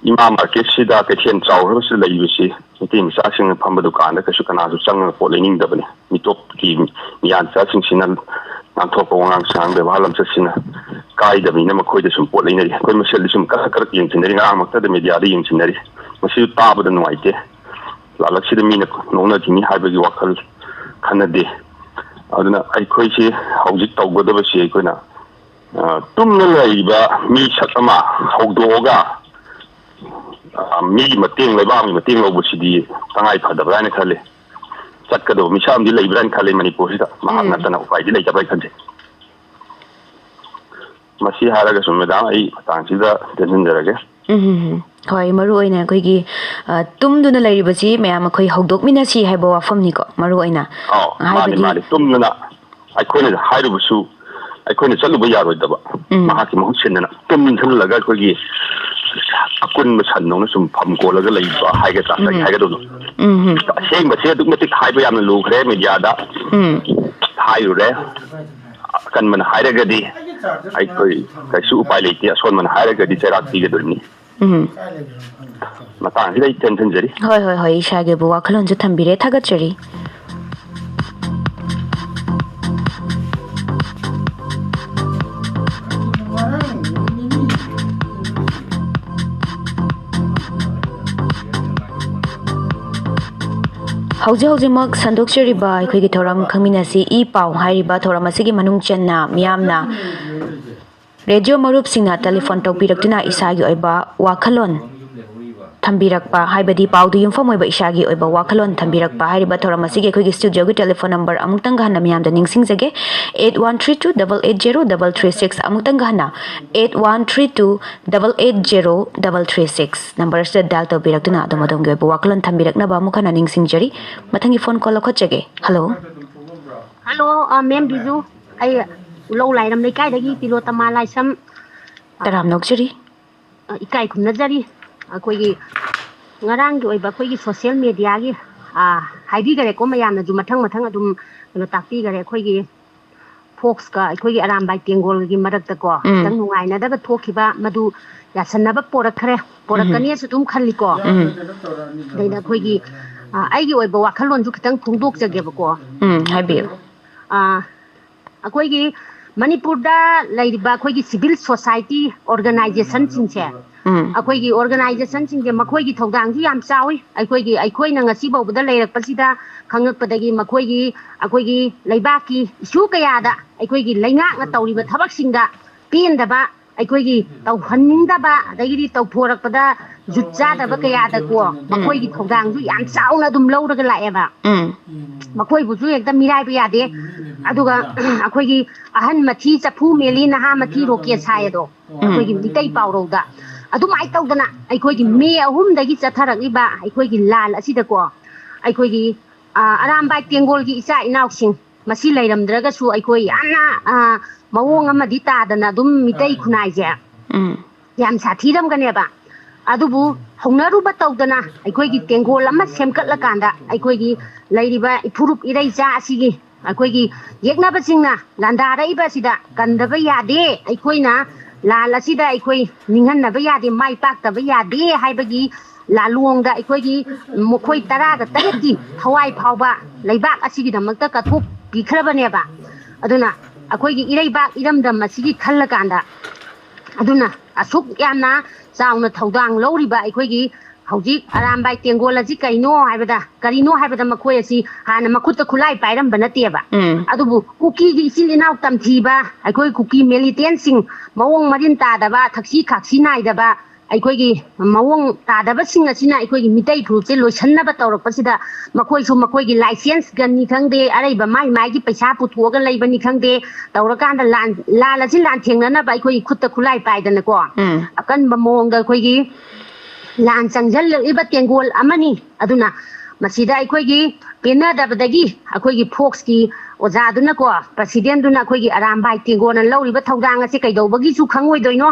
ꯏꯃꯥ market ꯁꯤꯗ, ꯀꯩꯊꯦꯜ ꯆꯥꯎꯈ꯭ꯔꯕꯁꯤꯗ ꯂꯩꯔꯤꯕꯁꯤ ꯃꯩꯇꯩ ꯃꯆꯥꯁꯤꯡꯅ ꯐꯝꯕ ꯗꯨꯀꯥꯟꯗ ꯀꯩꯁꯨ ꯀꯅꯥꯁꯨ ꯆꯪꯉꯒ ꯄꯣꯠ ꯂꯩꯅꯤꯡꯗꯕꯅꯤ꯫ ꯃꯤꯇꯣꯞꯀꯤ ꯃꯤꯌꯥꯟꯆꯥꯁꯤꯡꯁꯤꯅ ꯉꯥꯡꯊꯣꯛꯄ ꯋꯥꯉꯥꯡ ꯁꯉꯥꯡ, ꯕꯦꯕꯥꯔ ꯂꯝꯆꯠꯁꯤꯅ ꯀꯥꯏꯗꯕꯅꯤꯅ ꯃꯈꯣꯏꯗ ꯁꯨꯝ ꯄꯣꯠ ꯂꯩꯅꯔꯤ꯫ ꯑꯩꯈꯣꯏ ꯃꯁꯦꯜꯗꯤ ꯁꯨꯝ ꯀꯔꯛ ꯀꯔꯛ ꯌꯦꯡꯁꯤꯟꯅꯔꯤ, ꯉꯔꯥꯡꯃꯛꯇꯗ media ꯗ ꯌꯦꯡꯁꯤꯟꯅꯔꯤ꯫ ꯃꯁꯤꯁꯨ ꯇꯥꯕꯗ ꯅꯨꯡꯉꯥꯏꯇꯦ꯫ ꯂꯥꯜꯂꯛꯁꯤꯗ ꯃꯤꯅ ꯅꯣꯛꯅꯈꯤꯅꯤ ꯍꯥꯏꯕꯒꯤ ꯋꯥꯈꯜ ꯈꯟꯅꯗꯦ꯫ ꯑꯗꯨꯅ ꯑꯩꯈꯣꯏꯁꯤ ꯍꯧꯖꯤꯛ ꯇꯧꯒꯗꯕꯁꯤ ꯑꯩꯈꯣꯏꯅ, ꯑ, ꯇꯨꯝꯅ ꯂꯩꯔꯤꯕ ꯃꯤꯁꯛ ꯑꯃ ꯍꯧꯗꯣꯛꯑꯒ, ꯑ, ꯃꯤꯒꯤ ꯃꯇꯦꯡ, ꯂꯩꯕꯥꯛꯀꯤ ꯃꯇꯦꯡ ꯂꯧꯕꯁꯤꯗꯤ ꯇꯉꯥꯏ ꯐꯗꯕ꯭ꯔꯥ ꯍꯥꯏꯅ ꯈꯜꯂꯤ꯫ ꯆꯠꯀꯗꯕ ꯃꯤꯁꯛ ꯑꯃꯗꯤ ꯂꯩꯕ꯭ꯔꯥ ꯍꯥꯏꯅ ꯈꯜꯂꯤ ꯃꯅꯤꯄꯨꯔꯁꯤꯗ꯫ ꯃꯍꯥꯛ ꯎꯝ꯫ ꯅꯠꯇꯅ ꯎꯄꯥꯏꯗꯤ ꯂꯩꯇꯕ꯭ꯔꯥ ꯍꯥꯏꯅ ꯈꯟꯖꯩ꯫ ꯃꯁꯤ ꯍꯥꯏꯔꯒꯁꯨ, ꯃꯦꯗꯥꯝ, ꯑꯩ ꯃꯇꯥꯡꯁꯤꯗ ꯇꯦꯟꯁꯤꯟꯖꯔꯒꯦ꯫ ꯎꯝ, ꯎꯝ, ꯎꯝ꯫ ꯍꯣꯏ, ꯃꯔꯨ ꯑꯣꯏꯅ ꯑꯩꯈꯣꯏꯒꯤ, ꯑ, ꯇꯨꯝꯗꯨꯅ ꯂꯩꯔꯤꯕꯁꯤ ꯃꯌꯥꯝ ꯑꯩꯈꯣꯏ ꯍꯧꯗꯣꯛꯃꯤꯟꯅꯁꯤ ꯍꯥꯏꯕ ꯋꯥꯐꯝꯅꯤꯀꯣ, ꯃꯔꯨ ꯑꯣꯏꯅ꯫ ꯑꯥꯎ, ꯃꯥꯅꯤ, ꯍꯥꯏꯕꯗꯤ ꯃꯥꯅꯤ꯫ ꯇꯨꯝꯗꯨꯅ ꯑꯩꯈꯣꯏꯅ ꯍꯥꯏꯔꯨꯕꯁꯨ, ꯑꯩꯈꯣꯏꯅ ꯆꯠꯂꯨꯕ ꯌꯥꯔꯣꯏꯗꯕ꯫ ꯎꯝ꯫ ꯃꯍꯥꯛꯀꯤ ꯃꯍꯨꯠ ꯁꯤꯟꯗꯅ ꯇꯨꯝꯁꯤꯜꯂꯒ ꯑꯩꯈꯣꯏꯒꯤ ꯑꯀꯨꯟꯕ ꯁꯟꯗꯧꯅ ꯁꯨꯝ ꯐꯝ ꯀꯣꯜꯂꯒ ꯂꯩꯕ ꯍꯥꯏꯒꯗ꯭ꯔꯥ, ꯀꯔꯤ ꯎꯝ꯫ ꯍꯥꯏꯒꯗꯧꯅꯣ? ꯎꯝ, ꯎꯝ꯫ ꯑꯁꯦꯡꯕꯁꯦ ꯑꯗꯨꯛ ꯃꯇꯤꯛ ꯍꯥꯏꯕ ꯌꯥꯝꯅ ꯂꯨꯈ꯭ꯔꯦ ꯃꯦꯗꯤꯌꯥꯗ꯫ ꯎꯝ꯫ ꯍꯥꯏꯔꯨꯔꯦ꯫ ꯑꯀꯟꯕꯅ ꯍꯥꯏꯔꯒꯗꯤ ꯑꯩꯈꯣꯏ ꯀꯩꯁꯨ ꯎꯄꯥꯏ ꯂꯩꯇꯦ, ꯑꯁꯣꯟꯕꯅ ꯍꯥꯏꯔꯒꯗꯤ ꯆꯩꯔꯥꯛ ꯄꯤꯒꯗꯣꯏꯅꯤ꯫ ꯎꯝ꯫ ꯃꯇꯥꯡꯁꯤꯗ ꯑꯩ ꯇꯦꯟꯁꯤꯟꯖꯔꯤ꯫ ꯍꯣꯏ, ꯍꯣꯏ, ꯍꯣꯏ, ꯏꯁꯥꯒꯤ ꯑꯣꯏꯕ ꯋꯥꯈꯜꯂꯣꯟꯁꯨ ꯊꯝꯕꯤꯔꯦ, ꯊꯥꯒꯠꯆꯔꯤ꯫ ꯍꯧꯖꯤꯛ ꯍꯧꯖꯤꯛꯃꯛ ꯁꯟꯗꯣꯛꯆꯔꯤꯕ ꯑꯩꯈꯣꯏꯒꯤ ꯊꯧꯔꯝ ꯈꯪꯃꯤꯟꯅꯁꯤ ꯏ ꯄꯥꯎ ꯍꯥꯏꯔꯤꯕ ꯊꯧꯔꯝ ꯑꯁꯤꯒꯤ ꯃꯅꯨꯡ ꯆꯟꯅ ꯃꯤꯌꯥꯝꯅ ꯔꯦꯗꯤꯑꯣ ꯃꯔꯨꯞꯁꯤꯡꯅ ꯇꯦꯂꯤꯐꯣꯟ ꯇꯧꯕꯤꯔꯛꯇꯨꯅ ꯏꯁꯥꯒꯤ ꯑꯣꯏꯕ ꯋꯥꯈꯜꯂꯣꯟ ꯊꯝꯕꯤꯔꯛꯄ, ꯍꯥꯏꯕꯗꯤ ꯄꯥꯎꯗ ꯌꯨꯝꯐꯝ ꯑꯣꯏꯕ ꯏꯁꯥꯒꯤ ꯑꯣꯏꯕ ꯋꯥꯈꯜꯂꯣꯟ ꯊꯝꯕꯤꯔꯛꯄ ꯍꯥꯏꯔꯤꯕ ꯊꯧꯔꯝ ꯑꯁꯤꯒꯤ ꯑꯩꯈꯣꯏꯒꯤ ꯁ꯭ꯇꯨꯗꯤꯑꯣꯒꯤ ꯇꯦꯂꯤꯐꯣꯟ ꯅꯝꯕꯔ ꯑꯃꯨꯛꯇꯪꯒ ꯍꯟꯅ ꯃꯤꯌꯥꯝꯗ ꯅꯤꯡꯁꯤꯡꯖꯒꯦ, eight one three two double eight zero double three six꯫ ꯑꯃꯨꯛꯇꯪꯒ ꯍꯟꯅ, eight one three two double eight zero double three six꯫ Number ꯑꯁꯤꯗ ꯗꯥꯏꯜ ꯇꯧꯕꯤꯔꯛꯇꯨꯅ ꯑꯗꯣꯝ ꯑꯗꯣꯝꯒꯤ ꯑꯣꯏꯕ ꯋꯥꯈꯜꯂꯣꯟ ꯊꯝꯕꯤꯔꯛꯅꯕ ꯑꯃꯨꯛ ꯍꯟꯅ ꯅꯤꯡꯁꯤꯡꯖꯔꯤ꯫ ꯃꯊꯪꯒꯤ ꯐꯣꯟ ꯀꯣꯜ ꯂꯧꯈꯠꯆꯒꯦ꯫ ꯍꯜꯂꯣ꯫ ꯍꯜꯂꯣ, ꯑ, ꯃꯦꯝ ꯕꯤꯖꯨ꯫ ꯑꯩ ꯂꯧ ꯂꯥꯏꯔꯝ ꯂꯩꯀꯥꯏꯗꯒꯤ ꯇꯤꯂꯣꯇꯃꯥ ꯂꯥꯏꯁꯝ꯫ ꯇꯔꯥꯝꯅ ꯑꯣꯛꯆꯔꯤ꯫ ꯑ, ꯏꯀꯥꯏ ꯈꯨꯝꯅꯖꯔꯤ꯫ ꯑꯩꯈꯣꯏꯒꯤ ꯉꯔꯥꯡꯒꯤ ꯑꯣꯏꯕ ꯑꯩꯈꯣꯏꯒꯤ ꯁꯣꯁꯤꯌꯦꯜ ꯃꯦꯗꯤꯌꯥꯒꯤ, ꯑ, ꯍꯥꯏꯕꯤꯈꯔꯦꯀꯣ, ꯃꯌꯥꯝꯅꯁꯨ ꯃꯊꯪ ꯃꯊꯪ ꯑꯗꯨꯝ ꯀꯩꯅꯣ ꯇꯥꯛꯄꯤꯈꯔꯦ꯫ ꯑꯩꯈꯣꯏꯒꯤ ꯐꯣꯛꯁꯀ ꯑꯩꯈꯣꯏꯒꯤ ꯑꯔꯥꯝꯕꯥꯏ ꯇꯦꯡꯒꯣꯜꯒꯤ ꯃꯔꯛꯇꯀꯣ, ꯎꯝ꯫ ꯈꯤꯇꯪ ꯅꯨꯡꯉꯥꯏꯅꯗꯕ ꯊꯣꯛꯈꯤꯕ, ꯃꯗꯨ ꯌꯥꯁꯟꯅꯕ ꯄꯣꯔꯛꯈ꯭ꯔꯦ, ꯎꯝ꯫ ꯄꯣꯔꯛꯀꯅꯤꯁꯨ ꯑꯗꯨꯝ ꯈꯜꯂꯤꯀꯣ꯫ ꯎꯝ꯫ ꯑꯗꯩꯗ ꯑꯩꯈꯣꯏꯒꯤ, ꯑ, ꯑꯩꯒꯤ ꯑꯣꯏꯕ ꯋꯥꯈꯜꯂꯣꯟꯁꯨ ꯈꯤꯇꯪ ꯐꯣꯡꯗꯣꯛꯆꯒꯦꯕꯀꯣ꯫ ꯎꯝ, ꯍꯥꯏꯕꯤꯌꯨ꯫ ꯑ, ꯑꯩꯈꯣꯏꯒꯤ ꯃꯅꯤꯄꯨꯔꯗ ꯂꯩꯔꯤꯕ ꯑꯩꯈꯣꯏꯒꯤ ꯁꯤꯚꯤꯜ ꯁꯣꯁꯥꯏꯇꯤ ꯑꯣꯔꯒꯅꯥꯏꯖꯦꯁꯟꯁꯤꯡꯁꯦ, ꯎꯝ꯫ ꯑꯩꯈꯣꯏꯒꯤ ꯑꯣꯔꯒꯅꯥꯏꯖꯦꯁꯟꯁꯤꯡꯁꯦ ꯃꯈꯣꯏꯒꯤ ꯊꯧꯗꯥꯡꯁꯨ ꯌꯥꯝ ꯆꯥꯎꯏ꯫ ꯑꯩꯈꯣꯏꯒꯤ ꯑꯩꯈꯣꯏꯅ ꯉꯁꯤ ꯐꯥꯎꯕꯗ ꯂꯩꯔꯛꯄꯁꯤꯗ ꯈꯪꯉꯛꯄꯗꯒꯤ ꯃꯈꯣꯏꯒꯤ ꯑꯩꯈꯣꯏꯒꯤ ꯂꯩꯕꯥꯛꯀꯤ ꯏꯁꯨ ꯀꯌꯥꯗ ꯑꯩꯈꯣꯏꯒꯤ ꯂꯩꯉꯥꯛꯅ ꯇꯧꯔꯤꯕ ꯊꯕꯛꯁꯤꯡꯗ ꯄꯦꯟꯗꯕ, ꯑꯩꯈꯣꯏꯒꯤ ꯇꯧꯍꯟꯅꯤꯡꯗꯕ, ꯑꯗꯒꯤꯗꯤ ꯇꯧꯊꯣꯔꯛꯄꯗ ꯖꯨꯠ ꯆꯥꯗꯕ ꯀꯌꯥꯗꯀꯣ ꯃꯈꯣꯏꯒꯤ ꯊꯧꯗꯥꯡꯁꯨ ꯌꯥꯝ ꯆꯥꯎꯅ ꯑꯗꯨꯝ ꯂꯧꯔꯒ ꯂꯥꯛꯑꯦꯕ꯫ ꯎꯝ ꯃꯈꯣꯏꯕꯨꯁꯨ ꯍꯦꯛꯇ ꯃꯤꯔꯥꯏꯕ ꯌꯥꯗꯦ꯫ ꯑꯗꯨꯒ ꯑꯩꯈꯣꯏꯒꯤ ꯑꯍꯟ ꯃꯊꯤ ꯆꯐꯨ ꯃꯦꯜꯂꯤ, ꯅꯍꯥ ꯃꯊꯤ ꯔꯣꯀꯦꯠ ꯁꯥꯏ ꯑꯗꯣ ꯑꯩꯈꯣꯏꯒꯤ ꯃꯤꯇꯩ ꯄꯥꯎꯔꯧꯗ ꯑꯗꯨꯃꯥꯏꯅ ꯇꯧꯗꯅ ꯑꯩꯈꯣꯏꯒꯤ ꯃꯦ ꯑꯍꯨꯝꯗꯒꯤ ꯆꯠꯊꯔꯛꯂꯤꯕ ꯑꯩꯈꯣꯏꯒꯤ ꯂꯥꯟ ꯑꯁꯤꯗꯀꯣ ꯑꯩꯈꯣꯏꯒꯤ ꯑ, ꯑꯔꯥꯝꯕꯥꯏ ꯇꯦꯡꯒꯣꯜꯒꯤ ꯏꯆꯥ ꯏꯅꯥꯎꯁꯤꯡ ꯃꯁꯤ ꯂꯩꯔꯝꯗ꯭ꯔꯒꯁꯨ ꯑꯩꯈꯣꯏ ꯌꯥꯝꯅ ꯑ, ꯃꯑꯣꯡ ꯑꯃꯗꯤ ꯇꯥꯗꯅ ꯑꯗꯨꯝ ꯃꯤꯇꯩ ꯈꯨꯟꯅꯥꯏꯁꯦ ꯎꯝ ꯌꯥꯝ ꯁꯥꯊꯤꯔꯝꯒꯅꯦꯕ꯫ ꯑꯗꯨꯕꯨ ꯍꯧꯅꯔꯨꯕ ꯇꯧꯗꯅ ꯑꯩꯈꯣꯏꯒꯤ ꯇꯦꯡꯒꯣꯜ ꯑꯃ ꯁꯦꯝꯒꯠꯂꯀꯥꯟꯗ ꯑꯩꯈꯣꯏꯒꯤ ꯂꯩꯔꯤꯕ ꯏꯐꯨꯔꯨꯞ ꯏꯔꯩꯆꯥ ꯑꯁꯤꯒꯤ ꯑꯩꯈꯣꯏꯒꯤ ꯌꯦꯛꯅꯕꯁꯤꯡꯅ ꯂꯥꯟꯗꯥꯔꯛꯏꯕ ꯑꯁꯤꯗ ꯀꯟꯗꯕ ꯌꯥꯗꯦ꯫ ꯑꯩꯈꯣꯏꯅ ꯂꯥꯟ ꯑꯁꯤꯗ ꯑꯩꯈꯣꯏ ꯅꯤꯡꯍꯟꯅꯕ ꯌꯥꯗꯦ, ꯃꯥꯏ ꯄꯥꯛꯇꯕ ꯌꯥꯗꯦ ꯍꯥꯏꯕꯒꯤ ꯂꯥꯂꯣꯡꯗ ꯑꯩꯈꯣꯏꯒꯤ ꯃꯈꯣꯏ ꯇꯔꯥꯒ ꯇꯔꯦꯠꯀꯤ ꯊꯋꯥꯏ ꯐꯥꯎꯕ ꯂꯩꯕꯥꯛ ꯑꯁꯤꯒꯤꯗꯃꯛꯇ ꯀꯠꯊꯣꯛꯄꯤꯈ꯭ꯔꯕꯅꯦꯕ꯫ ꯑꯗꯨꯅ ꯑꯩꯈꯣꯏꯒꯤ ꯏꯔꯩꯕꯥꯛ ꯏꯔꯝꯗꯝ ꯑꯁꯤꯒꯤ ꯈꯜꯂꯀꯥꯟꯗ ꯑꯗꯨꯅ ꯑꯁꯨꯛ ꯌꯥꯝꯅ ꯆꯥꯎꯅ ꯊꯧꯗꯥꯡ ꯂꯧꯔꯤꯕ ꯑꯩꯈꯣꯏꯒꯤ ꯍꯧꯖꯤꯛ ꯑꯔꯥꯝꯕꯥꯏ ꯇꯦꯡꯒꯣꯜ ꯑꯁꯤ ꯀꯩꯅꯣ ꯍꯥꯏꯕꯗ ꯀꯔꯤꯅꯣ ꯍꯥꯏꯕꯗ ꯃꯈꯣꯏ ꯑꯁꯤ ꯍꯥꯟꯅ ꯃꯈꯨꯠꯇ ꯈꯨꯠꯂꯥꯏ ꯄꯥꯏꯔꯝꯕ ꯅꯠꯇꯦꯕ꯫ ꯎꯝ ꯑꯗꯨꯕꯨ ꯀꯨꯀꯤꯒꯤ ꯏꯆꯤꯜ ꯏꯅꯥꯎ ꯇꯝꯊꯤꯕ ꯑꯩꯈꯣꯏ ꯀꯨꯀꯤ ꯃꯤꯂꯤꯇꯦꯟꯁꯤꯡ ꯃꯑꯣꯡ ꯃꯔꯤꯟ ꯇꯥꯗꯕ, ꯊꯛꯁꯤ ꯈꯥꯛꯁꯤ ꯅꯥꯏꯗꯕ, ꯑꯩꯈꯣꯏꯒꯤ ꯃꯑꯣꯡ ꯇꯥꯗꯕꯁꯤꯡ ꯑꯁꯤꯅ ꯑꯩꯈꯣꯏꯒꯤ ꯃꯤꯇꯩ ꯐꯨꯔꯨꯞꯁꯦ ꯂꯣꯏꯁꯟꯅꯕ ꯇꯧꯔꯛꯄꯁꯤꯗ ꯃꯈꯣꯏꯁꯨ ꯃꯈꯣꯏꯒꯤ ꯂꯥꯏꯁꯦꯟꯁꯀꯅꯤ ꯈꯪꯗꯦ, ꯑꯔꯩꯕ ꯃꯥꯏ ꯃꯥꯏꯒꯤ ꯄꯩꯁꯥ ꯄꯨꯊꯣꯛꯑꯒ ꯂꯩꯕꯅꯤ ꯈꯪꯗꯦ, ꯇꯧꯔꯀꯥꯟꯗ ꯂꯥꯟ ꯂꯥꯟ ꯑꯁꯤ ꯂꯥꯟꯊꯦꯡꯅꯅꯕ ꯑꯩꯈꯣꯏꯒꯤ ꯈꯨꯠꯇ ꯈꯨꯠꯂꯥꯏ ꯄꯥꯏꯗꯅꯀꯣ ꯎꯝ ꯑꯀꯟꯕ ꯃꯑꯣꯡꯗ ꯑꯩꯈꯣꯏꯒꯤ ꯂꯥꯟ ꯆꯪꯁꯤꯜꯂꯛꯂꯤꯕ ꯇꯦꯡꯒꯣꯜ ꯑꯃꯅꯤ꯫ ꯑꯗꯨꯅ ꯃꯁꯤꯗ ꯑꯩꯈꯣꯏꯒꯤ ꯄꯦꯟꯅꯗꯕꯗꯒꯤ ꯑꯩꯈꯣꯏꯒꯤ ꯐꯣꯛꯁꯀꯤ ꯑꯣꯖꯥꯗꯨꯅꯀꯣ, ꯄ꯭ꯔꯁꯤꯗꯦꯟꯗꯨꯅ ꯑꯩꯈꯣꯏꯒꯤ ꯑꯔꯥꯝꯕꯥꯏ ꯇꯦꯡꯒꯣꯜꯅ ꯂꯧꯔꯤꯕ ꯊꯧꯗꯥꯡ ꯑꯁꯤ ꯀꯩꯗꯧꯕꯒꯤꯁꯨ ꯈꯪꯉꯣꯏꯗꯣꯏꯅꯣ?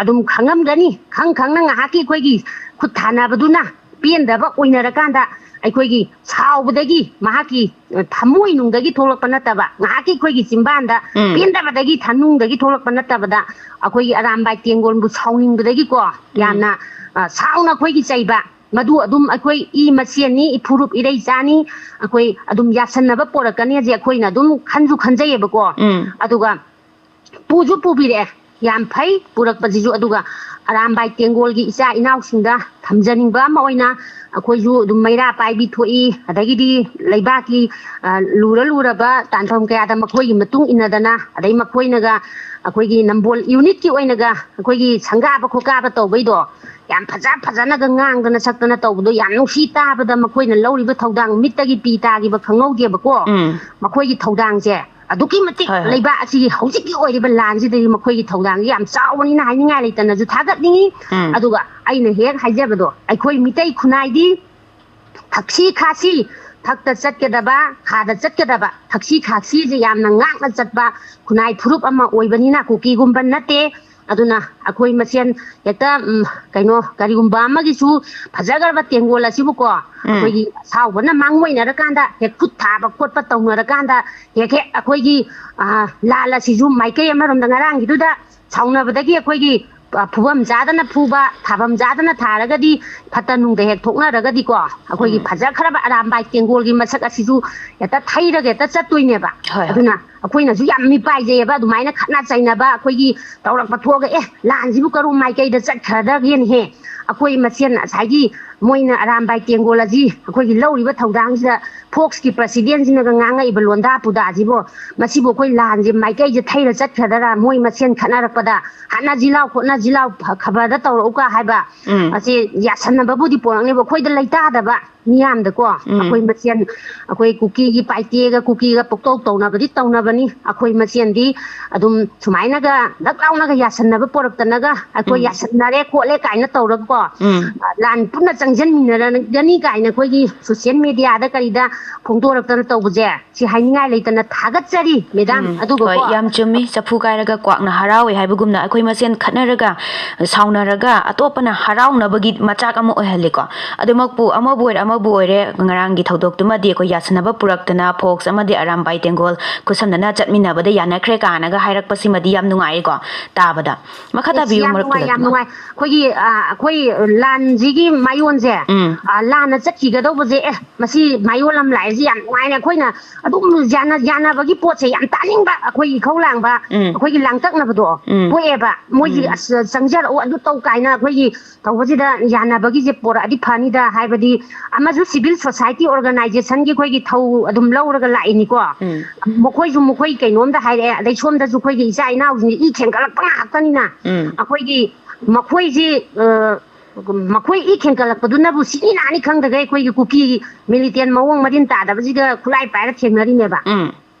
ꯑꯗꯨꯝ ꯈꯪꯉꯝꯒꯅꯤ꯫ ꯈꯪ ꯈꯪꯅ ꯉꯥꯏꯍꯥꯛꯀꯤ ꯑꯩꯈꯣꯏꯒꯤ ꯈꯨꯠ ꯊꯥꯅꯕꯗꯨꯅ ꯄꯦꯟꯗꯕ ꯑꯣꯏꯅꯔꯀꯥꯟꯗ ꯑꯩꯈꯣꯏꯒꯤ ꯁꯥꯎꯕꯗꯒꯤ ꯃꯍꯥꯛꯀꯤ ꯊꯃꯣꯏꯅꯨꯡꯗꯒꯤ ꯊꯣꯛꯂꯛꯄ ꯅꯠꯇꯕ ꯉꯥꯏꯍꯥꯛꯀꯤ ꯑꯩꯈꯣꯏꯒꯤ ꯆꯤꯝꯕꯥꯟꯗ ꯎꯝ꯫ ꯄꯦꯟꯗꯕꯗꯒꯤ ꯊꯅꯨꯡꯗꯒꯤ ꯊꯣꯛꯂꯛꯄ ꯅꯠꯇꯕꯗ ꯑꯩꯈꯣꯏꯒꯤ ꯑꯔꯥꯝꯕꯥꯏ ꯇꯦꯡꯒꯣꯜꯕꯨ ꯁꯥꯎꯅꯤꯡꯕꯗꯒꯤ ꯀꯣ ꯌꯥꯝꯅ ꯑ, ꯁꯥꯎꯅ ꯑꯩꯈꯣꯏꯒꯤ ꯆꯩꯕ ꯃꯗꯨ ꯑꯗꯨꯝ ꯑꯩꯈꯣꯏ ꯏ ꯃꯁꯦꯟꯅꯤ, ꯏꯐꯨꯔꯨꯞ ꯏꯔꯩꯆꯥꯅꯤ, ꯑꯩꯈꯣꯏ ꯑꯗꯨꯝ ꯌꯥꯁꯟꯅꯕ ꯄꯣꯔꯛꯀꯅꯤ ꯍꯥꯏꯁꯦ ꯑꯩꯈꯣꯏꯅ ꯑꯗꯨꯝ ꯈꯟꯁꯨ ꯈꯟꯖꯩꯌꯦꯕꯀꯣ꯫ ꯎꯝ꯫ ꯑꯗꯨꯒ ꯄꯨꯁꯨ ꯄꯨꯕꯤꯔꯛꯑꯦ꯫ ꯌꯥꯝ ꯐꯩ ꯄꯨꯔꯛꯄꯁꯤꯁꯨ꯫ ꯑꯗꯨꯒ ꯑꯔꯥꯝꯕꯥꯏ ꯇꯦꯡꯒꯣꯜꯒꯤ ꯏꯆꯥ ꯏꯅꯥꯎꯁꯤꯡꯗ ꯊꯝꯖꯅꯤꯡꯕ ꯑꯃ ꯑꯣꯏꯅ, ꯑꯩꯈꯣꯏꯁꯨ ꯑꯗꯨꯝ ꯃꯩꯔꯥ ꯄꯥꯏꯕꯤ ꯊꯣꯛꯏ, ꯑꯗꯒꯤꯗꯤ ꯂꯩꯕꯥꯛꯀꯤ, ꯑ, ꯂꯨꯔ ꯂꯨꯔꯕ ꯇꯥꯟꯐꯝ ꯀꯌꯥꯗ ꯃꯈꯣꯏꯒꯤ ꯃꯇꯨꯡ ꯏꯟꯅꯗꯅ, ꯑꯗꯩ ꯃꯈꯣꯏꯅꯒ ꯑꯩꯈꯣꯏꯒꯤ ꯅꯝꯕꯣꯜ unitꯀꯤ ꯑꯣꯏꯅꯒ ꯑꯩꯈꯣꯏꯒꯤ ꯁꯪꯒꯥꯕ ꯈꯣꯀꯥꯕ ꯇꯧꯕꯩꯗꯣ, ꯌꯥꯝ ꯐꯖ ꯐꯖꯅꯒ ꯉꯥꯡꯗꯅ ꯁꯛꯇꯅ ꯇꯧꯕꯗꯣ ꯌꯥꯝ ꯅꯨꯡꯁꯤ꯫ ꯇꯥꯕꯗ ꯃꯈꯣꯏꯅ ꯂꯧꯔꯤꯕ ꯊꯧꯗꯥꯡ ꯃꯤꯠꯇꯒꯤ ꯄꯤ ꯇꯥꯈꯤꯕ ꯈꯪꯍꯧꯗꯦꯕꯀꯣ꯫ ꯎꯝ꯫ ꯃꯈꯣꯏꯒꯤ ꯊꯧꯗꯥꯡꯁꯦ ꯑꯗꯨꯛꯀꯤ ꯃꯇꯤꯛ ꯍꯣꯏ, ꯍꯣꯏ꯫ ꯂꯩꯕꯥꯛ ꯑꯁꯤꯒꯤ ꯍꯧꯖꯤꯛꯀꯤ ꯑꯣꯏꯔꯤꯕ ꯂꯥꯟꯁꯤꯗꯗꯤ ꯃꯈꯣꯏꯒꯤ ꯊꯧꯗꯥꯡꯁꯦ ꯌꯥꯝ ꯆꯥꯎꯕꯅꯤꯅ ꯍꯥꯏꯅꯤꯡꯉꯥꯏ ꯂꯩꯇꯅꯁꯨ ꯊꯥꯒꯠꯅꯤꯡꯉꯤ꯫ ꯎꯝ꯫ ꯑꯗꯨꯒ ꯑꯩꯅ ꯍꯦꯛ ꯍꯥꯏꯖꯕꯗꯣ, ꯑꯩꯈꯣꯏ ꯃꯤꯇꯩ ꯈꯨꯟꯅꯥꯏꯗꯤ ꯊꯛꯁꯤ ꯈꯥꯁꯤ, ꯊꯛꯇ ꯆꯠꯀꯗꯕ, ꯈꯥꯗ ꯆꯠꯀꯗꯕ, ꯊꯛꯁꯤ ꯈꯥꯁꯤꯁꯦ ꯌꯥꯝꯅ ꯉꯥꯛꯅ ꯆꯠꯄ ꯈꯨꯟꯅꯥꯏ ꯐꯨꯔꯨꯞ ꯑꯃ ꯑꯣꯏꯕꯅꯤꯅ ꯀꯨꯀꯤꯒꯨꯝꯕ ꯅꯠꯇꯦ꯫ ꯑꯗꯨꯅ ꯑꯩꯈꯣꯏ ꯃꯁꯦꯟ ꯍꯦꯛꯇ, ꯎꯝ, ꯀꯩꯅꯣ, ꯀꯔꯤꯒꯨꯝꯕ ꯑꯃꯒꯤꯁꯨ ꯐꯖꯈ꯭ꯔꯕ ꯇꯦꯡꯒꯣꯜ ꯑꯁꯤꯕꯨꯀꯣ, ꯎꯝ꯫ ꯑꯩꯈꯣꯏꯒꯤ ꯑꯁꯥꯎꯕꯅ ꯃꯥꯡꯑꯣꯏꯅꯔꯀꯥꯟꯗ ꯍꯦꯛ ꯈꯨꯠ ꯊꯥꯕ ꯈꯣꯠꯄ ꯇꯧꯅꯔꯀꯥꯟꯗ ꯍꯦꯛ ꯍꯦꯛ ꯑꯩꯈꯣꯏꯒꯤ, ꯑ, ꯂꯥꯟ ꯑꯁꯤꯁꯨ ꯃꯥꯏꯀꯩ ꯑꯃꯔꯣꯝꯗ ꯉꯔꯥꯡꯒꯤꯗꯨꯗ ꯁꯥꯎꯅꯕꯗꯒꯤ ꯑꯩꯈꯣꯏꯒꯤ, ꯑ, ꯐꯨꯐꯝ ꯆꯥꯗꯅ ꯐꯨꯕ, ꯊꯥꯐꯝ ꯆꯥꯗꯅ ꯊꯥꯔꯒꯗꯤ, ꯐꯠꯇ ꯅꯨꯡꯗ ꯍꯦꯛ ꯊꯣꯛꯅꯔꯒꯗꯤꯀꯣ, ꯑꯩꯈꯣꯏꯒꯤ ꯎꯝ꯫ ꯐꯖꯈ꯭ꯔꯕ ꯑꯔꯥꯝꯕꯥꯏ ꯇꯦꯡꯒꯣꯜꯒꯤ ꯃꯁꯛ ꯑꯁꯤꯁꯨ ꯍꯦꯛꯇ ꯊꯩꯔꯒ ꯍꯦꯛꯇ ꯆꯠꯇꯣꯏꯅꯦꯕ꯫ ꯍꯣꯏ, ꯍꯣꯏ꯫ ꯑꯗꯨꯅ ꯑꯩꯈꯣꯏꯅꯁꯨ ꯌꯥꯝ ꯃꯤꯄꯥꯏꯖꯩꯌꯦꯕ ꯑꯗꯨꯃꯥꯏꯅ ꯈꯠꯅ ꯆꯩꯅꯕ, ꯑꯩꯈꯣꯏꯒꯤ ꯇꯧꯔꯛꯄ ꯊꯣꯛꯑꯒ, "ꯑꯦ, ꯂꯥꯟꯁꯤꯕꯨ ꯀꯔꯣꯝ ꯃꯥꯏꯀꯩꯗ ꯆꯠꯈ꯭ꯔꯗꯒꯦꯅꯦꯍꯦ?" ꯑꯩꯈꯣꯏ ꯃꯁꯦꯟ ꯉꯁꯥꯏꯒꯤ ꯃꯣꯏꯅ ꯑꯔꯥꯝꯕꯥꯏ ꯇꯦꯡꯒꯣꯜ ꯑꯁꯤ ꯑꯩꯈꯣꯏꯒꯤ ꯂꯧꯔꯤꯕ ꯊꯧꯗꯥꯡꯁꯤꯗ Foxꯀꯤ presidentꯁꯤꯅꯒ ꯉꯥꯡꯉꯛꯏꯕ ꯂꯣꯟꯗꯥ ꯄꯨꯗꯥꯁꯤꯕꯨ, ꯃꯁꯤꯕꯨ ꯑꯩꯈꯣꯏ ꯂꯥꯟꯁꯦ ꯃꯥꯏꯀꯩꯁꯦ ꯊꯩꯔ ꯆꯠꯈ꯭ꯔꯗꯔꯥ, ꯃꯣꯏ ꯃꯁꯦꯟ ꯈꯠꯅꯔꯛꯄꯗ ꯍꯥꯠꯅꯁꯤ ꯂꯥꯎ, ꯈꯣꯠꯅꯁꯤ ꯂꯥꯎ, ꯈꯕꯔꯗ ꯇꯧꯔꯛꯎꯀ ꯍꯥꯏꯕ ꯎꯝ꯫ ꯑꯁꯤ ꯌꯥꯁꯟꯅꯕꯕꯨꯗꯤ ꯄꯣꯔꯛꯅꯦꯕ ꯑꯩꯈꯣꯏꯗ ꯂꯩꯇꯥꯗꯕ ꯃꯤꯌꯥꯝꯗꯀꯣ꯫ ꯎꯝ꯫ ꯑꯩꯈꯣꯏ ꯃꯁꯦꯟ, ꯑꯩꯈꯣꯏ ꯀꯨꯀꯤꯒꯤ ꯄꯥꯏꯇꯦꯒ ꯀꯨꯀꯤꯒ ꯄꯨꯛꯇꯧ ꯇꯧꯅꯕꯗꯤ ꯇꯧꯅꯕꯅꯤ꯫ ꯑꯩꯈꯣꯏ ꯃꯁꯦꯟꯗꯤ ꯑꯗꯨꯝ ꯁꯨꯃꯥꯏꯅꯒ ꯗꯛ ꯂꯥꯎꯅꯒ ꯌꯥꯁꯟꯅꯕ ꯄꯣꯔꯛꯇꯅꯒ, "ꯑꯩꯈꯣꯏ ꯎꯝ꯫ ꯌꯥꯁꯟꯅꯔꯦ ꯈꯣꯠꯂꯦ" ꯀꯥꯏꯅ ꯇꯧꯔꯒꯀꯣ, ꯎꯝ꯫ ꯂꯥꯟ ꯄꯨꯟꯅ ꯆꯪꯁꯤꯟꯃꯤꯟꯅꯔꯒꯅꯤ ꯀꯥꯏꯅ ꯑꯩꯈꯣꯏꯒꯤ social mediaꯗ ꯀꯔꯤꯗ ꯐꯣꯡꯗꯣꯔꯛꯇꯅ ꯇꯧꯕꯁꯦ, ꯁꯤ ꯍꯥꯏꯅꯤꯡꯉꯥꯏ ꯂꯩꯇꯅ ꯊꯥꯒꯠꯆꯔꯤ, madam꯫ ꯎꯝ, ꯑꯗꯨꯒꯀꯣ, ꯍꯣꯏ, ꯌꯥꯝ ꯆꯨꯝꯃꯤ꯫ ꯆꯐꯨ ꯀꯥꯏꯔꯒ ꯀ꯭ꯋꯥꯛꯅ ꯍꯔꯥꯎꯋꯦ ꯍꯥꯏꯕꯒꯨꯝꯅ, ꯑꯩꯈꯣꯏ ꯃꯁꯦꯟ ꯈꯠꯅꯔꯒ, ꯁꯥꯎꯅꯔꯒ, ꯑꯇꯣꯞꯄꯅ ꯍꯔꯥꯎꯅꯕꯒꯤ ꯃꯆꯥꯛ ꯑꯃ ꯑꯣꯏꯍꯜꯂꯤꯀꯣ꯫ ꯑꯗꯨꯃꯛꯄꯨ ꯑꯃꯕꯨ ꯑꯣꯏꯔꯦ, ꯑꯃꯕꯨ ꯑꯣꯏꯔꯦ, ꯉꯔꯥꯡꯒꯤ ꯊꯧꯗꯣꯛꯇꯨꯃꯗꯤ ꯑꯩꯈꯣꯏ ꯌꯥꯁꯟꯅꯕ ꯄꯨꯔꯛꯇꯅ Fox ꯑꯃꯗꯤ ꯑꯔꯥꯝꯕꯥꯏ ꯇꯦꯡꯒꯣꯜ ꯈꯨꯠꯁꯝꯅꯅ ꯆꯠꯃꯤꯟꯅꯕꯗ ꯌꯥꯅꯈ꯭ꯔꯦ ꯀꯥꯏꯅꯒ ꯍꯥꯏꯔꯛꯄꯁꯤꯃꯗꯤ ꯌꯥꯝ ꯅꯨꯡꯉꯥꯏꯔꯦꯀꯣ ꯇꯥꯕꯗ꯫ ꯃꯈꯥ ꯑꯦꯁ, ꯇꯥꯕꯤꯌꯨ, ꯌꯥꯝ ꯃꯔꯨꯞ ꯅꯨꯡꯉꯥꯏ, ꯌꯥꯝ ꯊꯤꯜꯂꯛꯄꯤꯅ꯫ ꯅꯨꯡꯉꯥꯏ꯫ ꯑꯩꯈꯣꯏꯒꯤ, ꯑ, ꯑꯩꯈꯣꯏ ꯂꯥꯟꯁꯤꯒꯤ ꯃꯥꯌꯣꯟ ꯁꯦ, ꯎꯝ꯫ ꯑ, ꯂꯥꯟꯅ ꯆꯠꯈꯤꯒꯗꯧꯕꯁꯦ, ꯑꯦ, ꯃꯁꯤ ꯃꯌꯣꯜ ꯑꯃ ꯂꯥꯛꯏꯁꯦ ꯌꯥꯝ ꯅꯨꯡꯉꯥꯏꯅ, ꯑꯩꯈꯣꯏꯅ ꯑꯗꯨꯝ ꯌꯥꯅ-, ꯌꯥꯅꯕꯒꯤ ꯄꯣꯠꯁꯦ ꯌꯥꯝ ꯇꯥꯅꯤꯡꯕ, ꯑꯩꯈꯣꯏ ꯏꯈꯧ ꯂꯥꯡꯕ, ꯎꯝ꯫ ꯑꯩꯈꯣꯏꯒꯤ ꯂꯥꯡꯇꯛꯅꯕꯗꯣ ꯎꯝ꯫ ꯄꯣꯛꯑꯦꯕ꯫ ꯃꯣꯏꯁꯦ, ꯎꯝ꯫ "ꯑꯁ, ꯆꯪꯖꯔꯛꯑꯣ, ꯑꯗꯨ ꯇꯧ" ꯀꯥꯏꯅ ꯑꯩꯈꯣꯏꯒꯤ ꯇꯧꯕꯁꯤꯗ ꯌꯥꯅꯕꯒꯤꯁꯦ ꯄꯣꯔꯛꯑꯗꯤ ꯐꯅꯤꯗ, ꯍꯥꯏꯕꯗꯤ ꯑꯃꯁꯨ civil society organizationꯒꯤ ꯑꯩꯈꯣꯏꯒꯤ ꯊꯧ ꯑꯗꯨꯝ ꯂꯧꯔꯒ ꯂꯥꯛꯏꯅꯤꯀꯣ꯫ ꯎꯝ꯫ ꯃꯈꯣꯏꯁꯨ ꯃꯈꯣꯏ ꯀꯩꯅꯣꯝꯗ ꯍꯥꯏꯔꯛꯑꯦ, ꯑꯗꯩ ꯁꯣꯝꯗꯁꯨ ꯑꯩꯈꯣꯏꯒꯤ ꯏꯆꯥ ꯏꯅꯥꯎꯁꯤꯡꯁꯦ ꯏ ꯈꯦꯡꯒꯠꯂꯛꯄ ꯉꯥꯛꯇꯅꯤꯅ, ꯎꯝ꯫ ꯑꯩꯈꯣꯏꯒꯤ ꯃꯈꯣꯏꯁꯤ, ꯑ, ꯃꯈꯣꯏ ꯏ ꯈꯦꯡꯒꯠꯂꯛꯄꯗꯨꯅꯕꯨ ꯁꯤꯅꯤ ꯅꯥꯅꯤ ꯈꯪꯗꯒꯩ ꯑꯩꯈꯣꯏꯒꯤ ꯀꯨꯀꯤ militant ꯃꯑꯣꯡ ꯃꯔꯤꯟ ꯇꯥꯗꯕꯁꯤꯒ ꯈꯨꯠꯂꯥꯏ ꯄꯥꯏꯔ ꯊꯦꯡꯅꯔꯤꯅꯦꯕ꯫ ꯎꯝ꯫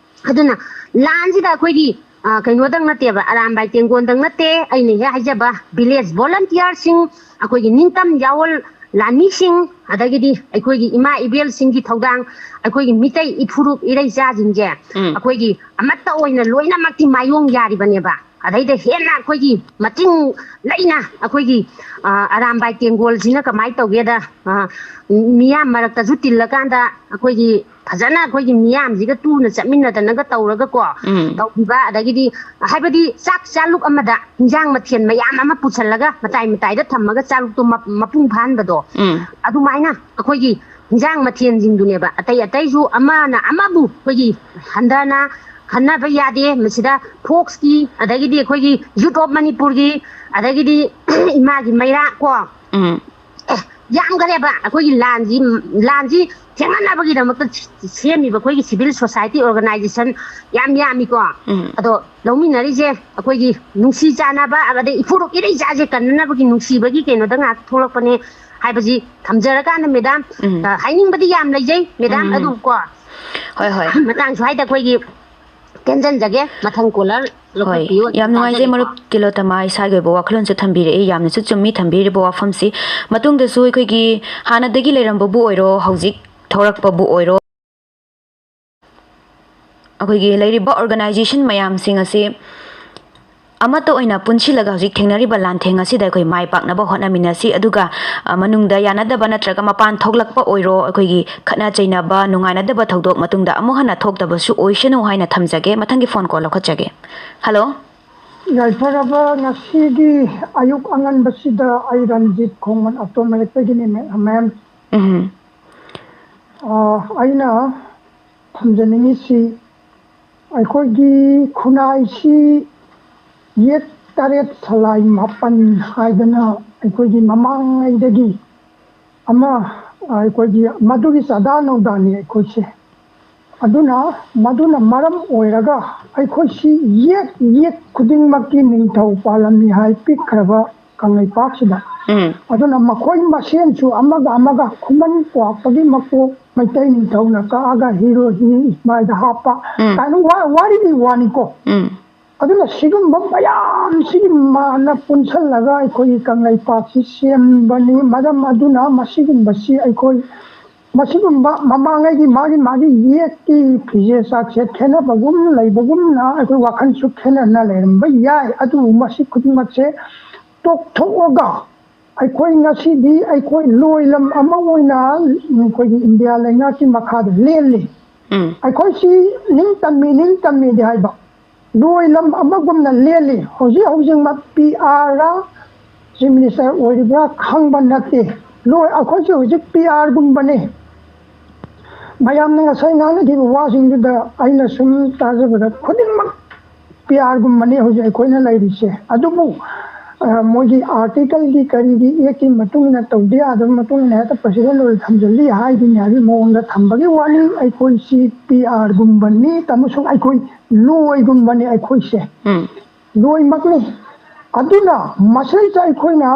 ꯑꯗꯨꯅ ꯂꯥꯟꯁꯤꯗ ꯑꯩꯈꯣꯏꯒꯤ, ꯑ, ꯀꯩꯅꯣꯗꯪ ꯅꯠꯇꯦꯕ, ꯑꯔꯥꯝꯕꯥꯏ ꯇꯦꯡꯒꯣꯟꯗꯪ ꯅꯠꯇꯦ, ꯑꯩꯅ ꯍꯦꯛ ꯍꯥꯏꯖꯕ village volunteerꯁꯤꯡ, ꯑꯩꯈꯣꯏꯒꯤ ꯅꯤꯡꯇꯝ ꯌꯥꯑꯣꯜ ꯂꯥꯟꯃꯤꯁꯤꯡ, ꯑꯗꯒꯤꯗꯤ ꯑꯩꯈꯣꯏꯒꯤ ꯏꯃꯥ ꯏꯕꯦꯜꯁꯤꯡꯒꯤ ꯊꯧꯗꯥꯡ, ꯑꯩꯈꯣꯏꯒꯤ ꯃꯤꯇꯩ ꯏꯐꯨꯔꯨꯞ ꯏꯔꯩꯆꯥꯁꯤꯡꯁꯦ ꯎꯝ꯫ ꯑꯩꯈꯣꯏꯒꯤ ꯑꯃꯠꯇ ꯑꯣꯏꯅ ꯂꯣꯏꯅꯃꯛꯇꯤ ꯃꯥꯏꯌꯣꯡ ꯌꯥꯔꯤꯕꯅꯦꯕ꯫ ꯑꯗꯩꯗ ꯍꯦꯟꯅ ꯑꯩꯈꯣꯏꯒꯤ ꯃꯇꯤꯡ ꯂꯩꯅ ꯑꯩꯈꯣꯏꯒꯤ, ꯑ, ꯑꯔꯥꯝꯕꯥꯏ ꯇꯦꯡꯒꯣꯜꯁꯤꯅ ꯀꯃꯥꯏꯅ ꯇꯧꯒꯦꯗ, ꯑ, ꯃꯤꯌꯥꯝ ꯃꯔꯛꯇꯁꯨ ꯇꯤꯜꯂꯀꯥꯟꯗ ꯑꯩꯈꯣꯏꯒꯤ ꯐꯖꯅ ꯑꯩꯈꯣꯏꯒꯤ ꯃꯤꯌꯥꯝꯁꯤꯒ ꯇꯨꯅ ꯆꯠꯃꯤꯟꯅꯗꯅꯒ ꯇꯧꯔꯒꯀꯣ, ꯎꯝ꯫ ꯇꯧꯕꯤꯕ, ꯑꯗꯒꯤꯗꯤ ꯍꯥꯏꯕꯗꯤ ꯆꯥꯛ ꯆꯥꯂꯨꯛ ꯑꯃꯗ ꯍꯤꯟꯖꯥꯡ ꯃꯊꯦꯜ ꯃꯌꯥꯝ ꯑꯃ ꯄꯨꯁꯜꯂꯒ ꯃꯇꯥꯏ ꯃꯇꯥꯏꯗ ꯊꯝꯃꯒ ꯆꯥꯂꯨꯛꯇꯣ ꯃ-, ꯃꯄꯨꯡ ꯐꯥꯍꯟꯕꯗꯣ, ꯎꯝ꯫ ꯑꯗꯨꯃꯥꯏꯅ ꯑꯩꯈꯣꯏꯒꯤ ꯍꯤꯟꯖꯥꯡ ꯃꯊꯦꯜꯁꯤꯡꯗꯨꯅꯦꯕ꯫ ꯑꯇꯩ ꯑꯇꯩꯁꯨ ꯑꯃꯅ ꯑꯃꯕꯨ ꯑꯩꯈꯣꯏꯒꯤ ꯍꯟꯊꯅ ꯈꯟꯅꯕ ꯌꯥꯗꯦ꯫ ꯃꯁꯤꯗ Foxꯀꯤ, ꯑꯗꯒꯤꯗꯤ ꯑꯩꯈꯣꯏꯒꯤ Youth of Manipurꯒꯤ, ꯑꯗꯒꯤꯗꯤ ꯏꯃꯥꯒꯤ ꯃꯩꯔꯥ ꯀꯣ, ꯎꯝ꯫ ꯑꯦ, ꯌꯥꯝꯈꯔꯦꯕ꯫ ꯑꯩꯈꯣꯏꯒꯤ ꯂꯥꯟꯁꯤ, ꯂꯥꯟꯁꯤ ꯊꯦꯡꯅꯅꯕꯒꯤꯗꯃꯛꯇ ꯁꯦꯝꯃꯤꯕ ꯑꯩꯈꯣꯏꯒꯤ civil society organization ꯌꯥꯝ ꯌꯥꯝꯃꯤꯀꯣ꯫ ꯎꯝ꯫ ꯑꯗꯣ ꯂꯧꯃꯤꯟꯅꯔꯤꯁꯦ ꯑꯩꯈꯣꯏꯒꯤ ꯅꯨꯡꯁꯤ ꯆꯥꯟꯅꯕ, ꯑꯗꯩ ꯏꯐꯨꯔꯨꯞ ꯏꯔꯩꯆꯥꯁꯦ ꯀꯟꯅꯅꯕꯒꯤ ꯅꯨꯡꯁꯤꯕꯒꯤ ꯀꯩꯅꯣꯗ ꯉꯥꯏꯍꯥꯛ ꯊꯣꯛꯂꯛꯄꯅꯦ ꯍꯥꯏꯕꯁꯤ ꯊꯝꯖꯔꯀꯥꯟꯗ, ꯃꯦꯗꯥꯝ, ꯎꯝ꯫ ꯑ, ꯍꯥꯏꯅꯤꯡꯕꯗꯤ ꯌꯥꯝ ꯂꯩꯖꯩ, ꯃꯦꯗꯥꯝ, ꯎꯝ꯫ ꯑꯗꯨꯕꯨꯀꯣ, ꯍꯣꯏ, ꯍꯣꯏ꯫ ꯃꯇꯥꯡ ꯁ꯭ꯋꯥꯏꯗ ꯑꯩꯈꯣꯏꯒꯤ ꯇꯦꯟꯖꯟꯖꯒꯦ, ꯃꯊꯪ caller ꯍꯣꯏ, ꯂꯧꯈꯠꯄꯤꯌꯨ, ꯑꯗꯨꯝ ꯌꯥꯝ ꯅꯨꯡꯉꯥꯏꯖꯩ, ꯇꯥꯖꯔꯤꯀꯣ꯫ ꯃꯔꯨꯞ ꯀꯤꯂꯣꯇꯃꯥ ꯏꯁꯥꯒꯤ ꯑꯣꯏꯕ ꯋꯥꯈꯜꯂꯣꯟꯁꯨ ꯊꯝꯕꯤꯔꯛꯏ, ꯌꯥꯝꯅꯁꯨ ꯆꯨꯝꯃꯤ ꯊꯝꯕꯤꯔꯤꯕ ꯋꯥꯐꯝꯁꯤ꯫ ꯃꯇꯨꯡꯗꯁꯨ ꯑꯩꯈꯣꯏꯒꯤ ꯍꯥꯟꯅꯗꯒꯤ ꯂꯩꯔꯝꯕꯕꯨ ꯑꯣꯏꯔꯣ, ꯍꯧꯖꯤꯛ ꯊꯣꯔꯛꯄꯕꯨ ꯑꯣꯏꯔꯣ, ꯑꯩꯈꯣꯏꯒꯤ ꯂꯩꯔꯤꯕ organization ꯃꯌꯥꯝꯁꯤꯡ ꯑꯁꯤ ꯑꯃꯠꯇ ꯑꯣꯏꯅ ꯄꯨꯟꯁꯤꯜꯂꯒ ꯍꯧꯖꯤꯛ ꯊꯦꯡꯅꯔꯤꯕ ꯂꯥꯟꯊꯦꯡ ꯑꯁꯤꯗ ꯑꯩꯈꯣꯏ ꯃꯥꯏ ꯄꯥꯛꯅꯕ ꯍꯣꯠꯅꯃꯤꯟꯅꯁꯤ꯫ ꯑꯗꯨꯒ, ꯑ, ꯃꯅꯨꯡꯗ ꯌꯥꯅꯗꯕ ꯅꯠꯇ꯭ꯔꯒ ꯃꯄꯥꯟ ꯊꯣꯛꯂꯛꯄ ꯑꯣꯏꯔꯣ, ꯑꯩꯈꯣꯏꯒꯤ ꯈꯠꯅ ꯆꯩꯅꯕ, ꯅꯨꯡꯉꯥꯏꯅꯗꯕ ꯊꯧꯗꯣꯛ ꯃꯇꯨꯡꯗ ꯑꯃꯨꯛ ꯍꯟꯅ ꯊꯣꯛꯇꯕꯁꯨ ꯑꯣꯏꯁꯅꯨ ꯍꯥꯏꯅ ꯊꯝꯖꯒꯦ꯫ ꯃꯊꯪꯒꯤ phone call ꯂꯧꯈꯠꯆꯒꯦ꯫ Hello꯫ ꯌꯥꯏꯐꯔꯕ ꯉꯁꯤꯒꯤ ꯑꯌꯨꯛ ꯑꯉꯟꯕꯁꯤꯗ ꯑꯩ ꯔꯟꯖꯤꯠ ꯈꯣꯡꯃꯟ ꯑꯇꯣꯝ ꯃꯔꯛꯇꯒꯤꯅꯤ, ꯃꯦ-, ꯃꯦꯝ꯫ ꯎꯝ꯫ ꯑ, ꯑꯩꯅ ꯊꯝꯖꯅꯤꯡꯉꯤꯁꯤ, ꯑꯩꯈꯣꯏꯒꯤ ꯈꯨꯟꯅꯥꯏꯁꯤ ꯌꯦꯛ ꯇꯔꯦꯠ ꯁꯂꯥꯏ ꯃꯥꯄꯟ ꯍꯥꯏꯗꯅ ꯑꯩꯈꯣꯏꯒꯤ ꯃꯃꯥꯡꯉꯩꯗꯒꯤ ꯑꯃ, ꯑꯩꯈꯣꯏꯒꯤ ꯃꯗꯨꯒꯤ ꯆꯥꯗꯥ ꯅꯧꯗꯥꯅꯤ ꯑꯩꯈꯣꯏꯁꯦ꯫ ꯑꯗꯨꯅ ꯃꯗꯨꯅ ꯃꯔꯝ ꯑꯣꯏꯔꯒ ꯑꯩꯈꯣꯏꯁꯤ ꯌꯦꯛ ꯌꯦꯛ ꯈꯨꯗꯤꯡꯃꯛꯀꯤ ꯅꯤꯡꯊꯧ ꯄꯥꯜꯂꯝꯃꯤ ꯍꯥꯏ ꯄꯤꯛꯈ꯭ꯔꯕ ꯀꯪꯂꯩꯄꯥꯛꯁꯤꯗ꯫ ꯎꯝ꯫ ꯑꯗꯨꯅ ꯃꯈꯣꯏ ꯃꯁꯦꯟꯁꯨ ꯑꯃꯒ ꯑꯃꯒ ꯈꯨꯃꯟ ꯀ꯭ꯋꯥꯛꯄꯒꯤ ꯃꯀꯣꯛ ꯃꯩꯇꯩ ꯅꯤꯡꯊꯧꯅ ꯀꯛꯑꯒ ꯍꯤꯔꯣ ꯍꯤ ꯃꯥꯏꯗ ꯍꯥꯞꯄ ꯎꯝ꯫ ꯀꯥꯏꯅ ꯋꯥ-, ꯋꯥꯔꯤꯒꯤ ꯋꯥꯅꯤꯀꯣ꯫ ꯎꯝ꯫ ꯑꯗꯨꯅ ꯁꯤꯒꯨꯝꯕ ꯃꯌꯥꯝꯁꯤꯒꯤ ꯃꯥꯅ ꯄꯨꯟꯁꯤꯜꯂꯒ ꯑꯩꯈꯣꯏꯒꯤ ꯀꯪꯂꯩꯄꯥꯛꯁꯤ ꯁꯦꯝꯕꯅꯤ꯫ ꯃꯔꯝ ꯑꯗꯨꯅ ꯃꯁꯤꯒꯨꯝꯕꯁꯤ ꯑꯩꯈꯣꯏ, ꯃꯁꯤꯒꯨꯝꯕ ꯃꯃꯥꯡꯉꯩꯒꯤ ꯃꯥꯒꯤ ꯃꯥꯒꯤ ꯌꯦꯛꯀꯤ ꯐꯤꯖꯦꯠ ꯆꯥꯛꯁꯦꯠ ꯈꯦꯠꯅꯕꯒꯨꯝ ꯂꯩꯕꯒꯨꯝꯅ ꯑꯩꯈꯣꯏ ꯋꯥꯈꯜꯁꯨ ꯈꯦꯠꯅꯅ ꯂꯩꯔꯝꯕ ꯌꯥꯏ꯫ ꯑꯗꯨꯕꯨ ꯃꯁꯤ ꯈꯨꯗꯤꯡꯃꯛꯁꯦ ꯇꯣꯛꯊꯣꯛꯑꯒ ꯑꯩꯈꯣꯏ ꯉꯁꯤꯗꯤ ꯑꯩꯈꯣꯏ ꯂꯣꯏ ꯂꯝ ꯑꯃ ꯑꯣꯏꯅ ꯑꯩꯈꯣꯏꯒꯤ ꯏꯟꯗꯤꯌꯥ ꯂꯩꯉꯥꯛꯀꯤ ꯃꯈꯥꯗ ꯂꯦꯜꯂꯤ꯫ ꯎꯝ꯫ ꯑꯩꯈꯣꯏꯁꯤ ꯅꯤꯡꯇꯝꯃꯤ, ꯅꯤꯡꯇꯝꯃꯤꯗꯤ ꯍꯥꯏꯕ, ꯂꯣꯏ ꯂꯝ ꯑꯃꯒꯨꯝꯅ ꯂꯦꯜꯂꯤ꯫ ꯍꯧꯖꯤꯛ ꯍꯧꯖꯤꯛꯃꯛ ꯄꯤ ꯑꯥꯔ ꯆꯤꯐ ꯃꯤꯅꯤꯁꯇꯔ ꯑꯣꯏꯔꯤꯕ꯭ꯔꯥ ꯈꯪꯕ ꯅꯠꯇꯦ꯫ ꯂꯣꯏ, ꯑꯩꯈꯣꯏꯁꯨ ꯍꯧꯖꯤꯛ ꯄꯤ ꯑꯥꯔꯒꯨꯝꯕꯅꯤ꯫ ꯃꯌꯥꯝꯅ ꯉꯁꯥꯏ ꯉꯥꯡꯅꯈꯤꯕ ꯋꯥꯁꯤꯡꯗꯨꯗ ꯑꯩꯅ ꯁꯨꯝ ꯇꯥꯖꯕꯗ ꯈꯨꯗꯤꯡꯃꯛ ꯄꯤ ꯑꯥꯔꯒꯨꯝꯕꯅꯤ ꯍꯧꯖꯤꯛ ꯑꯩꯈꯣꯏꯅ ꯂꯩꯔꯤꯁꯦ꯫ ꯑꯗꯨꯕꯨ, ꯑ, ꯃꯣꯏꯒꯤ ꯑꯥꯔꯇꯤꯀꯜꯒꯤ ꯀꯔꯤꯒꯤ ꯑꯦꯛꯀꯤ ꯃꯇꯨꯡ ꯏꯟꯅ ꯇꯧꯗ ꯌꯥꯗꯕ ꯃꯇꯨꯡ ꯏꯟꯅ ꯍꯦꯛꯇ ꯄ꯭ꯔꯁꯤꯗꯦꯟ ꯑꯣꯏꯅ ꯊꯝꯖꯤꯜꯂꯤ ꯍꯥꯏꯗꯨꯅꯤ ꯍꯥꯏꯕꯒꯤ ꯃꯑꯣꯡꯗ ꯊꯝꯕꯒꯤ ꯋꯥꯅꯤ꯫ ꯑꯩꯈꯣꯏꯁꯤ ꯄꯤ ꯑꯥꯔꯒꯨꯝꯕꯅꯤ ꯑꯃꯁꯨꯡ ꯑꯩꯈꯣꯏ ꯂꯣꯏꯒꯨꯝꯕꯅꯤ ꯑꯩꯈꯣꯏꯁꯦ꯫ ꯎꯝ꯫ ꯂꯣꯏꯃꯛꯅꯤ꯫ ꯑꯗꯨꯅ ꯃꯁꯤꯗꯩꯗ ꯑꯩꯈꯣꯏꯅ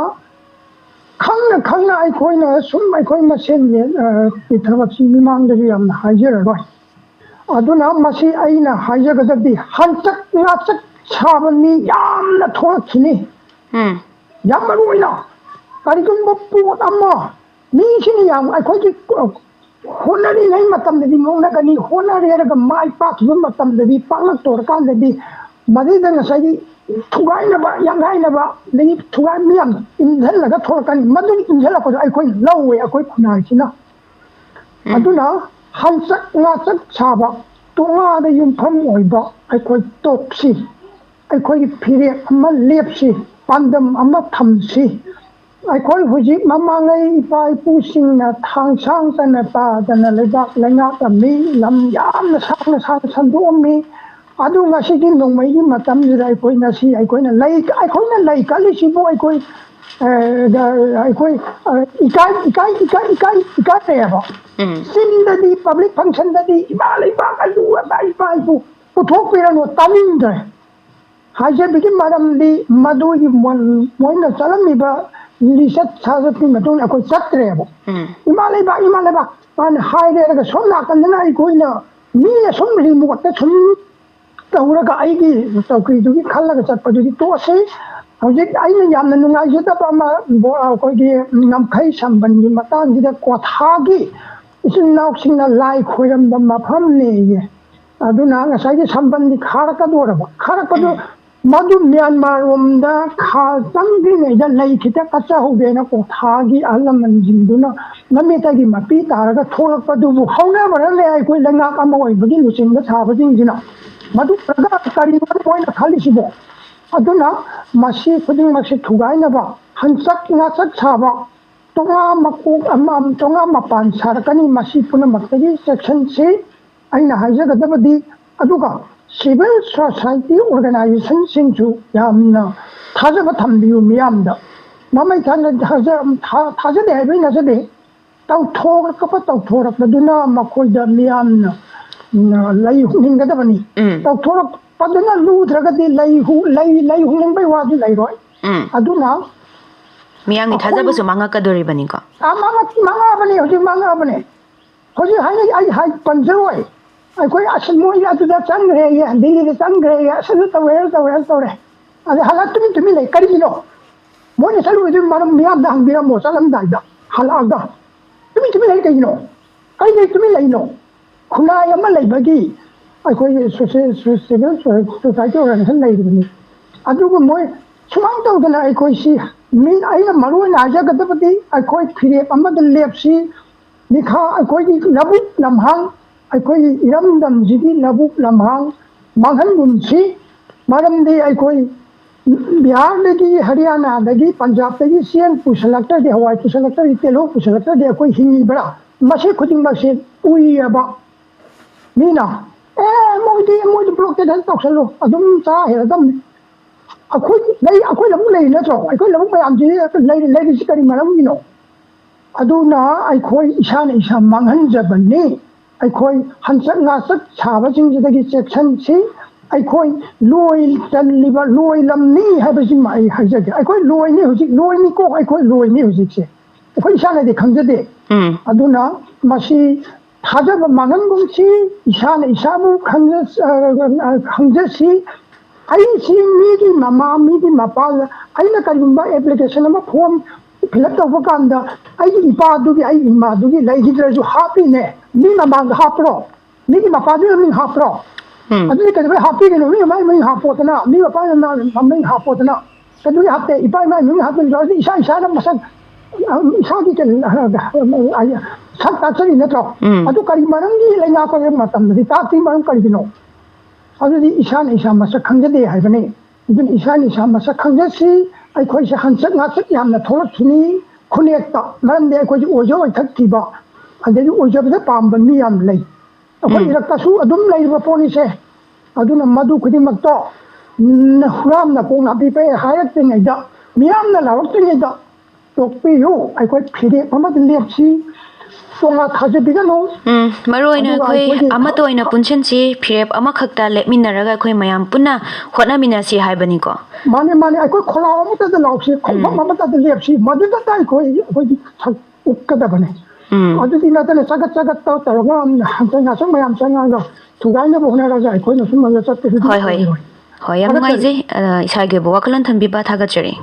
ꯈꯪꯅ ꯈꯪꯅ ꯑꯩꯈꯣꯏꯅ ꯁꯨꯝ ꯑꯩꯈꯣꯏ ꯃꯁꯦꯟꯒꯤ, ꯑ, ꯊꯕꯛꯁꯤ ꯃꯤꯃꯥꯡꯗꯁꯨ ꯌꯥꯝꯅ ꯍꯥꯏꯖꯔꯔꯣꯏ꯫ ꯑꯗꯨꯅ ꯃꯁꯤ ꯑꯩꯅ ꯍꯥꯏꯖꯒꯗꯕꯗꯤ ꯍꯟꯆꯛ ꯉꯥꯆꯛ ꯁꯥꯕ ꯃꯤ ꯌꯥꯝꯅ ꯊꯣꯛꯂꯛꯈꯤꯅꯤ꯫ ꯎꯝ꯫ ꯌꯥꯝ ꯃꯔꯨ ꯑꯣꯏꯅ ꯀꯔꯤꯒꯨꯝꯕ ꯄꯣꯠ ꯑꯃ ꯃꯤꯁꯤꯅ ꯌꯥꯝ ꯑꯩꯈꯣꯏꯒꯤ ꯍꯣꯠꯅꯔꯤꯉꯩ ꯃꯇꯝꯗꯗꯤ ꯅꯣꯛꯅꯒꯅꯤ, ꯍꯣꯠꯅꯔꯦꯔꯒ ꯃꯥꯏ ꯄꯥꯛꯈꯤꯕ ꯃꯇꯝꯗꯗꯤ, ꯄꯥꯛꯂꯛꯇꯣꯔꯀꯥꯟꯗꯗꯤ ꯃꯗꯩꯗ ꯉꯁꯥꯏꯒꯤ ꯊꯨꯒꯥꯏꯅꯕ, ꯌꯥꯡꯒꯥꯏꯅꯕ, ꯑꯗꯒꯤ ꯊꯨꯒꯥꯏ ꯃꯤ ꯌꯥꯝ ꯏꯟꯖꯜꯂꯒ ꯊꯣꯛꯂꯛꯀꯅꯤ꯫ ꯃꯗꯨꯒꯤ ꯏꯟꯖꯜꯂꯛꯄꯗꯣ ꯑꯩꯈꯣꯏ ꯂꯧꯋꯦ, ꯑꯩꯈꯣꯏ ꯈꯨꯟꯅꯥꯏꯁꯤꯅ꯫ ꯎꯝ꯫ ꯑꯗꯨꯅ ꯍꯟꯆꯛ ꯉꯥꯆꯛ ꯁꯥꯕ, ꯇꯣꯉꯥꯗ ꯌꯨꯝꯐꯝ ꯑꯣꯏꯕ ꯑꯩꯈꯣꯏ ꯇꯣꯛꯁꯤ꯫ ꯑꯩꯈꯣꯏꯒꯤ ꯐꯤꯔꯦꯞ ꯑꯃ ꯂꯦꯞꯁꯤ, ꯄꯥꯟꯗꯝ ꯑꯃ ꯊꯝꯁꯤ꯫ ꯑꯩꯈꯣꯏ ꯍꯧꯖꯤꯛ ꯃꯃꯥꯡꯉꯩ ꯏꯄꯥ ꯏꯄꯨꯁꯤꯡꯅ ꯊꯥꯡ ꯁꯥꯡ ꯆꯠꯅ ꯇꯥꯗꯅ ꯂꯩꯕꯥꯛ ꯂꯩꯉꯥꯛꯂꯝꯃꯤ, ꯂꯝ ꯌꯥꯝꯅ ꯁꯥꯡꯅ ꯁꯥꯡꯅ ꯁꯟꯗꯣꯛꯑꯝꯃꯤ꯫ ꯑꯗꯨ ꯉꯁꯤꯒꯤ ꯅꯣꯡꯃꯩꯒꯤ ꯃꯇꯝꯁꯤꯗ ꯑꯩꯈꯣꯏ ꯉꯁꯤ ꯑꯩꯈꯣꯏꯅ ꯂꯩ, ꯑꯩꯈꯣꯏꯅ ꯂꯩ ꯀꯠꯂꯤꯁꯤꯕꯨ ꯑꯩꯈꯣꯏ, ꯑ, ꯑꯩꯈꯣꯏ, ꯑ, ꯏꯀꯥꯏ, ꯏꯀꯥꯏ, ꯏꯀꯥꯏ, ꯏꯀꯥꯏ, ꯏꯀꯥꯏꯔꯦꯕ꯫ ꯎꯝ꯫ ꯆꯤꯟꯗꯗꯤ, ꯄꯕ꯭ꯂꯤꯛ ꯐꯪꯁꯟꯗꯗꯤ ꯏꯃꯥ ꯂꯩꯕꯥꯛ ꯑꯗꯨ ꯑꯗꯥ ꯏꯄꯥ ꯏꯄꯨ ꯄꯨꯊꯣꯛꯄꯤꯔꯅꯨ, ꯇꯥꯅꯤꯡꯗ꯭ꯔꯦ꯫ ꯍꯥꯏꯖꯕꯒꯤ ꯃꯔꯝꯗꯤ ꯃꯗꯨꯒꯤ ꯃꯣꯏ-, ꯃꯣꯏꯅ ꯆꯠꯂꯝꯃꯤꯕ ꯂꯤꯆꯠ ꯁꯥꯖꯠꯀꯤ ꯃꯇꯨꯡ ꯏꯟꯅ ꯑꯩꯈꯣꯏ ꯆꯠꯇ꯭ꯔꯦꯕ꯫ ꯎꯝ꯫ ꯏꯃꯥ ꯂꯩꯕꯥꯛ, ꯏꯃꯥ ꯂꯩꯕꯥꯛ ꯃꯥꯅ ꯍꯥꯏꯔꯦꯔꯒ ꯁꯣꯝ ꯅꯥꯀꯟꯗꯅ ꯑꯩꯈꯣꯏꯅ ꯃꯤꯅ ꯁꯨꯝ ꯔꯤꯃꯣꯠꯇ ꯁꯨꯝ ꯇꯧꯔꯒ ꯑꯩꯒꯤ ꯆꯧꯀ꯭ꯔꯤꯗꯨꯒꯤ ꯈꯜꯂꯒ ꯆꯠꯄꯗꯨꯗꯤ ꯇꯣꯛꯑꯁꯤ꯫ ꯍꯧꯖꯤꯛ ꯑꯩꯅ ꯌꯥꯝꯅ ꯅꯨꯡꯉꯥꯏꯖꯗꯕ ꯑꯃ, ꯕꯣ-, ꯑꯩꯈꯣꯏꯒꯤ ꯉꯝꯈꯩ ꯁꯝꯕꯟꯒꯤ ꯃꯇꯥꯡꯁꯤꯗ ꯀ꯭ꯋꯥꯊꯥꯒꯤ ꯏꯆꯤꯟ ꯏꯅꯥꯎꯁꯤꯡꯅ ꯂꯥꯏ ꯈꯣꯏꯔꯝꯕ ꯃꯐꯝꯅꯦꯌꯦ꯫ ꯑꯗꯨꯅ ꯉꯁꯥꯏꯒꯤ ꯁꯝꯕꯟꯗꯤ ꯈꯥꯔꯛꯀꯗꯣꯔꯕ꯫ ꯈꯥꯔꯛꯄꯗꯨ ꯎꯝ꯫ ꯃꯗꯨ ꯃ꯭ꯌꯥꯟꯃꯥꯔ ꯔꯣꯝꯗ ꯈꯥ ꯆꯪꯗ꯭ꯔꯤꯉꯩꯗ ꯂꯩ ꯈꯤꯇ ꯀꯠꯆꯍꯧꯒꯦꯅ ꯀꯣꯊꯥꯒꯤ ꯑꯍꯜ ꯂꯃꯟꯁꯤꯡꯗꯨꯅ ꯃꯃꯤꯠꯇꯒꯤ ꯃꯄꯤ ꯇꯥꯔꯒ ꯊꯣꯛꯂꯛꯄꯗꯨꯕꯨ ꯍꯧꯅꯕ꯭ꯔꯅꯦ? ꯑꯩꯈꯣꯏ ꯂꯩꯉꯥꯛ ꯑꯃ ꯑꯣꯏꯕꯒꯤ ꯂꯨꯆꯤꯡꯕ ꯁꯥꯕꯁꯤꯡꯁꯤꯅ ꯃꯗꯨ ꯄ꯭ꯔꯖꯥ ꯀꯔꯤꯅꯣ ꯃꯣꯏꯅ ꯈꯜꯂꯤꯁꯤꯕꯣ? ꯑꯗꯨꯅ ꯃꯁꯤ ꯈꯨꯗꯤꯡꯃꯛꯁꯤ ꯊꯨꯒꯥꯏꯅꯕ, ꯍꯟꯆꯠ ꯉꯥꯆꯠ ꯁꯥꯕ, ꯇꯣꯉꯥ ꯃꯀꯣꯛ ꯑꯃ, ꯇꯣꯉꯥ ꯃꯄꯥꯟ ꯁꯥꯔꯛꯀꯅꯤ꯫ ꯃꯁꯤ ꯄꯨꯝꯅꯃꯛꯇꯒꯤ ꯆꯦꯛꯁꯤꯟꯁꯤ꯫ ꯑꯩꯅ ꯍꯥꯏꯖꯒꯗꯕꯗꯤ, ꯑꯗꯨꯒ civil society organizationꯁꯤꯡꯁꯨ ꯌꯥꯝꯅ ꯊꯥꯖꯕ ꯊꯝꯕꯤꯌꯨ ꯃꯤꯌꯥꯝꯗ꯫ ꯃꯃꯩ ꯊꯥꯅ ꯊꯥꯖ-, ꯊꯥ-, ꯊꯥꯖꯗꯦ ꯍꯥꯏꯕꯩ ꯅꯠꯆꯗꯦ, ꯇꯧꯊꯣꯔꯛꯄ ꯇꯧꯊꯣꯔꯛꯄꯗꯨꯅ ꯃꯈꯣꯏꯗ ꯃꯤꯌꯥꯝꯅ, ꯎꯝ, ꯂꯩ ꯍꯨꯛꯅꯤꯡꯒꯗꯕꯅꯤ꯫ ꯎꯝ꯫ ꯇꯧꯊꯣꯔꯛꯄꯗꯨꯅ ꯂꯨꯗ꯭ꯔꯒꯗꯤ ꯂꯩ ꯍꯨ-, ꯂꯩ, ꯂꯩ ꯍꯨꯛꯅꯤꯡꯕꯩ ꯋꯥꯗꯤ ꯂꯩꯔꯣꯏ꯫ ꯎꯝ꯫ ꯑꯗꯨꯅ ꯃꯤꯌꯥꯝꯒꯤ ꯑꯩꯈꯣꯏ ꯊꯥꯖꯕꯁꯨ ꯃꯥꯡꯉꯛꯀꯗꯣꯔꯤꯕꯅꯤꯀꯣ꯫ ꯑꯥ, ꯃꯥꯡꯉꯛ-, ꯃꯥꯡꯉꯛꯑꯕꯅꯤ, ꯍꯧꯖꯤꯛ ꯃꯥꯡꯉꯛꯑꯕꯅꯤ꯫ ꯍꯧꯖꯤꯛ ꯍꯥꯏꯅꯩ, ꯑꯩ ꯍꯥꯏ ꯄꯟꯖꯔꯣꯏ꯫ ꯑꯩꯈꯣꯏ ꯑꯁ ꯃꯣꯏ ꯑꯗꯨꯗ ꯆꯪꯈ꯭ꯔꯦꯌꯦ, ꯗꯤꯜꯂꯤꯗ ꯆꯪꯈ꯭ꯔꯦꯌꯦ, ꯑꯁ ꯑꯗꯨ ꯇꯧꯔꯦ, ꯑꯗꯨ ꯇꯧꯔꯦ, ꯑꯗꯨ ꯇꯧꯔꯦ꯫ ꯑꯗ ꯍꯜꯂꯛ ꯇꯨꯃꯤꯟ ꯇꯨꯃꯤꯟ ꯂꯩ꯫ ꯀꯔꯤꯒꯤꯅꯣ? ꯃꯣꯏꯅ ꯆꯠꯂꯨꯕꯗꯨꯒꯤ ꯃꯔꯝ ꯃꯤꯌꯥꯝꯗ ꯍꯪꯕꯤꯔꯝꯃꯣ, ꯆꯠꯂꯝꯗꯥꯏꯗ ꯍꯜꯂꯛꯑꯒ꯫ ꯇꯨꯃꯤꯟ ꯇꯨꯃꯤꯟ ꯂꯩ ꯀꯩꯒꯤꯅꯣ? ꯀꯔꯤꯒꯤ ꯇꯨꯃꯤꯟ ꯂꯩꯅꯣ? ꯈꯨꯟꯅꯥꯏ ꯑꯃ ꯂꯩꯕꯒꯤ ꯑꯩꯈꯣꯏꯒꯤ ꯁꯣꯁꯦ-, ꯁꯣ-, civil society organization ꯂꯩꯔꯤꯕꯅꯤ꯫ ꯑꯗꯨꯒ ꯃꯣꯏ ꯁꯨꯃꯥꯏꯅ ꯇꯧꯗꯅ ꯑꯩꯈꯣꯏꯁꯤ, ꯃꯤ, ꯑꯩꯅ ꯃꯔꯨ ꯑꯣꯏꯅ ꯍꯥꯏꯖꯒꯗꯕꯗꯤ ꯑꯩꯈꯣꯏ ꯐꯤꯔꯦꯞ ꯑꯃꯗ ꯂꯦꯞꯁꯤ, ꯃꯤꯈꯥ ꯑꯩꯈꯣꯏꯒꯤ ꯂꯧꯕꯨꯛ ꯂꯝꯍꯥꯡ, ꯑꯩꯈꯣꯏꯒꯤ ꯏꯔꯝꯗꯝꯁꯤꯒꯤ ꯂꯧꯕꯨꯛ ꯂꯝꯍꯥꯡ ꯃꯥꯡꯍꯟꯒꯨꯝꯁꯤ꯫ ꯃꯔꯝꯗꯤ ꯑꯩꯈꯣꯏ ꯕꯤꯍꯥꯔꯗꯒꯤ, ꯍꯔꯤꯌꯥꯅꯥꯗꯒꯤ, ꯄꯟꯖꯥꯕꯇꯒꯤ ꯆꯦꯡ ꯄꯨꯁꯤꯜꯂꯛꯇ꯭ꯔꯗꯤ, ꯍꯋꯥꯏ ꯄꯨꯁꯤꯜꯂꯛꯇ꯭ꯔꯗꯤ, ꯇꯤꯜꯍꯧ ꯄꯨꯁꯤꯜꯂꯛꯇ꯭ꯔꯗꯤ ꯑꯩꯈꯣꯏ ꯍꯤꯡꯉꯤꯕ꯭ꯔꯥ? ꯃꯁꯤ ꯈꯨꯗꯤꯡꯃꯛꯁꯦ ꯎꯏꯌꯦꯕ ꯃꯤꯅ꯫ ꯑꯦ, ꯃꯣꯏꯗꯤ, ꯃꯣꯏꯗꯤ ꯕ꯭ꯂꯣꯀꯦꯠ ꯍꯦꯛ ꯇꯧꯁꯜꯂꯨ, ꯑꯗꯨꯝ ꯆꯥ ꯍꯦꯜꯂꯗꯝꯅꯤ꯫ ꯑꯩꯈꯣꯏ ꯂꯩ, ꯑꯩꯈꯣꯏ ꯂꯧꯕꯨꯛ ꯂꯩꯔꯤ ꯅꯠꯇ꯭ꯔꯣ? ꯑꯩꯈꯣꯏ ꯂꯧꯕꯨꯛ ꯃꯌꯥꯝꯁꯤ ꯂꯩꯔꯤ, ꯂꯩꯔꯤꯁꯤ ꯀꯔꯤ ꯃꯔꯝꯒꯤꯅꯣ? ꯑꯗꯨꯅ ꯑꯩꯈꯣꯏ ꯏꯁꯥꯅ ꯏꯁꯥ ꯃꯥꯡꯍꯟꯖꯕꯅꯤ꯫ ꯑꯩꯈꯣꯏ ꯍꯟꯆꯛ ꯉꯥꯆꯛ ꯁꯥꯕꯁꯤꯡꯁꯤꯗꯒꯤ ꯆꯦꯛꯁꯤꯟꯁꯤ꯫ ꯑꯩꯈꯣꯏ ꯂꯣꯏ ꯆꯜꯂꯤꯕ, ꯂꯣꯏ ꯂꯝꯅꯤ ꯍꯥꯏꯕꯁꯤꯃ ꯑꯩ ꯍꯥꯏꯖꯒꯦ꯫ ꯑꯩꯈꯣꯏ ꯂꯣꯏꯅꯤ ꯍꯧꯖꯤꯛ, ꯂꯣꯏꯅꯤꯀꯣ, ꯑꯩꯈꯣꯏ ꯂꯣꯏꯅꯤ ꯍꯧꯖꯤꯛꯁꯦ꯫ ꯑꯩꯈꯣꯏ ꯏꯁꯥꯅꯗꯤ ꯈꯪꯖꯗꯦ꯫ ꯎꯝ꯫ ꯑꯗꯨꯅ ꯃꯁꯤ ꯊꯥꯖꯕ ꯃꯥꯡꯍꯟꯒꯨꯝꯁꯤ, ꯏꯁꯥꯅ ꯏꯁꯥꯕꯨ ꯈꯪꯖ-, ꯑ, ꯑ, ꯈꯪꯖꯁꯤ꯫ ꯑꯩꯁꯤ ꯃꯤꯒꯤ ꯃꯃꯥ, ꯃꯤꯒꯤ ꯃꯄꯥ, ꯑꯩꯅ ꯀꯔꯤꯒꯨꯝꯕ application ꯑꯃ, form fill up ꯇꯧꯕ ꯀꯥꯟꯗ ꯑꯩꯒꯤ ꯏꯄꯥꯗꯨꯒꯤ, ꯑꯩꯒꯤ ꯏꯃꯥꯗꯨꯒꯤ ꯂꯩꯈꯤꯗ꯭ꯔꯁꯨ ꯍꯥꯞꯄꯤꯅꯦ꯫ ꯃꯤ ꯃꯃꯥꯡꯗ ꯍꯥꯞꯄ꯭ꯔꯣ? ꯃꯤꯒꯤ ꯃꯄꯥꯗꯨꯒꯤ ꯃꯃꯤꯡ ꯍꯥꯞꯄ꯭ꯔꯣ? ꯎꯝ꯫ ꯑꯗꯨꯗꯤ ꯀꯩꯗꯧꯕꯩ ꯍꯥꯞꯄꯤꯔꯤꯅꯣ? ꯃꯤ ꯃꯃꯥꯒꯤ ꯃꯃꯤꯡ ꯍꯥꯞꯄꯣꯗꯅ, ꯃꯤ ꯃꯄꯥꯒꯤ ꯃꯃꯤꯡ ꯍꯥꯞꯄꯣꯗꯅ꯫ ꯀꯩꯗꯧꯕꯩ ꯍꯥꯞꯇꯦ? ꯏꯄꯥ ꯏꯃꯥꯒꯤ ꯃꯃꯤꯡ ꯍꯥꯞꯄꯤꯔꯤꯅꯣ? ꯑꯗꯨꯗꯤ ꯏꯁꯥ ꯏꯁꯥꯅ ꯃꯁꯛ, ꯏꯁꯥꯒꯤ ꯀꯩꯅꯣ, ꯁꯛ ꯇꯥꯛꯆꯔꯤ ꯅꯠꯇ꯭ꯔꯣ? ꯎꯝ꯫ ꯑꯗꯨ ꯀꯔꯤ ꯃꯔꯝꯒꯤ ꯂꯩꯉꯥꯛꯄ ꯃꯇꯝꯗꯗꯤ ꯇꯥꯛꯇ꯭ꯔꯤ? ꯃꯔꯝ ꯀꯔꯤꯒꯤꯅꯣ? ꯑꯗꯨꯗꯤ ꯏꯁꯥꯅ ꯏꯁꯥ ꯃꯁꯛ ꯈꯪꯖꯗꯦ ꯍꯥꯏꯕꯅꯤ꯫ ꯑꯗꯨꯅ ꯏꯁꯥꯅ ꯏꯁꯥ ꯃꯁꯛ ꯈꯪꯖꯁꯤ꯫ ꯑꯩꯈꯣꯏꯁꯦ ꯍꯟꯆꯛ ꯉꯥꯆꯛ ꯌꯥꯝꯅ ꯊꯣꯛꯂꯛꯈꯤꯅꯤ ꯈꯨꯟꯅꯦꯛꯇ, ꯃꯔꯝꯗꯤ ꯑꯩꯈꯣꯏꯁꯦ ꯑꯣꯏꯖ ꯑꯣꯏꯊꯛ ꯊꯤꯕ, ꯑꯗꯒꯤ ꯑꯣꯏꯖꯕꯗ ꯄꯥꯝꯕ ꯃꯤ ꯌꯥꯝ ꯂꯩ꯫ ꯑꯩꯈꯣꯏ ꯎꯝ꯫ ꯏꯔꯛꯇꯁꯨ ꯑꯗꯨꯝ ꯂꯩꯔꯤꯕ ꯄꯣꯠꯅꯤꯁꯦ꯫ ꯑꯗꯨꯅ ꯃꯗꯨ ꯈꯨꯗꯤꯡꯃꯛꯇꯣ ꯍꯨꯔꯥꯝꯅ ꯀꯣꯛ ꯅꯥꯄꯤ ꯄꯛꯑꯦ ꯍꯥꯏꯔꯛꯇ꯭ꯔꯤꯉꯩꯗ, ꯃꯤꯌꯥꯝꯅ ꯂꯥꯎꯔꯛꯇ꯭ꯔꯤꯉꯩꯗ ꯇꯣꯛꯄꯤꯌꯨ꯫ ꯑꯩꯈꯣꯏ ꯐꯤꯔꯦꯞ ꯑꯃꯗ ꯂꯦꯞꯁꯤ, ꯇꯣꯉꯥꯟ ꯊꯥꯖꯕꯤꯒꯅꯨ꯫ ꯎꯝ, ꯃꯔꯨ ꯑꯣꯏꯅ ꯑꯗꯨꯒ ꯑꯩꯈꯣꯏ ꯑꯩꯈꯣꯏꯒꯤ ꯑꯃꯠꯇ ꯑꯣꯏꯅ ꯄꯨꯟꯁꯤꯟꯁꯤ, ꯐꯤꯔꯦꯞ ꯑꯃꯈꯛꯇ ꯂꯦꯞꯃꯤꯟꯅꯔꯒ ꯑꯩꯈꯣꯏ ꯃꯌꯥꯝ ꯄꯨꯟꯅ ꯍꯣꯠꯅꯃꯤꯟꯅꯁꯤ ꯍꯥꯏꯕꯅꯤꯀꯣ꯫ ꯃꯥꯅꯦ, ꯃꯥꯅꯦ, ꯑꯩꯈꯣꯏ ꯈꯣꯜꯂꯥꯎ ꯑꯃꯠꯇꯗ ꯂꯥꯎꯁꯤ, ꯈꯣꯡꯐꯝ ꯎꯝ꯫ ꯑꯃꯠꯇꯗ ꯂꯦꯞꯁꯤ, ꯃꯗꯨꯗꯇ ꯑꯩꯈꯣꯏ, ꯑꯩꯈꯣꯏꯒꯤ ꯁꯛ ꯎꯠꯀꯗꯕꯅꯦ꯫ ꯎꯝ꯫ ꯑꯗꯨꯗꯤ ꯅꯠꯇꯅ ꯆꯒꯠ ꯆꯒꯠ ꯇꯧ-, ꯇꯧꯔꯒ ꯍꯟꯆꯛ ꯉꯥꯆꯛ ꯃꯌꯥꯝ ꯆꯪꯉꯒ ꯊꯨꯒꯥꯏꯅꯕ ꯍꯣꯠꯅꯔꯒ ꯑꯩꯈꯣꯏꯅ ꯁꯨꯝ ꯆꯠꯄꯗꯨꯗꯤ ꯍꯣꯏ, ꯍꯣꯏ꯫ ꯑꯣꯏꯔꯣꯏ꯫ ꯍꯣꯏ, ꯌꯥꯝ ꯊꯥꯒꯠꯆꯔꯤ꯫ ꯅꯨꯡꯉꯥꯏꯖꯩ, ꯑ, ꯏꯁꯥꯒꯤ ꯑꯣꯏꯕ ꯋꯥꯈꯜꯂꯣꯟ ꯊꯝꯕꯤꯕ ꯊꯥꯒꯠꯆꯔꯤ꯫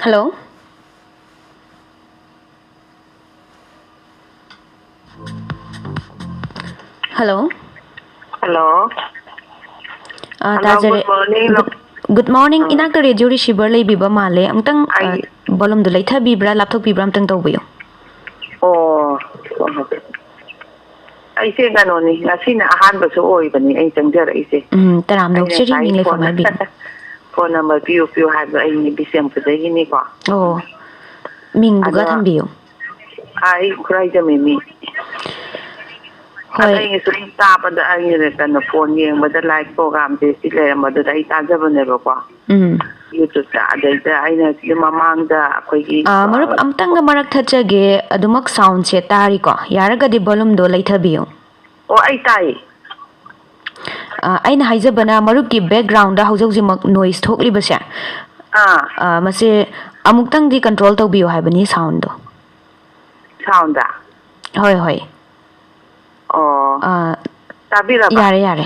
Hello? ꯍꯜꯂꯣ꯫ ꯍꯜꯂꯣ꯫ ꯑ, hello, ꯇꯥꯖꯔꯦ꯫ good morning, Good, good morning. ꯑ, ꯏꯅꯥꯛꯇ radio receiver ꯂꯩꯕꯤꯕ ꯃꯥꯜꯂꯦ꯫ ꯑꯃꯨꯛꯇꯪ, ꯑ, ꯑꯩ volume ꯗꯨ ꯂꯩꯊꯕꯤꯕ꯭ꯔꯥ, ꯂꯥꯞꯊꯣꯛꯄꯤꯕ꯭ꯔꯥ ꯑꯝꯇꯪ ꯇꯧꯕꯤꯌꯨ꯫ ꯑꯣ, ꯍꯣꯏ, ꯍꯣꯏ꯫ ꯑꯩꯁꯦ ꯀꯩꯅꯣꯅꯤ, ꯉꯁꯤꯅ ꯑꯍꯥꯟꯕꯁꯨ ꯑꯣꯏꯕꯅꯤ ꯑꯩ ꯆꯪꯖꯔꯛꯏꯁꯦ꯫ ꯎꯝ, ꯇꯔꯥꯝꯅ ꯑꯩꯅ ꯑꯣꯛꯆꯔꯤ, ꯉꯁꯥꯏ ꯃꯤꯡ ꯂꯩꯐꯝ phone, ꯍꯥꯏꯕꯤꯌꯨ꯫ phone number ꯄꯤꯌꯨ, ꯄꯤꯌꯨ ꯍꯥꯏꯕꯗꯣ ꯑꯩꯅꯦ ꯕꯤꯁꯦꯝꯄꯨꯔꯗꯒꯤꯅꯤꯀꯣ꯫ ꯑꯣ, ꯃꯤꯡꯗꯨꯒ ꯑꯗꯣ ꯊꯝꯕꯤꯌꯨ꯫ ꯑꯩ ꯈꯨꯔꯥꯏꯖꯝꯃꯤ ꯃꯤ꯫ ꯑꯗ ꯍꯣꯏ꯫ ꯑꯩꯅ ꯁꯨꯝ ꯇꯥꯕꯗ, ꯑꯩꯅ ꯀꯩꯅꯣ phone ꯌꯦꯡꯕꯗ live program ꯁꯦ ꯁꯤ ꯂꯩꯔꯝꯕꯗꯨꯗ ꯑꯩ ꯇꯥꯖꯕꯅꯦꯕꯀꯣ꯫ ꯎꯝ꯫ YouTube ꯇ꯫ ꯑꯗꯩꯗ ꯑꯩꯅ ꯁꯤꯗ ꯃꯃꯥꯡꯗ ꯑꯩꯈꯣꯏꯒꯤ, ꯑ, ꯑ, ꯃꯔꯨꯞ, ꯑꯝꯇꯪꯒ ꯃꯔꯛ ꯊꯠꯆꯒꯦ, ꯑꯗꯨꯃꯛ sound ꯁꯦ ꯇꯥꯔꯤꯀꯣ? ꯌꯥꯔꯒꯗꯤ volume ꯗꯣ ꯂꯩꯊꯕꯤꯌꯨ꯫ ꯑꯣ, ꯑꯩ ꯇꯥꯏ꯫ ꯑ, ꯑꯩꯅ ꯍꯥꯏꯖꯕꯅ, ꯃꯔꯨꯞꯀꯤ background ꯗ ꯍꯧꯖꯤꯛ ꯍꯧꯖꯤꯛꯃꯛ noise ꯊꯣꯛꯂꯤꯕꯁꯦ, ꯑꯥ꯫ ꯑ, ꯃꯁꯦ ꯑꯃꯨꯛꯇꯪꯗꯤ control ꯇꯧꯕꯤꯌꯨ ꯍꯥꯏꯕꯅꯤ sound ꯗꯣ꯫ Sound ꯗ? ꯍꯣꯏ, ꯍꯣꯏ꯫ ꯑꯣ꯫ ꯑ, ꯇꯥꯕꯤꯔꯕ? ꯌꯥꯔꯦ, ꯌꯥꯔꯦ꯫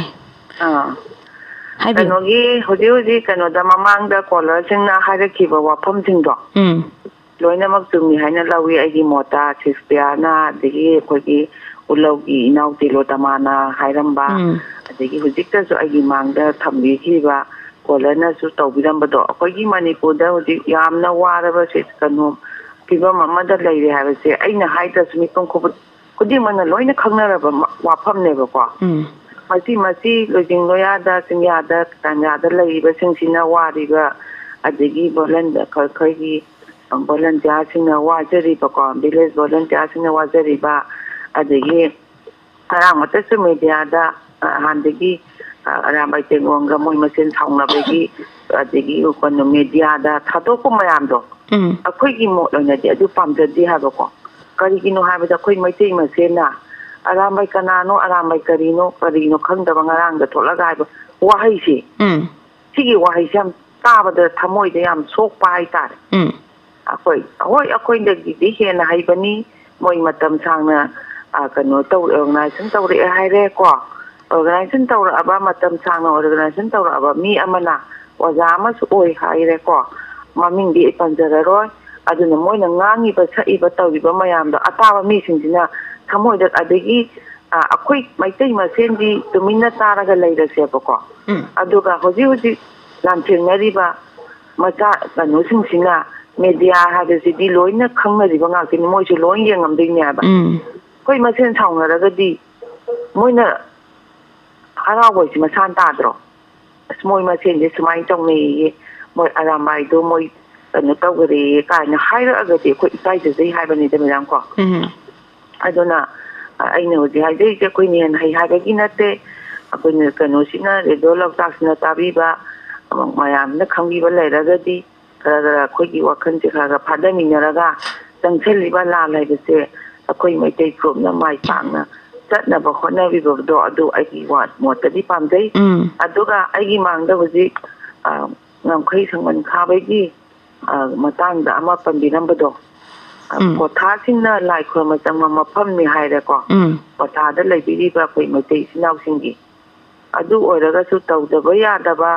ꯑꯥ꯫ ꯍꯥꯏꯕꯤꯌꯨ꯫ ꯀꯩꯅꯣꯒꯤ, ꯍꯧꯖꯤꯛ ꯍꯧꯖꯤꯛ ꯀꯩꯅꯣꯗ, ꯃꯃꯥꯡꯗ caller ꯁꯤꯡꯅ ꯍꯥꯏꯔꯛꯈꯤꯕ ꯋꯥꯐꯝꯁꯤꯡꯗꯣ ꯎꯝ꯫ ꯂꯣꯏꯅꯃꯛ ꯆꯨꯝꯃꯤ ꯍꯥꯏꯅ ꯂꯧꯏ ꯑꯩꯒꯤ ꯃꯣꯠꯇ꯫ ꯁꯦꯛꯁꯄꯤꯌꯔꯅ, ꯑꯗꯒꯤ ꯑꯩꯈꯣꯏꯒꯤ ꯎꯂꯧꯒꯤ ꯏꯅꯥꯎ ꯇꯤꯂꯣꯇꯃꯥꯅ ꯍꯥꯏꯔꯝꯕ, ꯎꯝ꯫ ꯑꯗꯒꯤ ꯍꯧꯖꯤꯛꯇꯁꯨ ꯑꯩꯒꯤ ꯃꯥꯡꯗ ꯊꯝꯕꯤꯈꯤꯕ caller ꯅꯁꯨ ꯇꯧꯕꯤꯔꯝꯕꯗꯣ, ꯑꯩꯈꯣꯏꯒꯤ ꯃꯅꯤꯄꯨꯔꯗ ꯍꯧꯖꯤꯛ ꯌꯥꯝꯅ ꯋꯥꯔꯕ ꯁꯤ-, ꯀꯩꯅꯣ, ꯐꯤꯕꯝ ꯑꯃꯗ ꯂꯩꯔꯦ ꯍꯥꯏꯕꯁꯦ ꯑꯩꯅ ꯍꯥꯏꯗ꯭ꯔꯁꯨ ꯃꯤꯄꯨꯝ ꯈꯨꯕꯨ-, ꯈꯨꯗꯤꯡꯃꯛꯅ ꯂꯣꯏꯅ ꯈꯪꯅꯔꯕ ꯃ-, ꯋꯥꯐꯝꯅꯦꯕꯀꯣ꯫ ꯎꯝ꯫ ꯃꯁꯤ, ꯃꯁꯤ ꯂꯣꯏꯖꯤꯡ ꯂꯣꯌꯥꯗ, ꯆꯤꯡꯌꯥꯗ, ꯇꯥꯟꯌꯥꯗ ꯂꯩꯔꯤꯕꯁꯤꯡꯁꯤꯅ ꯋꯥꯔꯤꯕ, ꯑꯗꯒꯤ volun-, ꯑꯩꯈꯣꯏꯒꯤ volunteer ꯁꯤꯡꯅ ꯋꯥꯖꯔꯤꯕꯀꯣ, village volunteer ꯁꯤꯡꯅ ꯋꯥꯖꯔꯤꯕ, ꯑꯗꯒꯤ ꯉꯔꯥꯡꯃꯛꯇꯁꯨ media ꯗ, ꯑ, ꯍꯥꯟꯅꯗꯒꯤ, ꯑ, ꯑꯔꯥꯝꯕꯥꯏ ꯇꯦꯡꯒꯣꯡꯒ ꯃꯣꯏ ꯃꯁꯦꯟ ꯁꯥꯎꯅꯕꯒꯤ, ꯑꯗꯒꯤ ꯀꯩꯅꯣ media ꯗ ꯊꯥꯗꯣꯛꯄ ꯃꯌꯥꯝꯗꯣ, ꯎꯝ꯫ ꯑꯩꯈꯣꯏꯒꯤ ꯃꯣꯠ ꯑꯣꯏꯅꯗꯤ ꯑꯗꯨ ꯄꯥꯝꯖꯗꯦ ꯍꯥꯏꯕꯀꯣ꯫ ꯀꯔꯤꯒꯤꯅꯣ ꯍꯥꯏꯕꯗ ꯑꯩꯈꯣꯏ ꯃꯩꯇꯩ ꯃꯁꯦꯟꯅ ꯑꯔꯥꯝꯕꯥꯏ ꯀꯅꯥꯅꯣ, ꯑꯔꯥꯝꯕꯥꯏ ꯀꯔꯤꯅꯣ, ꯀꯔꯤꯅꯣ ꯈꯪꯗꯕ ꯉꯔꯥꯡꯗ ꯊꯣꯛꯂꯒ ꯍꯥꯏꯕ ꯋꯥꯍꯩꯁꯦ, ꯎꯝ꯫ ꯁꯤꯒꯤ ꯋꯥꯍꯩꯁꯦ ꯌꯥꯝ ꯇꯥꯕꯗ ꯊꯃꯣꯏꯗ ꯌꯥꯝ ꯁꯣꯛꯄ ꯍꯥꯏꯇꯥꯔꯦ꯫ ꯎꯝ꯫ ꯑꯩꯈꯣꯏ, ꯍꯣꯏ, ꯑꯩꯈꯣꯏꯗꯒꯤꯗꯤ ꯍꯦꯟꯅ ꯍꯩꯕꯅꯤ꯫ ꯃꯣꯏ ꯃꯇꯝ ꯁꯥꯡꯅ, ꯑ, ꯀꯩꯅꯣ ꯇꯧ-, organization ꯇꯧꯔꯛꯑꯦ ꯍꯥꯏꯔꯦꯀꯣ꯫ Organization ꯇꯧꯔꯛꯑꯕ, ꯃꯇꯝ ꯁꯥꯡꯅ organization ꯇꯧꯔꯛꯑꯕ ꯃꯤ ꯑꯃꯅ ꯑꯣꯖꯥ ꯑꯃꯁꯨ ꯑꯣꯏ ꯍꯥꯏꯔꯦꯀꯣ꯫ ꯃꯃꯤꯡꯗꯤ ꯑꯩ ꯄꯟꯖꯔꯔꯣꯏ꯫ ꯑꯗꯨꯅ ꯃꯣꯏꯅ ꯉꯥꯡꯉꯤꯕ, ꯁꯛꯏꯕ, ꯇꯧꯔꯤꯕ ꯃꯌꯥꯝꯗꯣ ꯑꯇꯥꯕ ꯃꯤꯁꯤꯡꯁꯤꯅ ꯊꯃꯣꯏꯗ, ꯑꯗꯒꯤ ꯑ, ꯑꯩꯈꯣꯏ ꯃꯩꯇꯩ ꯃꯁꯦꯟꯗꯤ ꯇꯨꯃꯤꯟꯅ ꯇꯥꯔꯒ ꯂꯩꯔꯁꯦꯕꯀꯣ꯫ ꯎꯝ꯫ ꯑꯗꯨꯒ ꯍꯧꯖꯤꯛ ꯍꯧꯖꯤꯛ ꯂꯥꯟꯊꯦꯡꯅꯔꯤꯕ ꯃꯆꯥ ꯀꯩꯅꯣꯁꯤꯡꯁꯤꯅ, ꯃꯦꯗꯤꯌꯥ ꯍꯥꯏꯕꯁꯤꯗꯤ ꯂꯣꯏꯅ ꯈꯪꯅꯔꯤꯕ ꯉꯥꯛꯇꯅꯤ, ꯃꯣꯏꯁꯨ ꯂꯣꯏ ꯌꯦꯡꯉꯝꯗꯣꯏꯅꯦ ꯍꯥꯏꯕ꯫ ꯎꯝ꯫ ꯑꯩꯈꯣꯏ ꯃꯁꯦꯟ ꯁꯥꯎꯅꯔꯒꯗꯤ ꯃꯣꯏꯅ ꯍꯔꯥꯎꯕ ꯍꯥꯏꯁꯤ ꯃꯁꯥꯅ ꯇꯥꯗ꯭ꯔꯣ? "ꯑꯁ, ꯃꯣꯏ ꯃꯁꯦꯟꯁꯦ ꯁꯨꯃꯥꯏꯅ ꯇꯧꯅꯩꯌꯦ, ꯃꯣꯏ ꯑꯔꯥꯝꯕꯥꯏꯗꯣ ꯃꯣꯏ ꯀꯩꯅꯣ ꯇꯧꯈꯔꯦ" ꯀꯥꯏꯅ ꯍꯥꯏꯔꯛꯑꯒꯗꯤ ꯑꯩꯈꯣꯏ ꯏꯀꯥꯏꯖꯖꯩ ꯍꯥꯏꯕꯅꯤꯗ, ꯃꯦꯗꯥꯝ ꯀꯣ꯫ ꯎꯝ꯫ ꯑꯗꯨꯅ, ꯑ, ꯑꯩꯅ ꯍꯧꯖꯤꯛ ꯍꯥꯏꯖꯔꯤꯁꯦ ꯑꯩꯈꯣꯏꯅ ꯍꯦꯟꯅ ꯍꯩ ꯍꯥꯏꯕꯒꯤ ꯅꯠꯇꯦ꯫ ꯑꯩꯈꯣꯏꯅ ꯀꯩꯅꯣꯁꯤꯅ, ꯔꯦꯗꯤꯑꯣ ꯂꯧꯇꯥꯛꯁꯤꯅ ꯇꯥꯕꯤꯕ, ꯑꯃ ꯃꯌꯥꯝꯅ ꯈꯪꯕꯤꯕ ꯂꯩꯔꯒꯗꯤ ꯈꯔ ꯈꯔ ꯑꯩꯈꯣꯏꯒꯤ ꯋꯥꯈꯜꯁꯦ ꯈꯔ ꯈꯔ ꯐꯥꯗꯃꯤꯟꯅꯔꯒ ꯆꯪꯁꯤꯜꯂꯤꯕ ꯂꯥꯟ ꯍꯥꯏꯕꯁꯦ ꯑꯩꯈꯣꯏ ꯃꯩꯇꯩ ꯐꯨꯔꯨꯞꯅ ꯃꯥꯏ ꯄꯥꯛꯅ ꯆꯠꯅꯕ ꯍꯣꯠꯅꯕꯤꯕꯗꯣ ꯑꯗꯨ ꯑꯩꯒꯤ ꯋꯥ-, ꯃꯣꯠꯇꯗꯤ ꯄꯥꯝꯖꯩ꯫ ꯎꯝ꯫ ꯑꯗꯨꯒ ꯑꯩꯒꯤ ꯃꯥꯡꯗ ꯍꯧꯖꯤꯛ, ꯑ, ꯉꯝꯈꯩ ꯁꯪꯕꯜ ꯈꯥꯕꯒꯤ, ꯑ, ꯃꯇꯥꯡꯗ ꯑꯃ ꯄꯟꯕꯤꯔꯝꯕꯗꯣ, ꯑ, ꯎꯝ꯫ ꯀ꯭ꯋꯥꯊꯥꯁꯤꯡꯅ ꯂꯥꯏ ꯈꯨꯔꯨꯝꯕ ꯆꯪꯕ ꯃꯐꯝꯅꯤ ꯍꯥꯏꯔꯦꯀꯣ꯫ ꯎꯝ꯫ ꯀ꯭ꯋꯥꯊꯥꯗ ꯂꯩꯕꯤꯔꯤꯕ ꯑꯩꯈꯣꯏ ꯃꯩꯇꯩ ꯏꯆꯤꯟ ꯏꯅꯥꯎꯁꯤꯡꯒꯤ꯫ ꯑꯗꯨ ꯑꯣꯏꯔꯒꯁꯨ ꯇꯧꯗꯕ ꯌꯥꯗꯕ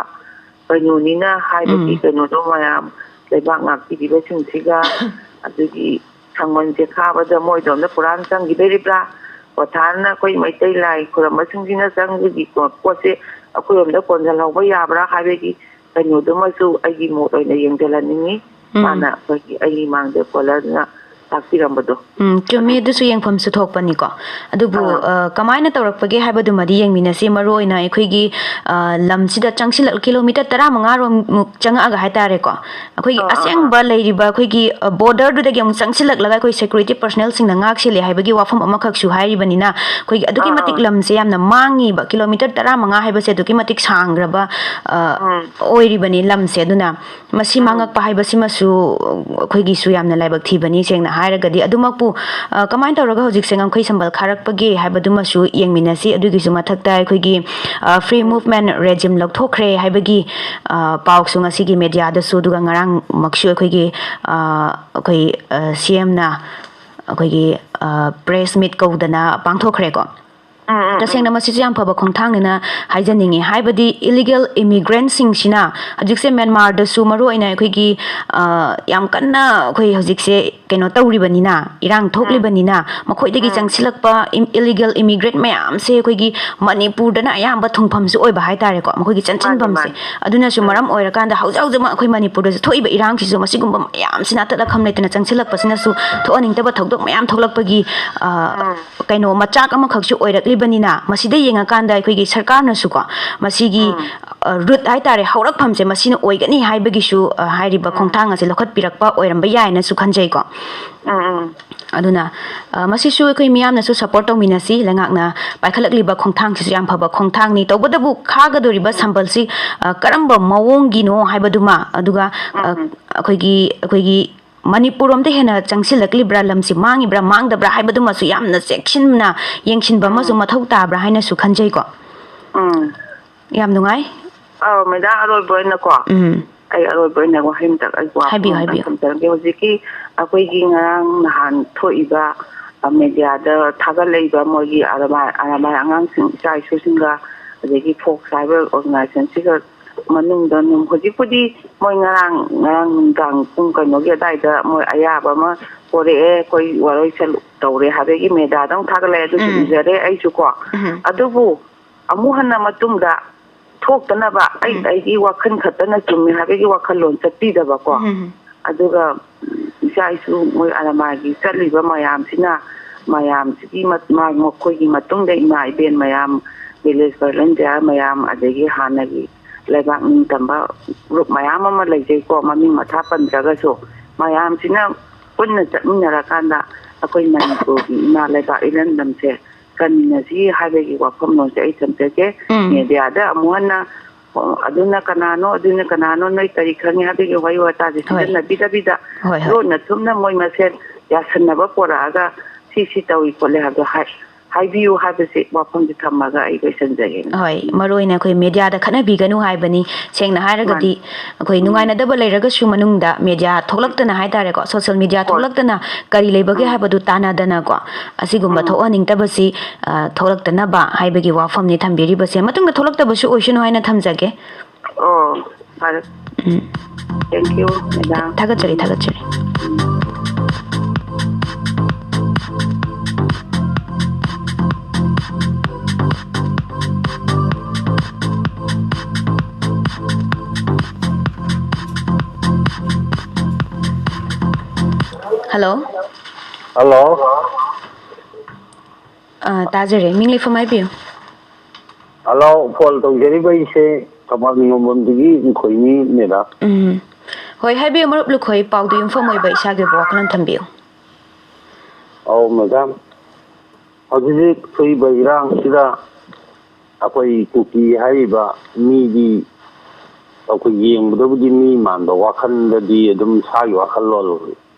ꯀꯩꯅꯣꯅꯤꯅ ꯍꯥꯏꯕꯒꯤ ꯎꯝ꯫ ꯀꯩꯅꯣꯗꯣ ꯃꯌꯥꯝ ꯂꯩꯕꯥꯛ ꯉꯥꯛꯄꯤꯔꯤꯕꯁꯤꯡꯁꯤꯒ, ꯑꯗꯨꯒꯤ ꯁꯪꯕꯜꯁꯦ ꯈꯥꯕꯗ ꯃꯣꯏꯗꯣꯝꯗ ꯄꯨꯔꯥ ꯆꯪꯈꯤꯗꯣꯔꯤꯕ꯭ꯔꯥ? ꯀ꯭ꯋꯥꯊꯥꯅ ꯑꯩꯈꯣꯏ ꯃꯩꯇꯩ ꯂꯥꯏ ꯈꯨꯔꯝꯕꯁꯤꯡꯁꯤꯅ ꯆꯪꯕꯒꯤ ꯄꯣꯠꯁꯦ ꯑꯩꯈꯣꯏꯔꯣꯝꯗ ꯀꯣꯟꯁꯤꯜꯍꯧꯕ ꯌꯥꯕ꯭ꯔꯥ ꯍꯥꯏꯕꯒꯤ ꯀꯩꯅꯣꯗꯨꯃꯁꯨ ꯑꯩꯒꯤ ꯃꯣꯠ ꯑꯣꯏꯅ ꯌꯦꯡꯁꯤꯜꯍꯟꯅꯤꯡꯉꯤ꯫ ꯎꯝ꯫ ꯃꯥꯅ ꯑꯩꯈꯣꯏꯒꯤ, ꯑꯩꯒꯤ ꯏꯃꯥꯡꯗ ꯀꯣꯂꯔꯗꯨꯅ ꯇꯥꯛꯄꯤꯔꯝꯕꯗꯣ꯫ ꯎꯝ, ꯆꯨꯝꯃꯤ, ꯑꯗꯨꯁꯨ ꯌꯦꯡꯐꯝꯁꯨ ꯊꯣꯛꯄꯅꯤꯀꯣ꯫ ꯑꯗꯨꯕꯨ, ꯑꯥ꯫ ꯑ, ꯀꯃꯥꯏꯅ ꯇꯧꯔꯛꯄꯒꯦ ꯍꯥꯏꯕꯗꯨꯃꯗꯤ ꯌꯦꯡꯃꯤꯟꯅꯁꯤ꯫ ꯃꯔꯨ ꯑꯣꯏꯅ ꯑꯩꯈꯣꯏꯒꯤ, ꯑ, ꯂꯝꯁꯤꯗ ꯆꯪꯁꯤꯜꯂꯛ-, ꯀꯤꯂꯣꯃꯤꯇꯔ ꯇꯔꯥꯃꯉꯥ ꯔꯣꯝꯃꯨꯛ ꯆꯪꯉꯛꯑꯒ ꯍꯥꯏꯇꯥꯔꯦꯀꯣ, ꯑꯩꯈꯣꯏꯒꯤ ꯑꯥ, ꯑꯥ, ꯑꯁꯦꯡꯕ ꯂꯩꯔꯤꯕ ꯑꯩꯈꯣꯏꯒꯤ, ꯑ, ꯕꯣꯔꯗꯔꯗꯨꯗꯒꯤ ꯑꯃꯨꯛ ꯆꯪꯁꯤꯜꯂꯛꯂꯒ ꯑꯩꯈꯣꯏ ꯁꯦꯀ꯭ꯌꯨꯔꯤꯇꯤ ꯄꯔꯁꯅꯦꯜꯁꯤꯡꯅ ꯉꯥꯛ ꯁꯦꯜꯂꯤ ꯍꯥꯏꯕꯒꯤ ꯋꯥꯐꯝ ꯑꯃꯈꯛꯁꯨ ꯍꯥꯏꯔꯤꯕꯅꯤꯅ, ꯑꯩꯈꯣꯏꯒꯤ ꯑꯗꯨꯛꯀꯤ ꯑꯥ, ꯃꯇꯤꯛ ꯑꯥ꯫ ꯂꯝꯁꯦ ꯌꯥꯝꯅ ꯃꯥꯡꯉꯤꯕ꯫ ꯀꯤꯂꯣꯃꯤꯇꯔ ꯇꯔꯥꯃꯉꯥ ꯍꯥꯏꯕꯁꯦ ꯑꯗꯨꯛꯀꯤ ꯃꯇꯤꯛ ꯁꯥꯡꯈ꯭ꯔꯕ, ꯑ, ꯎꯝ꯫ ꯑꯣꯏꯔꯤꯕꯅꯤ ꯂꯝꯁꯦ꯫ ꯑꯗꯨꯅ ꯃꯁꯤ ꯎꯝ꯫ ꯃꯥꯡꯉꯛꯄ ꯍꯥꯏꯕꯁꯤꯃꯁꯨ ꯑꯩꯈꯣꯏꯒꯤꯁꯨ ꯌꯥꯝꯅ ꯂꯥꯏꯕꯛ ꯊꯤꯕꯅꯤ, ꯁꯦꯡꯅ ꯍꯥꯏꯔꯒꯗꯤ꯫ ꯑꯗꯨꯃꯛꯄꯨ, ꯑ, ꯀꯃꯥꯏꯅ ꯇꯧꯔꯒ ꯍꯧꯖꯤꯛꯁꯦ ꯉꯝꯈꯩ ꯁꯝꯕꯜ ꯈꯥꯔꯛꯄꯒꯦ ꯍꯥꯏꯕꯗꯨꯃꯁꯨ ꯌꯦꯡꯃꯤꯟꯅꯁꯤ꯫ ꯑꯗꯨꯒꯤꯁꯨ ꯃꯊꯛꯇ ꯑꯩꯈꯣꯏꯒꯤ, ꯑ, ꯐ꯭ꯔꯤ ꯎꯝ꯫ ꯃꯨꯚꯃꯦꯟ ꯔꯦꯖꯤꯝ ꯂꯧꯊꯣꯛꯈ꯭ꯔꯦ ꯍꯥꯏꯕꯒꯤ, ꯑ, ꯄꯥꯎꯁꯨ ꯉꯁꯤꯒꯤ ꯃꯦꯗꯤꯌꯥꯗꯁꯨ, ꯑꯗꯨꯒ ꯉꯔꯥꯡꯃꯛꯁꯨ ꯑꯩꯈꯣꯏꯒꯤ, ꯑ, ꯑꯩꯈꯣꯏ, ꯑ, ꯁꯤ ꯑꯦꯝꯅ ꯑꯩꯈꯣꯏꯒꯤ, ꯑ, ꯄ꯭ꯔꯦꯁ ꯃꯤꯠ ꯀꯧꯗꯅ ꯄꯥꯡꯊꯣꯛꯈ꯭ꯔꯦꯀꯣ꯫ ꯎꯝ, ꯎꯝ, ꯎꯝ꯫ ꯇꯁꯦꯡꯅ ꯃꯁꯤꯁꯨ ꯌꯥꯝ ꯐꯕ ꯈꯣꯡꯊꯥꯡꯅꯤꯅ ꯍꯥꯏꯖꯅꯤꯡꯉꯤ꯫ ꯍꯥꯏꯕꯗꯤ illegal immigrantꯁꯤꯡꯁꯤꯅ ꯍꯧꯖꯤꯛꯁꯦ ꯃ꯭ꯌꯥꯟꯃꯥꯔꯗꯁꯨ ꯃꯔꯨ ꯑꯣꯏꯅ ꯑꯩꯈꯣꯏꯒꯤ, ꯑ, ꯌꯥꯝ ꯀꯟꯅ ꯑꯩꯈꯣꯏ ꯍꯧꯖꯤꯛꯁꯦ ꯀꯩꯅꯣ ꯇꯧꯔꯤꯕꯅꯤꯅ, ꯏꯔꯥꯡ ꯊꯣꯛꯂꯤꯕꯅꯤꯅ, ꯃꯈꯣꯏꯗꯒꯤ ꯎꯝ꯫ ꯆꯪꯁꯤꯜꯂꯛꯄ ꯏꯝ-, illegal immigrant ꯃꯌꯥꯝꯁꯦ ꯑꯩꯈꯣꯏꯒꯤ ꯃꯅꯤꯄꯨꯔꯗꯅ ꯑꯌꯥꯝꯕ ꯊꯨꯡꯐꯝꯁꯨ ꯑꯣꯏꯕ ꯍꯥꯏꯇꯥꯔꯦꯀꯣ, ꯃꯈꯣꯏꯒꯤ ꯃꯥꯅꯤ, ꯆꯪꯁꯤꯟꯐꯝꯁꯦ꯫ ꯃꯥꯅꯤ꯫ ꯑꯗꯨꯅꯁꯨ ꯎꯝ꯫ ꯃꯔꯝ ꯑꯣꯏꯔꯀꯥꯟꯗ ꯍꯧꯖꯤꯛ ꯍꯧꯖꯤꯛꯃꯛ ꯑꯩꯈꯣꯏ ꯃꯅꯤꯄꯨꯔꯗꯁꯨ ꯊꯣꯛꯏꯕ ꯏꯔꯥꯡꯁꯤꯁꯨ ꯃꯁꯤꯒꯨꯝꯕ ꯃꯌꯥꯝꯁꯤꯅ ꯑꯇꯠ ꯑꯈꯝ ꯂꯩꯇꯅ ꯆꯪꯁꯤꯜꯂꯛꯄꯁꯤꯅꯁꯨ ꯊꯣꯛꯍꯟꯅꯤꯡꯗꯕ ꯊꯧꯗꯣꯛ ꯃꯌꯥꯝ ꯊꯣꯛꯂꯛꯄꯒꯤ, ꯑ, ꯎꯝ꯫ ꯀꯩꯅꯣ ꯃꯆꯥꯛ ꯑꯃꯈꯛꯁꯨ ꯑꯣꯏꯔꯛꯂꯤꯕꯅꯤꯅ, ꯃꯁꯤꯗ ꯌꯦꯡꯉꯀꯥꯟꯗ ꯑꯩꯈꯣꯏꯒꯤ ꯁꯔꯀꯥꯔꯅꯁꯨꯀꯣ ꯃꯁꯤꯒꯤ, ꯎꯝ꯫ ꯑ, root ꯍꯥꯏꯇꯥꯔꯦ, ꯍꯧꯔꯛꯐꯝꯁꯦ ꯃꯁꯤꯅ ꯑꯣꯏꯒꯅꯤ ꯍꯥꯏꯕꯒꯤꯁꯨ, ꯑ, ꯍꯥꯏꯔꯤꯕ ꯎꯝ꯫ ꯈꯣꯡꯊꯥꯡ ꯑꯁꯦ ꯂꯧꯈꯠꯄꯤꯔꯛꯄ ꯑꯣꯏꯔꯝꯕ ꯌꯥꯏꯅꯁꯨ ꯈꯟꯖꯩꯀꯣ꯫ ꯎꯝ, ꯎꯝ꯫ ꯑꯗꯨꯅ, ꯑ, ꯃꯁꯤꯁꯨ ꯑꯩꯈꯣꯏ ꯃꯤꯌꯥꯝꯅꯁꯨ support ꯇꯧꯃꯤꯟꯅꯁꯤ꯫ ꯂꯩꯉꯥꯛꯅ ꯄꯥꯏꯈꯠꯂꯛꯂꯤꯕ ꯈꯣꯡꯊꯥꯡꯁꯤꯁꯨ ꯌꯥꯝ ꯐꯕ ꯈꯣꯡꯊꯥꯡꯅꯤ꯫ ꯇꯧꯕꯇꯕꯨ ꯈꯥꯒꯗꯧꯔꯤꯕ ꯁꯝꯕꯜꯁꯤ, ꯑ, ꯀꯔꯝꯕ ꯃꯑꯣꯡꯒꯤꯅꯣ ꯍꯥꯏꯕꯗꯨꯃ, ꯑꯗꯨꯒ, ꯑ, ꯎꯝ꯫ ꯑꯩꯈꯣꯏꯒꯤ, ꯑꯩꯈꯣꯏꯒꯤ ꯃꯅꯤꯄꯨꯔꯔꯣꯝꯗ ꯍꯦꯟꯅ ꯆꯪꯁꯤꯜꯂꯛꯂꯤꯕ꯭ꯔꯥ, ꯂꯝꯁꯤ ꯃꯥꯡꯉꯤꯕ꯭ꯔꯥ, ꯃꯥꯡꯗꯕ꯭ꯔꯥ ꯍꯥꯏꯕꯗꯨꯃꯁꯨ ꯌꯥꯝꯅ ꯆꯦꯛꯁꯤꯟꯅ ꯌꯦꯡꯁꯤꯟꯕ ꯑꯃꯁꯨ ꯎꯝ꯫ ꯃꯊꯧ ꯇꯥꯕ꯭ꯔꯥ ꯍꯥꯏꯅꯁꯨ ꯈꯟꯖꯩꯀꯣ꯫ ꯎꯝ꯫ ꯌꯥꯝ ꯅꯨꯡꯉꯥꯏ꯫ ꯑꯧ, ꯃꯦꯗꯥꯝ, ꯑꯔꯣꯏꯕ ꯑꯣꯏꯅꯀꯣ, ꯎꯝ꯫ ꯑꯩ ꯑꯔꯣꯏꯕ ꯑꯣꯏꯅ ꯋꯥꯍꯩ ꯑꯝꯇꯪ, ꯑꯩ ꯋꯥꯐꯝ ꯍꯥꯏꯕꯤꯌꯨ, ꯑꯝꯇꯪ ꯍꯥꯏꯕꯤꯌꯨ꯫ ꯊꯝꯖꯔꯝꯒꯦ꯫ ꯍꯧꯖꯤꯛꯀꯤ ꯑꯩꯈꯣꯏꯒꯤ ꯉꯔꯥꯡ ꯅꯍꯥꯟ ꯊꯣꯛꯏꯕ, ꯑ, ꯃꯦꯗꯤꯌꯥꯗ ꯊꯥꯒꯠꯂꯛꯏꯕ ꯃꯣꯏꯒꯤ ꯑꯔꯃꯥꯏ, ꯑꯔꯃꯥꯏ ꯑꯉꯥꯡꯁꯤꯡ, ꯏꯆꯥ ꯏꯁꯨꯁꯤꯡꯒ, ꯑꯗꯒꯤ ꯐꯣꯛꯁ ꯍꯥꯏꯕ ꯑꯣꯔꯒꯅꯥꯏꯖꯦꯁꯟꯁꯤꯒ ꯃꯅꯨꯡꯗ ꯅꯨꯡ-, ꯍꯧꯖꯤꯛꯄꯨꯗꯤ ꯃꯣꯏ ꯉꯔꯥꯡ, ꯉꯔꯥꯡ ꯅꯨꯡꯗꯥꯡ ꯄꯨꯡ ꯀꯩꯅꯣꯒꯤ ꯑꯗꯥꯏꯗ ꯃꯣꯏ ꯑꯌꯥꯕ ꯑꯃ ꯄꯣꯔꯛꯑꯦ, ꯑꯩꯈꯣꯏ ꯋꯥꯔꯣꯏ ꯁꯂꯨꯛ ꯇꯧꯔꯦ ꯍꯥꯏꯕꯒꯤ ꯃꯦꯗꯤꯌꯥꯗ ꯑꯃꯨꯛ ꯊꯥꯒꯠꯂꯛꯑꯦ, ꯑꯗꯨꯁꯨ ꯎꯝ꯫ ꯎꯖꯔꯦ ꯑꯩꯁꯨꯀꯣ꯫ ꯎꯝ꯫ ꯑꯗꯨꯕꯨ ꯑꯃꯨꯛ ꯍꯟꯅ ꯃꯇꯨꯡꯗ ꯊꯣꯛꯇꯅꯕ ꯑꯩ, ꯎꯝ꯫ ꯑꯩꯒꯤ ꯋꯥꯈꯜ ꯈꯛꯇꯅ ꯆꯨꯝꯃꯤ ꯍꯥꯏꯕꯒꯤ ꯋꯥꯈꯜꯂꯣꯟ ꯆꯠꯄꯤꯗꯕꯀꯣ꯫ ꯎꯝ꯫ ꯑꯗꯨꯒ, ꯎꯝ, ꯏꯆꯥ ꯏꯁꯨ ꯃꯣꯏ ꯑꯔꯃꯥꯏꯒꯤ ꯆꯠꯂꯤꯕ ꯃꯌꯥꯝꯁꯤꯅ, ꯃꯌꯥꯝꯁꯤꯒꯤ ꯃ-, ꯃ-, ꯃꯈꯣꯏꯒꯤ ꯃꯇꯨꯡꯗ ꯏꯃꯥ ꯏꯕꯦꯟ ꯃꯌꯥꯝ, village volunteer ꯃꯌꯥꯝ, ꯑꯗꯒꯤ ꯍꯥꯟꯅꯒꯤ ꯂꯩꯕꯥꯛ ꯅꯤꯡꯇꯝꯕ ꯒ꯭ꯔꯨꯞ ꯃꯌꯥꯝ ꯑꯃ ꯂꯩꯖꯩꯀꯣ, ꯃꯃꯤꯡ ꯃꯊꯥ ꯄꯟꯗ꯭ꯔꯒꯁꯨ, ꯃꯌꯥꯝꯁꯤꯅ ꯄꯨꯟꯅ ꯆꯠꯃꯤꯟꯅꯔꯀꯥꯟꯗ ꯑꯩꯈꯣꯏ ꯃꯅꯤꯄꯨꯔꯒꯤ ꯏꯃꯥ ꯂꯩꯕꯥꯛ ꯏꯔꯝꯗꯝꯁꯦ ꯀꯟꯃꯤꯟꯅꯁꯤ ꯍꯥꯏꯕꯒꯤ ꯋꯥꯐꯝꯂꯣꯟꯁꯦ ꯑꯩ ꯊꯝꯖꯒꯦ꯫ ꯎꯝ꯫ ꯃꯦꯗꯤꯌꯥꯗ ꯑꯃꯨꯛ ꯍꯟꯅ, ꯑꯣ, ꯑꯗꯨꯅ ꯀꯅꯥꯅꯣ, ꯑꯗꯨꯅ ꯀꯅꯥꯅꯣ, ꯅꯣꯏ ꯀꯔꯤ ꯈꯪꯉꯤ ꯍꯥꯏꯕꯒꯤ ꯋꯥꯍꯩ ꯋꯥꯇꯥꯁꯦ ꯍꯣꯏ꯫ ꯁꯤꯖꯤꯟꯅꯕꯤꯗꯕꯤꯗ, ꯍꯣꯏ, ꯍꯣꯏ꯫ ꯂꯣꯟꯅ ꯊꯨꯝꯅ ꯃꯣꯏ ꯃꯁꯦꯟ ꯌꯥꯁꯟꯅꯕ ꯄꯣꯔꯛꯑꯒ ꯁꯤ ꯁꯤ ꯇꯧꯏ ꯈꯣꯠꯂꯤ ꯍꯥꯏꯕꯗꯣ ꯍꯥꯏ-, ꯍꯥꯏꯕꯤꯌꯨ ꯍꯥꯏꯕꯁꯦ ꯋꯥꯐꯝꯁꯦ ꯊꯝꯃꯒ ꯑꯩ ꯂꯣꯏꯁꯤꯟꯖꯒꯦ꯫ ꯍꯣꯏ, ꯃꯔꯨ ꯑꯣꯏꯅ ꯑꯩꯈꯣꯏ ꯃꯦꯗꯤꯌꯥꯗ ꯈꯠꯅꯕꯤꯒꯅꯨ ꯍꯥꯏꯕꯅꯤ꯫ ꯁꯦꯡꯅ ꯍꯥꯏꯔꯒꯗꯤ, ꯃꯥꯅꯤ꯫ ꯑꯩꯈꯣꯏ ꯎꯝ꯫ ꯅꯨꯡꯉꯥꯏꯅꯗꯕ ꯂꯩꯔꯒꯁꯨ ꯃꯅꯨꯡꯗ ꯃꯦꯗꯤꯌꯥ ꯊꯣꯛꯂꯛꯇꯅ ꯍꯥꯏꯇꯥꯔꯦꯀꯣ, ꯁꯣꯁꯤꯌꯦꯜ ꯃꯦꯗꯤꯌꯥ ꯍꯣꯏ꯫ ꯊꯣꯛꯂꯛꯇꯅ ꯀꯔꯤ ꯂꯩꯕꯒꯦ ꯎꯝ꯫ ꯍꯥꯏꯕꯗꯨ ꯇꯥꯟꯅꯗꯅꯀꯣ, ꯑꯁꯤꯒꯨꯝꯕ ꯎꯝ꯫ ꯊꯣꯛꯍꯟꯅꯤꯡꯗꯕꯁꯤ, ꯑ, ꯊꯣꯛꯂꯛꯇꯅꯕ ꯍꯥꯏꯕꯒꯤ ꯋꯥꯐꯝꯅꯤ ꯊꯝꯕꯤꯔꯤꯕꯁꯦ꯫ ꯃꯇꯨꯡꯗ ꯊꯣꯛꯂꯛꯇꯕꯁꯨ ꯑꯣꯏꯁꯅꯨ ꯍꯥꯏꯅ ꯊꯝꯖꯒꯦ꯫ ꯑꯣ, ꯐꯔꯦ꯫ ꯎꯝ꯫ Thank you, madam. ꯊꯥꯒꯠꯆꯔꯤ, ꯊꯥꯒꯠꯆꯔꯤ꯫ ꯍꯜꯂꯣ꯫ ꯍꯜꯂꯣ꯫ ꯑ, ꯇꯥꯖꯔꯦ꯫ ꯃꯤꯡ ꯂꯩꯐꯝ ꯍꯥꯏꯕꯤꯌꯨ꯫ ꯍꯜꯂꯣ, ꯐꯣꯟ ꯇꯧꯖꯔꯤꯕ ꯑꯩꯁꯦ ꯊꯧꯕꯥꯜ ꯅꯤꯉꯣꯝꯕꯝꯗꯒꯤ ꯏꯪꯈꯣꯏꯅꯤ, ꯃꯦꯗꯥꯝ꯫ ꯎꯝ꯫ ꯍꯣꯏ, ꯍꯥꯏꯕꯤꯌꯨ, ꯃꯔꯨꯞ ꯂꯨꯈꯣꯏ, ꯄꯥꯎꯗ ꯌꯨꯝꯐꯝ ꯑꯣꯏꯕ ꯏꯁꯥꯒꯤ ꯑꯣꯏꯕ ꯋꯥꯈꯜꯂꯣꯟ ꯊꯝꯕꯤꯌꯨ꯫ ꯑꯧ, ꯃꯦꯗꯥꯝ꯫ ꯍꯧꯖꯤꯛ ꯍꯧꯖꯤꯛ ꯊꯣꯛꯏꯕ ꯏꯔꯥꯡꯁꯤꯗ ꯑꯩꯈꯣꯏ ꯀꯨꯀꯤ ꯍꯥꯏꯔꯤꯕ ꯃꯤꯗꯤ ꯑꯩꯈꯣꯏ ꯌꯦꯡꯕꯗꯕꯨꯗꯤ ꯃꯤ ꯃꯥꯟꯕ, ꯋꯥꯈꯜꯗꯗꯤ ꯑꯗꯨꯝ ꯁꯥꯒꯤ ꯋꯥꯈꯜꯂꯣꯟ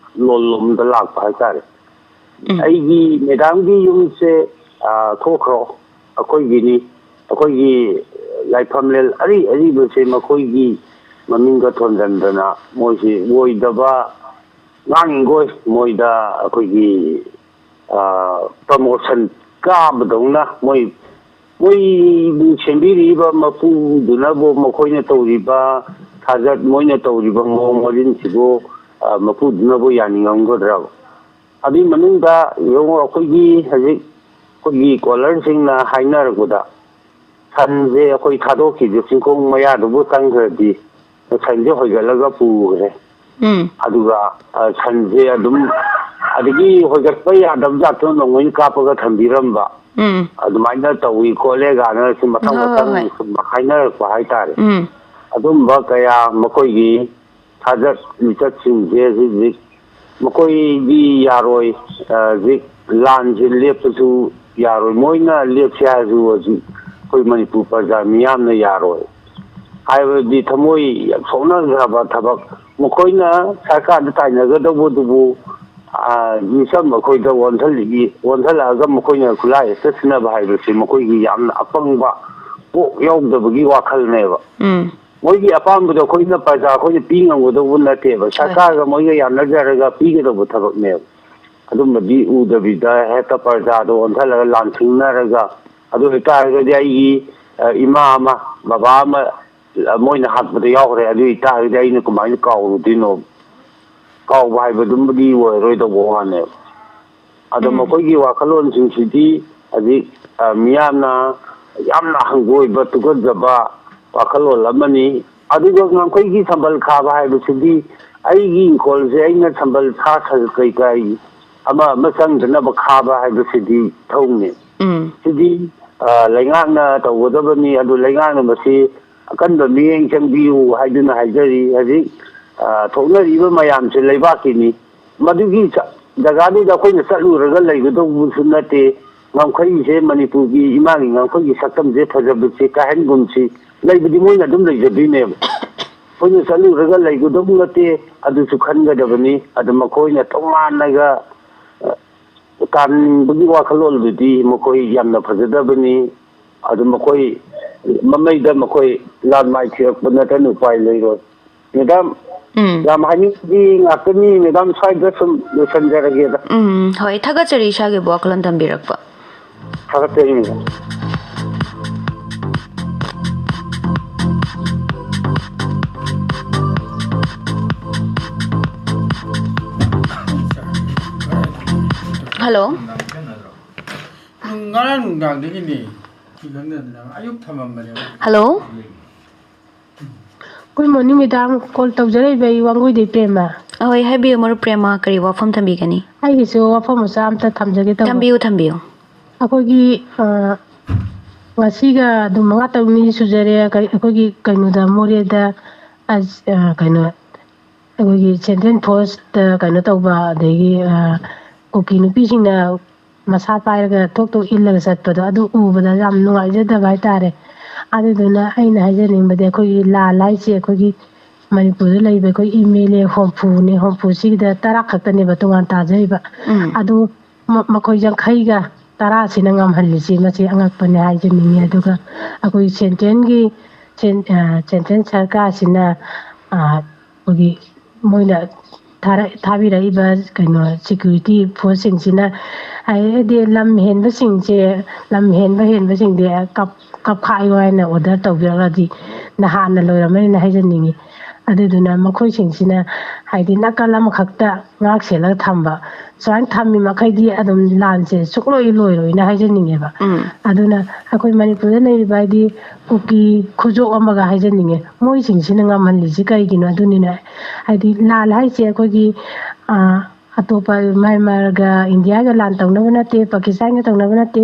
ꯂꯣꯝꯗ ꯂꯥꯛꯄ ꯍꯥꯏꯇꯥꯔꯦ꯫ ꯎꯝ꯫ ꯑꯩꯒꯤ ꯃꯦꯗꯥꯝꯒꯤ ꯌꯨꯝꯁꯦ, ꯑ, ꯊꯣꯛꯈ꯭ꯔꯣ, ꯑꯩꯈꯣꯏꯒꯤꯅꯤ꯫ ꯑꯩꯈꯣꯏꯒꯤ ꯂꯥꯏꯐꯝꯂꯦꯟ ꯑꯔꯤ ꯑꯔꯤꯕꯁꯦ ꯃꯈꯣꯏꯒꯤ ꯃꯃꯤꯡꯒ ꯊꯣꯟꯖꯟꯗꯅ ꯃꯣꯏꯁꯤ ꯑꯣꯏꯗꯕ ꯉꯥꯡꯉꯤꯈꯣꯏ ꯃꯣꯏꯗ ꯑꯩꯈꯣꯏꯒꯤ, ꯑ, promotion ꯀꯥꯕꯗꯧꯅ ꯃꯣꯏ, ꯃꯣꯏꯕꯨ ꯁꯦꯝꯕꯤꯔꯤꯕ ꯃꯄꯨꯗꯨꯅꯕꯨ ꯃꯈꯣꯏꯅ ꯇꯧꯔꯤꯕ ꯊꯥꯖꯠ, ꯃꯣꯏꯅ ꯇꯧꯔꯤꯕ ꯃꯑꯣꯡ ꯃꯔꯤꯟꯁꯤꯕꯨ, ꯑ, ꯃꯄꯨꯗꯨꯅꯕꯨ ꯌꯥꯅꯤꯡꯉꯝꯒꯗ꯭ꯔꯕ? ꯑꯗꯨꯒꯤ ꯃꯅꯨꯡꯗ ꯌꯦꯡꯉꯨ, ꯑꯩꯈꯣꯏꯒꯤ ꯍꯧꯖꯤꯛ ꯑꯩꯈꯣꯏꯒꯤ caller ꯁꯤꯡꯅ ꯍꯥꯏꯅꯔꯛꯄꯗ ꯁꯟꯁꯦ ꯑꯩꯈꯣꯏ ꯊꯥꯗꯣꯛꯈꯤꯕꯁꯦ ꯆꯤꯡꯈꯣꯡ ꯃꯌꯥꯗꯨꯕꯨ ꯆꯪꯈ꯭ꯔꯗꯤ ꯁꯟꯁꯦ ꯍꯣꯏꯒꯠꯂꯒ ꯄꯨꯈ꯭ꯔꯦ꯫ ꯎꯝ꯫ ꯑꯗꯨꯒ, ꯑ, ꯁꯟꯁꯦ ꯑꯗꯨꯝ ꯑꯗꯒꯤ ꯍꯣꯏꯒꯠꯄ ꯌꯥꯗꯕ ꯖꯥꯠꯇꯣ ꯅꯣꯡꯃꯩꯅ ꯀꯥꯞꯄꯒ ꯊꯝꯕꯤꯔꯝꯕ꯫ ꯎꯝ꯫ ꯑꯗꯨꯃꯥꯏꯅ ꯇꯧꯏ ꯈꯣꯠꯂꯦ ꯀꯥꯏꯅ ꯁꯨꯝ ꯃꯊꯪ ꯍꯣꯏ, ꯍꯣꯏ, ꯃꯊꯪ ꯍꯣꯏ꯫ ꯁꯨꯝ ꯍꯥꯏꯅꯔꯛꯄ ꯍꯥꯏꯇꯥꯔꯦ꯫ ꯎꯝ꯫ ꯑꯗꯨꯝꯕ ꯀꯌꯥ ꯃꯈꯣꯏꯒꯤ ꯊꯥꯖꯠ ꯂꯤꯆꯠꯁꯤꯡꯁꯦ ꯍꯧꯖꯤꯛ ꯍꯧꯖꯤꯛ ꯃꯈꯣꯏꯗꯤ ꯌꯥꯔꯣꯏ꯫ ꯑ, ꯍꯧꯖꯤꯛ ꯂꯥꯟꯁꯦ ꯂꯦꯞꯄꯁꯨ ꯌꯥꯔꯣꯏ꯫ ꯃꯣꯏꯅ ꯂꯦꯞꯁꯦ ꯍꯥꯏꯔꯁꯨ ꯍꯧꯖꯤꯛ ꯑꯩꯈꯣꯏ ꯃꯅꯤꯄꯨꯔ ꯄ꯭ꯔꯖꯥ ꯃꯤꯌꯥꯝꯅ ꯌꯥꯔꯣꯏ꯫ ꯍꯥꯏꯕꯗꯤ ꯊꯃꯣꯏ ꯌꯥꯝ ꯁꯣꯛꯅꯈ꯭ꯔꯕ ꯊꯕꯛ꯫ ꯃꯈꯣꯏꯅ ꯁꯔꯀꯥꯔꯗ ꯇꯥꯏꯅꯒꯗꯧꯕꯗꯨꯕꯨ ꯑ, ꯃꯤꯆꯝ ꯑꯩꯈꯣꯏꯗ ꯑꯣꯟꯁꯤꯜꯂꯛꯏ, ꯑꯣꯟꯁꯤꯜꯂꯛꯑꯒ ꯃꯈꯣꯏꯅ ꯈꯨꯠꯂꯥꯏ ꯍꯦꯛꯇ ꯁꯤꯖꯤꯟꯅꯕ ꯍꯥꯏꯕꯁꯤ ꯃꯈꯣꯏꯒꯤ ꯌꯥꯝꯅ ꯑꯄꯪꯕ, ꯀꯣꯛ ꯌꯥꯎꯗꯕꯒꯤ ꯋꯥꯈꯜꯅꯦꯕ꯫ ꯎꯝ꯫ ꯃꯣꯏꯒꯤ ꯑꯄꯥꯝꯕꯗꯣ ꯑꯩꯈꯣꯏꯅ, ꯄ꯭ꯔꯖꯥ ꯑꯩꯈꯣꯏꯅ ꯄꯤ ꯉꯝꯒꯗꯧꯕ ꯅꯠꯇꯦꯕ꯫ ꯍꯣꯏ꯫ ꯁꯔꯀꯥꯔꯒ ꯃꯣꯏꯒ ꯌꯥꯅꯖꯔꯒ ꯄꯤꯒꯗꯧꯕ ꯊꯕꯛꯅꯦꯕ꯫ ꯑꯗꯨꯝꯕꯗꯤ ꯎꯗꯕꯤꯗ ꯍꯦꯛꯇ ꯄ꯭ꯔꯖꯥꯗꯣ ꯑꯣꯟꯁꯤꯜꯂꯒ ꯂꯥꯟꯊꯦꯡꯅꯔꯒ, ꯑꯗꯨ ꯑꯣꯏꯇꯥꯔꯒꯗꯤ ꯑꯩꯒꯤ, ꯑ, ꯏꯃꯥ ꯑꯃ, ꯕꯕꯥ ꯑꯃ, ꯑ, ꯃꯣꯏꯅ ꯍꯥꯠꯄꯗ ꯌꯥꯎꯈ꯭ꯔꯦ, ꯑꯗꯨ ꯑꯣꯏꯇꯥꯔꯒꯗꯤ ꯑꯩꯅ ꯀꯃꯥꯏꯅ ꯀꯥꯎꯔꯨꯗꯣꯏꯅꯣ? ꯀꯥꯎꯕ ꯍꯥꯏꯕꯗꯨꯃꯗꯤ ꯑꯣꯏꯔꯔꯣꯏꯗꯧꯕ ꯋꯥꯅꯦꯕ꯫ ꯑꯗꯣ ꯎꯝ꯫ ꯃꯈꯣꯏꯒꯤ ꯋꯥꯈꯜꯂꯣꯟꯁꯤꯡꯁꯤꯗꯤ ꯍꯧꯖꯤꯛ, ꯑ, ꯃꯤꯌꯥꯝꯅ ꯌꯥꯝꯅ ꯍꯪꯒꯣꯏꯕ, ꯇꯨꯀꯠꯆꯕ ꯋꯥꯈꯜꯂꯣꯟ ꯑꯃꯅꯤ꯫ ꯑꯗꯨꯒ ꯉꯝꯈꯩꯒꯤ ꯁꯝꯕꯜ ꯈꯥꯕ ꯍꯥꯏꯕꯁꯤꯗꯤ ꯑꯩꯒꯤ ꯏꯪꯈꯣꯜꯁꯦ ꯑꯩꯅ ꯁꯝꯕꯜ ꯁꯥ ꯁꯟ ꯀꯩꯀꯥ ꯑꯃ ꯑꯃ ꯆꯪꯗꯅꯕ ꯈꯥꯕ ꯍꯥꯏꯕꯁꯤꯗꯤ ꯊꯧꯅꯤ꯫ ꯎꯝ꯫ ꯁꯤꯗꯤ, ꯑ, ꯂꯩꯉꯥꯛꯅ ꯇꯧꯒꯗꯕꯅꯤ꯫ ꯑꯗꯨ ꯂꯩꯉꯥꯛꯅ ꯃꯁꯤ ꯑꯀꯟꯕ ꯃꯤꯠꯌꯦꯡ ꯆꯪꯕꯤꯌꯨ ꯍꯥꯏꯗꯨꯅ ꯍꯥꯏꯖꯔꯤ꯫ ꯍꯧꯖꯤꯛ, ꯑ, ꯊꯣꯛꯅꯔꯤꯕ ꯃꯌꯥꯝꯁꯦ ꯂꯩꯕꯥꯛꯀꯤꯅꯤ꯫ ꯃꯗꯨꯒꯤ ꯆ-, ꯖꯒꯥꯗꯨꯗ ꯑꯩꯈꯣꯏꯅ ꯆꯠꯂꯨꯔꯒ ꯂꯩꯒꯗꯧꯕꯁꯨ ꯅꯠꯇꯦ꯫ ꯉꯝꯈꯩꯁꯦ, ꯃꯅꯤꯄꯨꯔꯒꯤ ꯏꯃꯥꯒꯤ ꯉꯝꯈꯩꯒꯤ ꯁꯛꯇꯝꯁꯦ ꯐꯖꯕꯁꯦ ꯀꯥꯏꯍꯟꯒꯨꯝꯁꯤ꯫ ꯂꯩꯕꯗꯤ ꯃꯣꯏꯅ ꯑꯗꯨꯝ ꯂꯩꯖꯗꯣꯏꯅꯦꯕ꯫ ꯑꯩꯈꯣꯏꯅ ꯆꯠꯂꯨꯔꯒ ꯂꯩꯒꯗꯧꯕ ꯅꯠꯇꯦ, ꯑꯗꯨꯁꯨ ꯈꯟꯒꯗꯕꯅꯤ꯫ ꯑꯗꯨ ꯃꯈꯣꯏꯅ ꯇꯣꯉꯥꯟꯅꯒ, ꯑ, ꯇꯥꯟꯅꯤꯡꯕꯒꯤ ꯋꯥꯈꯜꯂꯣꯟꯗꯨꯗꯤ ꯃꯈꯣꯏ ꯌꯥꯝꯅ ꯐꯖꯗꯕꯅꯤ꯫ ꯑꯗꯨ ꯃꯈꯣꯏ ꯃꯃꯩꯗ ꯃꯈꯣꯏ ꯂꯥꯟ ꯃꯥꯏ ꯊꯤꯔꯛꯄ ꯅꯠꯇꯅ ꯎꯄꯥꯏ ꯂꯩꯔꯣꯏ꯫ ꯃꯦꯗꯥꯝ, ꯎꯝ꯫ ꯌꯥꯝ ꯍꯥꯏꯅꯤꯡꯕꯗꯤ ꯉꯥꯛꯇꯅꯤ, ꯃꯦꯗꯥꯝ, ꯁ꯭ꯋꯥꯏꯗ ꯁꯨꯝ ꯂꯣꯏꯁꯤꯟꯖꯔꯒꯦꯗ꯫ ꯎꯝ, ꯍꯣꯏ, ꯊꯥꯒꯠꯆꯔꯤ ꯏꯁꯥꯒꯤ ꯋꯥꯈꯜꯂꯣꯟ ꯊꯝꯕꯤꯔꯛꯄ꯫ ꯊꯥꯒꯠꯆꯔꯤ, ꯃꯦꯗꯥꯝ꯫ ꯍꯜꯂꯣ꯫ ꯉꯔꯥꯡ ꯅꯨꯡꯗꯥꯡꯗꯒꯤꯅꯦ꯫ ꯁꯤ ꯈꯪꯗꯗꯅ ꯑꯌꯨꯛ ꯊꯝꯃꯝꯕꯅꯦꯕ꯫ Hello. Good morning, madam. Call ꯇꯧꯖꯔꯛꯏꯕ ꯑꯩ ꯋꯥꯡꯒꯣꯏꯗꯩ ꯄ꯭ꯔꯦꯃ꯫ ꯑꯍꯣꯏ, ꯍꯥꯏꯕꯤꯌꯨ, ꯃꯔꯨꯞ ꯄ꯭ꯔꯦꯃ, ꯀꯔꯤ ꯋꯥꯐꯝ ꯊꯝꯕꯤꯒꯅꯤ? ꯑꯩꯒꯤꯁꯨ ꯋꯥꯐꯝ ꯃꯆꯥ ꯑꯝꯇ ꯊꯝꯖꯒꯦ ꯇꯧꯕ꯫ ꯊꯝꯕꯤꯌꯨ, ꯊꯝꯕꯤꯌꯨ꯫ ꯑꯩꯈꯣꯏꯒꯤ, ꯑ, ꯉꯁꯤꯒ ꯑꯗꯨꯝ ꯃꯉꯥ ꯇꯔꯨꯛꯅꯤ ꯁꯨꯖꯔꯦ, ꯑꯩꯈꯣꯏ-, ꯑꯩꯈꯣꯏꯒꯤ ꯀꯩꯅꯣꯗ, ꯃꯣꯔꯦꯗ, ꯑ, ꯑ, ꯀꯩꯅꯣ, ꯑꯩꯈꯣꯏꯒꯤ Central Forceꯇ ꯀꯩꯅꯣ ꯇꯧꯕ, ꯑꯗꯒꯤ, ꯑ, ꯀꯨꯀꯤ ꯅꯨꯄꯤꯁꯤꯡꯅ ꯃꯁꯥ ꯄꯥꯏꯔꯒ ꯊꯣꯛ ꯊꯣꯛ ꯏꯜꯂꯒ ꯆꯠꯄꯗꯣ, ꯑꯗꯨ ꯎꯕꯗ ꯌꯥꯝ ꯅꯨꯡꯉꯥꯏꯖꯗꯕ ꯍꯥꯏꯇꯥꯔꯦ꯫ ꯑꯗꯨꯗꯨꯅ ꯑꯩꯅ ꯍꯥꯏꯖꯅꯤꯡꯕꯗꯤ, ꯑꯩꯈꯣꯏꯒꯤ ꯂꯥꯟ ꯍꯥꯏꯁꯦ ꯑꯩꯈꯣꯏꯒꯤ ꯃꯅꯤꯄꯨꯔꯗ ꯂꯩꯕ ꯑꯩꯈꯣꯏ ꯑꯦꯝ ꯑꯦꯜ ꯑꯦ ꯍꯨꯝꯐꯨꯅꯦ, ꯍꯨꯝꯐꯨꯁꯤꯒꯤꯗ ꯇꯔꯥ ꯈꯛꯇꯅꯦꯕ ꯇꯣꯉꯥꯟ ꯇꯥꯖꯔꯤꯕ꯫ ꯎꯝ꯫ ꯑꯗꯨ ꯃ-, ꯃꯈꯣꯏ ꯌꯥꯡꯈꯩꯒ ꯇꯔꯥꯁꯤꯅ ꯉꯝꯍꯜꯂꯤꯁꯤ, ꯃꯁꯤ ꯑꯉꯛꯄꯅꯦ ꯍꯥꯏꯖꯅꯤꯡꯉꯤ꯫ ꯑꯗꯨꯒ ꯑꯩꯈꯣꯏ ꯁꯦꯟꯇ꯭ꯔꯦꯜꯒꯤ, ꯁꯦꯟ-, ꯑ, ꯁꯦꯟꯇ꯭ꯔꯦꯜ ꯁꯔꯀꯥꯔꯁꯤꯅ, ꯑ, ꯑꯩꯈꯣꯏꯒꯤ ꯃꯣꯏꯅ ꯊꯥꯔꯛ-, ꯊꯥꯕꯤꯔꯛꯏꯕ ꯀꯩꯅꯣ ꯁꯦꯀ꯭ꯌꯨꯔꯤꯇꯤ ꯐꯣꯔꯁꯁꯤꯡꯁꯤꯅ, ꯍꯥꯏꯗꯤ ꯂꯝ ꯍꯦꯟꯕꯁꯤꯡꯁꯦ, ꯂꯝ ꯍꯦꯟꯕ ꯍꯦꯟꯕꯁꯤꯡꯗꯤ ꯀꯞ-, ꯀꯞꯈꯥꯏꯌꯣ ꯍꯥꯏꯅ ꯑꯣꯔꯗꯔ ꯇꯧꯕꯤꯔꯛꯂꯗꯤ ꯅꯍꯥꯟꯅ ꯂꯣꯏꯔꯝꯃꯅꯤꯅ ꯍꯥꯏꯖꯅꯤꯡꯉꯤ꯫ ꯑꯗꯨꯗꯨꯅ ꯃꯈꯣꯏꯁꯤꯡꯁꯤꯅ ꯍꯥꯏꯗꯤ ꯅꯥꯀꯜ ꯑꯃꯈꯛꯇ ꯉꯥꯛ ꯁꯦꯜꯂꯒ ꯊꯝꯕ, ꯁꯨꯃꯥꯏꯅ ꯊꯝꯃꯤ ꯃꯈꯩꯗꯤ ꯑꯗꯨꯝ ꯂꯥꯟꯁꯦ ꯁꯨꯡꯂꯣꯏ ꯂꯣꯏꯔꯣꯏꯅ ꯍꯥꯏꯖꯅꯤꯡꯉꯦꯕ꯫ ꯎꯝ꯫ ꯑꯗꯨꯅ ꯑꯩꯈꯣꯏ ꯃꯅꯤꯄꯨꯔꯗ ꯂꯩꯔꯤꯕ ꯍꯥꯏꯗꯤ ꯀꯨꯀꯤ ꯈꯨꯖꯣꯞ ꯑꯃꯒ ꯍꯥꯏꯖꯅꯤꯡꯉꯦ, ꯃꯣꯏꯁꯤꯡꯁꯤꯅ ꯉꯝꯍꯜꯂꯤꯁꯤ ꯀꯔꯤꯒꯤꯅꯣ? ꯑꯗꯨꯅꯤꯅ ꯍꯥꯏꯗꯤ ꯂꯥꯟ ꯍꯥꯏꯁꯦ ꯑꯩꯈꯣꯏꯒꯤ, ꯑ, ꯑꯇꯣꯞꯄ ꯃ꯭ꯌꯥꯟꯃꯥꯔꯒ ꯏꯟꯗꯤꯌꯥꯒ ꯂꯥꯟ ꯇꯧꯅꯕ ꯅꯠꯇꯦ, ꯄꯥꯀꯤꯁꯇꯥꯟꯒ ꯇꯧꯅꯕ ꯅꯠꯇꯦ,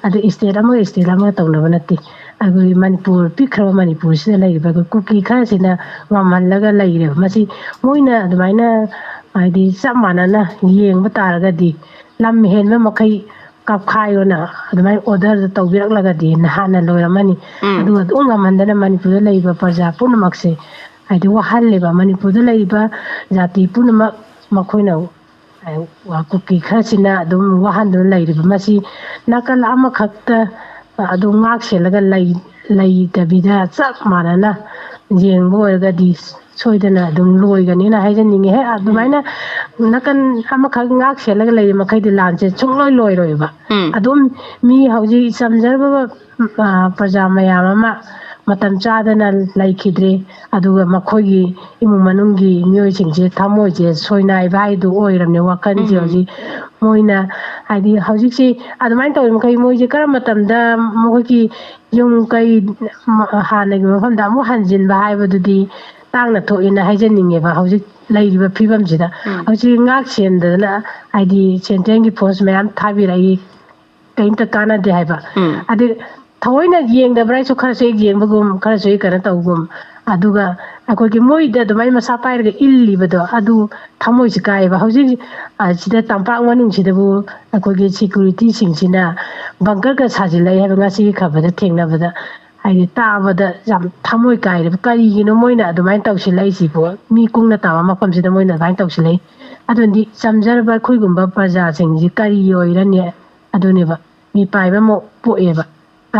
ꯑꯗꯨ ꯏꯁꯇꯦꯠ ꯑꯃꯒ ꯏꯁꯇꯦꯠ ꯑꯃꯒ ꯇꯧꯅꯕ ꯅꯠꯇꯦ꯫ ꯑꯩꯈꯣꯏꯒꯤ ꯃꯅꯤꯄꯨꯔ, ꯄꯤꯛꯈ꯭ꯔꯕ ꯃꯅꯤꯄꯨꯔꯁꯤꯗ ꯂꯩꯔꯤꯕ ꯑꯩꯈꯣꯏ ꯀꯨꯀꯤ ꯈꯔꯁꯤꯅ ꯉꯝꯍꯜꯂꯒ ꯂꯩꯔꯦꯕ꯫ ꯃꯁꯤ ꯃꯣꯏꯅ ꯑꯗꯨꯃꯥꯏꯅ ꯍꯥꯏꯗꯤ ꯆꯞ ꯃꯥꯟꯅꯅ ꯌꯦꯡꯕ ꯇꯥꯔꯒꯗꯤ, ꯂꯝ ꯍꯦꯟꯕ ꯃꯈꯩ ꯀꯞꯈꯥꯏꯌꯣꯅ ꯑꯗꯨꯃꯥꯏꯅ ꯑꯣꯔꯗꯔꯗ ꯇꯧꯕꯤꯔꯛꯂꯒꯗꯤ ꯅꯍꯥꯟꯅ ꯂꯣꯏꯔꯝꯃꯅꯤ꯫ ꯎꯝ꯫ ꯑꯗꯨꯒ ꯑꯗꯨꯝ ꯉꯝꯍꯟꯗꯅ ꯃꯅꯤꯄꯨꯔꯗ ꯂꯩꯔꯤꯕ ꯄ꯭ꯔꯖꯥ ꯄꯨꯝꯅꯃꯛꯁꯦ ꯍꯥꯏꯗꯤ ꯋꯥꯍꯜꯂꯦꯕ꯫ ꯃꯅꯤꯄꯨꯔꯗ ꯂꯩꯔꯤꯕ ꯖꯥꯇꯤ ꯄꯨꯝꯅꯃꯛ ꯃꯈꯣꯏꯅ, ꯑ, ꯀꯨꯀꯤ ꯈꯔꯁꯤꯅ ꯑꯗꯨꯝ ꯋꯥꯍꯟꯗꯨꯅ ꯂꯩꯔꯤꯕ꯫ ꯃꯁꯤ ꯅꯥꯀꯜ ꯑꯃꯈꯛꯇ ꯑꯗꯨꯝ ꯉꯥꯛ ꯁꯦꯜꯂꯒ ꯂꯩ-, ꯂꯩꯇꯕꯤꯗ ꯆꯞ ꯃꯥꯟꯅꯅ ꯌꯦꯡꯕ ꯑꯣꯏꯔꯒꯗꯤ ꯁꯣꯏꯗꯅ ꯑꯗꯨꯝ ꯂꯣꯏꯒꯅꯤꯅ ꯍꯥꯏꯖꯅꯤꯡꯉꯦ꯫ ꯍꯦꯛ ꯑꯗꯨꯃꯥꯏꯅ ꯅꯥꯀꯟ ꯑꯃꯈꯛ ꯉꯥꯛ ꯁꯦꯜꯂꯒ ꯂꯩꯔꯤ ꯃꯈꯩꯗꯤ ꯂꯥꯟꯁꯦ ꯁꯨꯡꯂꯣꯏ ꯂꯣꯏꯔꯣꯏꯕ꯫ ꯎꯝ꯫ ꯑꯗꯨꯝ ꯃꯤ ꯍꯧꯖꯤꯛ ꯆꯝꯖꯔꯕ, ꯑ, ꯄ꯭ꯔꯖꯥ ꯃꯌꯥꯝ ꯑꯃ ꯃꯇꯝ ꯆꯥꯗꯅ ꯂꯩꯈꯤꯗ꯭ꯔꯦ꯫ ꯑꯗꯨꯒ ꯃꯈꯣꯏꯒꯤ ꯏꯃꯨꯡ ꯃꯅꯨꯡꯒꯤ ꯃꯤꯑꯣꯏꯁꯤꯡꯁꯦ ꯊꯃꯣꯏꯁꯦ ꯁꯣꯏꯅꯥꯏꯕ ꯍꯥꯏꯗꯨ ꯑꯣꯏꯔꯕꯅꯦ, ꯋꯥꯈꯜꯁꯦ ꯎꯝ꯫ ꯍꯧꯖꯤꯛ ꯃꯣꯏꯅ ꯍꯥꯏꯗꯤ ꯍꯧꯖꯤꯛꯁꯤ ꯑꯗꯨꯃꯥꯏꯅ ꯇꯧꯔꯤ ꯃꯈꯩ ꯃꯣꯏꯁꯦ ꯀꯔꯝꯕ ꯃꯇꯝꯗ ꯃꯈꯣꯏꯒꯤ ꯌꯨꯝ ꯀꯩ ꯃ-, ꯍꯥꯟꯅꯒꯤ ꯃꯐꯝꯗ ꯑꯃꯨꯛ ꯍꯟꯖꯤꯟꯕ ꯍꯥꯏꯕꯗꯨꯗꯤ ꯇꯥꯡꯅ ꯊꯣꯛꯑꯦꯅ ꯍꯥꯏꯖꯅꯤꯡꯉꯦꯕ꯫ ꯍꯧꯖꯤꯛ ꯂꯩꯔꯤꯕ ꯐꯤꯕꯝꯁꯤꯗ ꯎꯝ꯫ ꯍꯧꯖꯤꯛ ꯉꯥꯛ ꯁꯦꯟꯗꯅ ꯍꯥꯏꯗꯤ ꯁꯦꯟꯇ꯭ꯔꯦꯜꯒꯤ ꯐꯣꯔꯁ ꯃꯌꯥꯝ ꯊꯥꯕꯤꯔꯛꯏ, ꯀꯔꯤꯝꯇ ꯀꯥꯟꯅꯗꯦ ꯍꯥꯏꯕ꯫ ꯎꯝ꯫ ꯑꯗꯩ ꯊꯑꯣꯏꯅ ꯌꯦꯡꯗꯕ꯭ꯔꯥ ꯍꯥꯏꯁꯨ ꯈꯔꯁꯨ ꯍꯦꯛ ꯌꯦꯡꯕꯒꯨꯝ, ꯈꯔꯁꯨ ꯍꯦꯛ ꯀꯩꯅꯣ ꯇꯧꯕꯒꯨꯝ꯫ ꯑꯗꯨꯒ ꯑꯩꯈꯣꯏꯒꯤ ꯃꯣꯏꯗ ꯑꯗꯨꯃꯥꯏꯅ ꯃꯁꯥ ꯄꯥꯏꯔꯒ ꯏꯜꯂꯤꯕꯗꯣ, ꯑꯗꯨ ꯊꯃꯣꯏꯁꯦ ꯀꯥꯏꯌꯦꯕ꯫ ꯍꯧꯖꯤꯛ, ꯑ, ꯁꯤꯗ ꯇꯝꯄꯥꯛ ꯃꯅꯨꯡꯁꯤꯗꯕꯨ ꯑꯩꯈꯣꯏꯒꯤ ꯁꯦꯀ꯭ꯌꯨꯔꯤꯇꯤꯁꯤꯡꯁꯤꯅ ꯕꯪꯀꯔꯒ ꯁꯥꯖꯤꯜꯂꯛꯑꯦ ꯍꯥꯏꯕ ꯉꯁꯤꯒꯤ ꯈꯕꯔꯗ ꯊꯦꯡꯅꯕꯗ꯫ ꯍꯥꯏꯗꯤ ꯇꯥꯕꯗ ꯌꯥꯝ ꯊꯃꯣꯏ ꯀꯥꯏꯔꯦꯕ꯫ ꯀꯔꯤꯒꯤꯅꯣ ꯃꯣꯏꯅ ꯑꯗꯨꯃꯥꯏꯅ ꯇꯧꯁꯤꯜꯂꯛꯏꯁꯤꯕꯣ? ꯃꯤ ꯀꯨꯡꯅ ꯇꯥꯕ ꯃꯐꯝꯁꯤꯗ ꯃꯣꯏꯅ ꯑꯗꯨꯃꯥꯏꯅ ꯇꯧꯁꯤꯜꯂꯛꯏ꯫ ꯑꯗꯨꯅꯗꯤ ꯆꯝꯖꯔꯕ ꯑꯩꯈꯣꯏꯒꯨꯝꯕ ꯄ꯭ꯔꯖꯥꯁꯤꯡꯁꯤ ꯀꯔꯤ ꯑꯣꯏꯔꯅꯤ? ꯑꯗꯨꯅꯦꯕ, ꯃꯤꯄꯥꯏꯕ ꯑꯃ ꯄꯣꯛꯑꯦꯕ꯫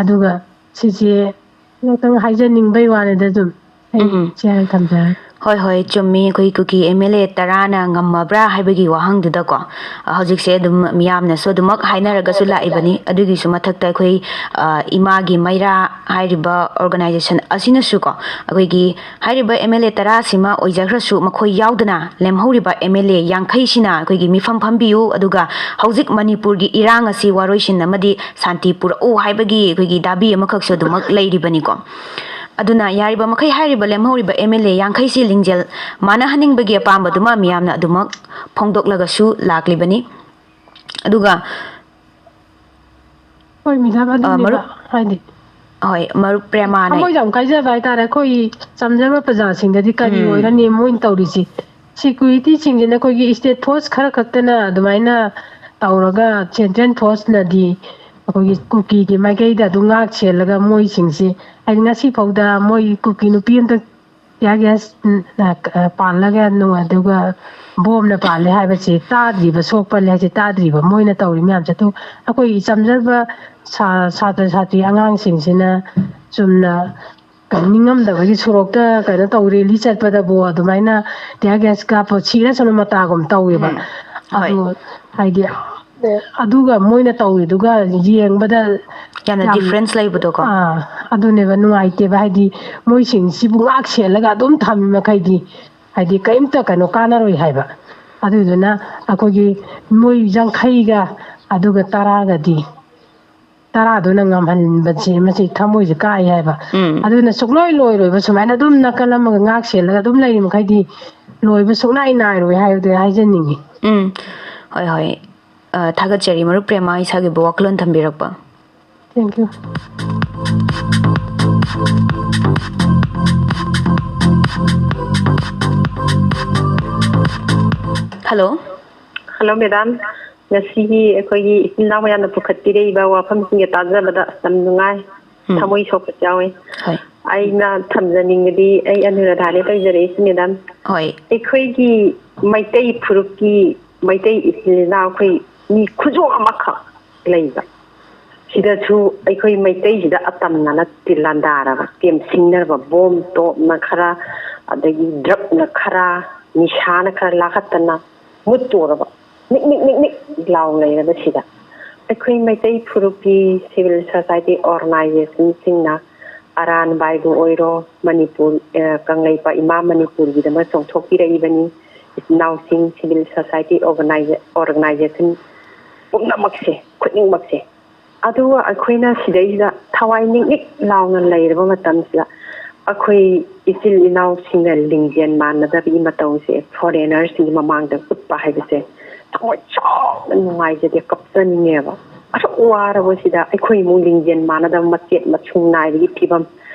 ꯑꯗꯨꯒ ꯁꯤꯁꯦ ꯈꯤꯇꯪ ꯍꯥꯏꯖꯅꯤꯡꯕꯩ ꯋꯥꯅꯤꯗ, ꯑꯗꯨꯝ ꯑꯩ ꯎꯝ꯫ ꯁꯤ ꯍꯥꯏꯅ ꯊꯝꯖꯔꯒꯦ꯫ ꯍꯣꯏ, ꯍꯣꯏ, ꯆꯨꯝꯃꯤ꯫ ꯑꯩꯈꯣꯏ ꯀꯨꯀꯤ ꯑꯦꯝ ꯑꯦꯜ ꯑꯦ ꯇꯔꯥꯅ ꯉꯝꯃꯕ꯭ꯔꯥ ꯍꯥꯏꯕꯒꯤ ꯋꯥꯍꯪꯗꯨꯗꯀꯣ, ꯑ, ꯍꯧꯖꯤꯛꯁꯦ ꯑꯗꯨꯝ ꯃꯤꯌꯥꯝꯅꯁꯨ ꯑꯗꯨꯃꯛ ꯍꯥꯏꯅꯔꯒꯁꯨ ꯂꯥꯛꯏꯕꯅꯤ꯫ ꯑꯗꯨꯒꯤꯁꯨ ꯃꯊꯛꯇ ꯑꯩꯈꯣꯏ, ꯑ, ꯏꯃꯥꯒꯤ ꯃꯩꯔꯥ ꯍꯥꯏꯔꯤꯕ ꯑꯣꯔꯒꯅꯥꯏꯖꯦꯁꯟ ꯑꯁꯤꯅꯁꯨꯀꯣ, ꯑꯩꯈꯣꯏꯒꯤ ꯍꯥꯏꯔꯤꯕ ꯑꯦꯝ ꯑꯦꯜ ꯑꯦ ꯇꯔꯥꯁꯤꯃ ꯑꯣꯏꯖꯈ꯭ꯔꯁꯨ, ꯃꯈꯣꯏ ꯌꯥꯎꯗꯅ ꯂꯦꯝꯍꯧꯔꯤꯕ ꯑꯦꯝ ꯑꯦꯜ ꯑꯦ ꯌꯥꯡꯈꯩꯁꯤꯅ ꯑꯩꯈꯣꯏꯒꯤ ꯃꯤꯐꯝ ꯐꯝꯕꯤꯌꯨ, ꯑꯗꯨꯒ ꯍꯧꯖꯤꯛ ꯃꯅꯤꯄꯨꯔꯒꯤ ꯏꯔꯥꯡ ꯑꯁꯤ ꯋꯥꯔꯣꯏꯁꯤꯟ ꯑꯃꯗꯤ ꯁꯥꯟꯇꯤ ꯄꯨꯔꯛꯎ ꯍꯥꯏꯕꯒꯤ ꯑꯩꯈꯣꯏꯒꯤ ꯗꯥꯕꯤ ꯑꯃꯈꯛꯁꯨ ꯑꯗꯨꯃꯛ ꯂꯩꯔꯤꯕꯅꯤꯀꯣ꯫ ꯑꯗꯨꯅ ꯌꯥꯔꯤꯕ ꯃꯈꯩ ꯍꯥꯏꯔꯤꯕ ꯂꯦꯝꯍꯧꯔꯤꯕ ꯑꯦꯝ ꯑꯦꯜ ꯑꯦ ꯌꯥꯡꯈꯩꯁꯤ ꯂꯤꯡꯖꯦꯜ ꯃꯥꯟꯅꯍꯟꯅꯤꯡꯕꯒꯤ ꯑꯄꯥꯝꯕꯗꯨꯃ ꯃꯤꯌꯥꯝꯅ ꯑꯗꯨꯃꯛ ꯐꯣꯡꯗꯣꯛꯂꯒꯁꯨ ꯂꯥꯛꯂꯤꯕꯅꯤ꯫ ꯑꯗꯨꯒ ꯍꯣꯏ, ꯃꯦꯗꯥꯝ, ꯑ, ꯑꯗꯨꯅꯦꯕ, ꯃꯔꯨꯞ, ꯍꯥꯏꯗꯤ ꯍꯣꯏ, ꯃꯔꯨꯞ ꯄ꯭ꯔꯦꯃꯥꯅ ꯊꯃꯣꯏ ꯌꯥꯝ ꯀꯥꯏꯖꯕ ꯍꯥꯏꯇꯥꯔꯦ꯫ ꯑꯩꯈꯣꯏ ꯆꯝꯖꯕ ꯄ꯭ꯔꯖꯥꯁꯤꯡꯗꯗꯤ ꯀꯔꯤ ꯎꯝ꯫ ꯑꯣꯏꯔꯅꯤ ꯃꯣꯏꯅ ꯇꯧꯔꯤꯁꯤ? ꯁꯦꯀ꯭ꯌꯨꯔꯤꯇꯤꯁꯤꯡꯁꯤꯅ ꯑꯩꯈꯣꯏꯒꯤ ꯁ꯭ꯇꯦꯠ ꯐꯣꯔꯁ ꯈꯔ ꯈꯛꯇꯅ ꯑꯗꯨꯃꯥꯏꯅ ꯇꯧꯔꯒ, ꯁꯦꯟꯇ꯭ꯔꯦꯜ ꯐꯣꯔꯁꯅꯗꯤ ꯑꯩꯈꯣꯏꯒꯤ ꯀꯨꯀꯤꯒꯤ ꯃꯥꯏꯀꯩꯗ ꯑꯗꯨꯝ ꯉꯥꯛ ꯁꯦꯜꯂꯒ ꯃꯣꯏꯁꯤꯡꯁꯤ, ꯍꯥꯏꯗꯤ ꯉꯁꯤ ꯐꯥꯎꯗ ꯃꯣꯏ ꯀꯨꯀꯤ ꯅꯨꯄꯤ ꯑꯝꯇ tear gas, ꯎꯝ, ꯑ, ꯑ, ꯄꯥꯜꯂꯒ ꯅꯨꯡ-, ꯑꯗꯨꯒ ꯕꯣꯝꯅ ꯄꯥꯜꯂꯦ ꯍꯥꯏꯕꯁꯤ ꯇꯥꯗ꯭ꯔꯤꯕ, ꯁꯣꯛ ꯄꯜꯂꯦ ꯍꯥꯏꯁꯦ ꯇꯥꯗ꯭ꯔꯤꯕ, ꯃꯣꯏꯅ ꯇꯧꯔꯤ ꯃꯌꯥꯝꯁꯦ꯫ ꯑꯗꯨ ꯑꯩꯈꯣꯏ ꯏꯆꯝꯖꯕ ꯁꯥ-, ꯁꯥꯇ꯭ꯔ ꯁꯥꯇ꯭ꯔꯤ ꯑꯉꯥꯡꯁꯤꯡꯁꯤꯅ ꯆꯨꯝꯅ ꯀꯩꯅꯣ, ꯅꯤꯡꯉꯝꯗꯕꯒꯤ ꯁꯣꯔꯣꯛꯇ ꯀꯩꯅꯣ ꯇꯧ, rally ꯆꯠꯄꯗꯕꯨ ꯑꯗꯨꯃꯥꯏꯅ tear gas ꯀꯥꯞꯄ ꯁꯤꯔꯁꯅꯨ ꯃꯇꯥꯒꯨꯝ ꯇꯧꯋꯦꯕ꯫ ꯎꯝ, ꯍꯣꯏ꯫ ꯑꯗꯨ ꯍꯥꯏꯗꯤ, ꯑꯗꯨꯒ ꯃꯣꯏꯅ ꯇꯧꯔꯤꯗꯨꯒ ꯌꯦꯡꯕꯗ ꯌꯥꯝꯅ ꯌꯥꯝ difference ꯂꯩꯕꯗꯣꯀꯣ꯫ ꯑꯥ, ꯑꯗꯨꯅꯦꯕ ꯅꯨꯡꯉꯥꯏꯇꯦꯕ꯫ ꯍꯥꯏꯗꯤ ꯃꯣꯏꯁꯤꯡꯁꯤꯕꯨ ꯉꯥꯛ ꯁꯦꯜꯂꯒ ꯑꯗꯨꯝ ꯊꯝꯃꯤ ꯃꯈꯩꯗꯤ, ꯍꯥꯏꯗꯤ ꯀꯔꯤꯝꯇ ꯀꯩꯅꯣ ꯀꯥꯟꯅꯔꯣꯏ ꯍꯥꯏꯕ꯫ ꯑꯗꯨꯗꯨꯅ ꯑꯩꯈꯣꯏꯒꯤ ꯃꯣꯏ ꯌꯥꯡꯈꯩꯒ ꯑꯗꯨꯒ ꯇꯔꯥꯒꯗꯤ, ꯇꯔꯥꯗꯨꯅ ꯉꯝꯍꯟꯕꯁꯦ, ꯃꯁꯤ ꯊꯃꯣꯏꯁꯦ ꯀꯥꯏ ꯍꯥꯏꯕ꯫ ꯎꯝ꯫ ꯑꯗꯨꯅ ꯁꯨꯡꯂꯣꯏ ꯂꯣꯏꯔꯣꯏꯕ, ꯁꯨꯃꯥꯏꯅ ꯑꯗꯨꯝ ꯅꯥꯀꯜ ꯑꯃꯒ ꯉꯥꯛ ꯁꯦꯜꯂꯒ ꯑꯗꯨꯝ ꯂꯩꯔꯤ ꯃꯈꯩꯗꯤ ꯂꯣꯏꯕ ꯁꯨꯡꯅꯥꯏ ꯅꯥꯏꯔꯣꯏ ꯍꯥꯏꯕꯗꯨ ꯍꯥꯏꯖꯅꯤꯡꯉꯤ꯫ ꯎꯝ, ꯍꯣꯏ, ꯍꯣꯏ꯫ ꯑ, ꯊꯥꯒꯠꯆꯔꯤ ꯃꯔꯨꯞ ꯄ꯭ꯔꯦꯃꯥ, ꯏꯁꯥꯒꯤ ꯋꯥꯈꯜꯂꯣꯟ ꯊꯝꯕꯤꯔꯛꯄ꯫ Thank you. Hello꯫ Hello, madam꯫ ꯉꯁꯤꯒꯤ ꯑꯩꯈꯣꯏꯒꯤ ꯏꯆꯤꯟ ꯏꯅꯥꯎ ꯃꯌꯥꯝꯅ ꯄꯨꯈꯠꯄꯤꯔꯛꯏꯕ ꯋꯥꯐꯝꯁꯤꯡꯒ ꯇꯥꯖꯕꯗ ꯌꯥꯝ ꯅꯨꯡꯉꯥꯏ꯫ ꯎꯝ꯫ ꯊꯃꯣꯏ ꯁꯣꯛꯄꯁꯨ ꯌꯥꯎꯋꯦ꯫ ꯍꯣꯏ꯫ ꯑꯩꯅ ꯊꯝꯖꯅꯤꯡꯕꯗꯤ, ꯑꯩ ꯑꯅꯨꯔꯥꯙꯥꯅꯦ ꯇꯧꯖꯔꯛꯏꯁꯤ, ꯃꯦꯗꯥꯝ꯫ ꯍꯣꯏ꯫ ꯑꯩꯈꯣꯏꯒꯤ ꯃꯩꯇꯩ ꯐꯨꯔꯨꯞꯀꯤ, ꯃꯩꯇꯩ ꯏꯆꯤꯜ ꯏꯅꯥꯎ ꯑꯩꯈꯣꯏ ꯃꯤ ꯈꯨꯖꯣꯛ ꯑꯃꯈꯛ ꯂꯩꯕ, ꯁꯤꯗꯁꯨ ꯑꯩꯈꯣꯏ ꯃꯩꯇꯩꯁꯤꯗ ꯑꯇꯝꯅꯅ ꯇꯤꯜ ꯂꯥꯟꯗꯥꯔꯕ, ꯇꯦꯝꯁꯤꯡꯅꯔꯕ, ꯕꯣꯝ ꯇꯣꯞꯅ ꯈꯔ, ꯑꯗꯒꯤ ꯗ꯭ꯔꯛꯅ ꯈꯔ, ꯅꯤꯁꯥꯅ ꯈꯔ ꯂꯥꯈꯠꯇꯅ ꯃꯨꯠꯇꯣꯔꯕ, ꯅꯤꯛ ꯅꯤꯛ ꯅꯤꯛ ꯅꯤꯛ ꯂꯥꯎ ꯂꯩꯔꯕꯁꯤꯗ, ꯑꯩꯈꯣꯏ ꯃꯩꯇꯩ ꯐꯨꯔꯨꯞꯀꯤ ꯁꯤꯚꯤꯜ ꯁꯣꯁꯥꯏꯇꯤ ꯑꯣꯔꯒꯅꯥꯏꯖꯦꯁꯟꯁꯤꯡꯅ, ꯑꯔꯥꯟꯕꯥꯏꯕꯨ ꯑꯣꯏꯔꯣ, ꯃꯅꯤꯄꯨꯔ, ꯑ, ꯀꯪꯂꯩꯄꯥꯛ ꯏꯃꯥ ꯃꯅꯤꯄꯨꯔꯒꯤꯗꯃꯛ ꯆꯣꯡꯊꯣꯛꯄꯤꯔꯛꯏꯕꯅꯤ꯫ ꯏꯆꯤꯟ ꯏꯅꯥꯎꯁꯤꯡ, ꯁꯤꯚꯤꯜ ꯁꯣꯁꯥꯏꯇꯤ ꯑꯣꯔꯒꯅꯥꯏꯖꯦ-, ꯑꯣꯔꯒꯅꯥꯏꯖꯦꯁꯟ ꯄꯨꯝꯅꯃꯛꯁꯦ, ꯈꯨꯗꯤꯡꯃꯛꯁꯦ꯫ ꯑꯗꯨꯒ ꯑꯩꯈꯣꯏꯅ ꯁꯤꯗꯩꯁꯤꯗ ꯊꯋꯥꯏ ꯅꯤꯛ ꯅꯤꯛ ꯂꯥꯎꯅ ꯂꯩꯔꯕ ꯃꯇꯝꯁꯤꯗ, ꯑꯩꯈꯣꯏ ꯏꯆꯤꯜ ꯏꯅꯥꯎꯁꯤꯡꯅ ꯂꯤꯡꯖꯦꯜ ꯃꯥꯟꯅꯗꯕꯒꯤ ꯃꯇꯧꯁꯦ ꯐꯣꯔꯦꯅꯔꯁꯤꯡꯒꯤ ꯃꯃꯥꯡꯗ ꯎꯠꯄ ꯍꯥꯏꯕꯁꯦ ꯊꯃꯣꯏ ꯆꯥꯎꯅ ꯅꯨꯡꯉꯥꯏꯖꯗꯦ, ꯀꯞꯆꯅꯤꯡꯉꯦꯕ꯫ ꯑꯁꯨꯛ ꯋꯥꯔꯕꯁꯤꯗ ꯑꯩꯈꯣꯏ ꯑꯃꯨꯛ ꯂꯤꯡꯖꯦꯜ ꯃꯥꯟꯅꯗꯕ ꯃꯆꯦꯠ ꯃꯁꯨꯡ ꯅꯥꯏꯕꯒꯤ ꯐꯤꯕꯝ,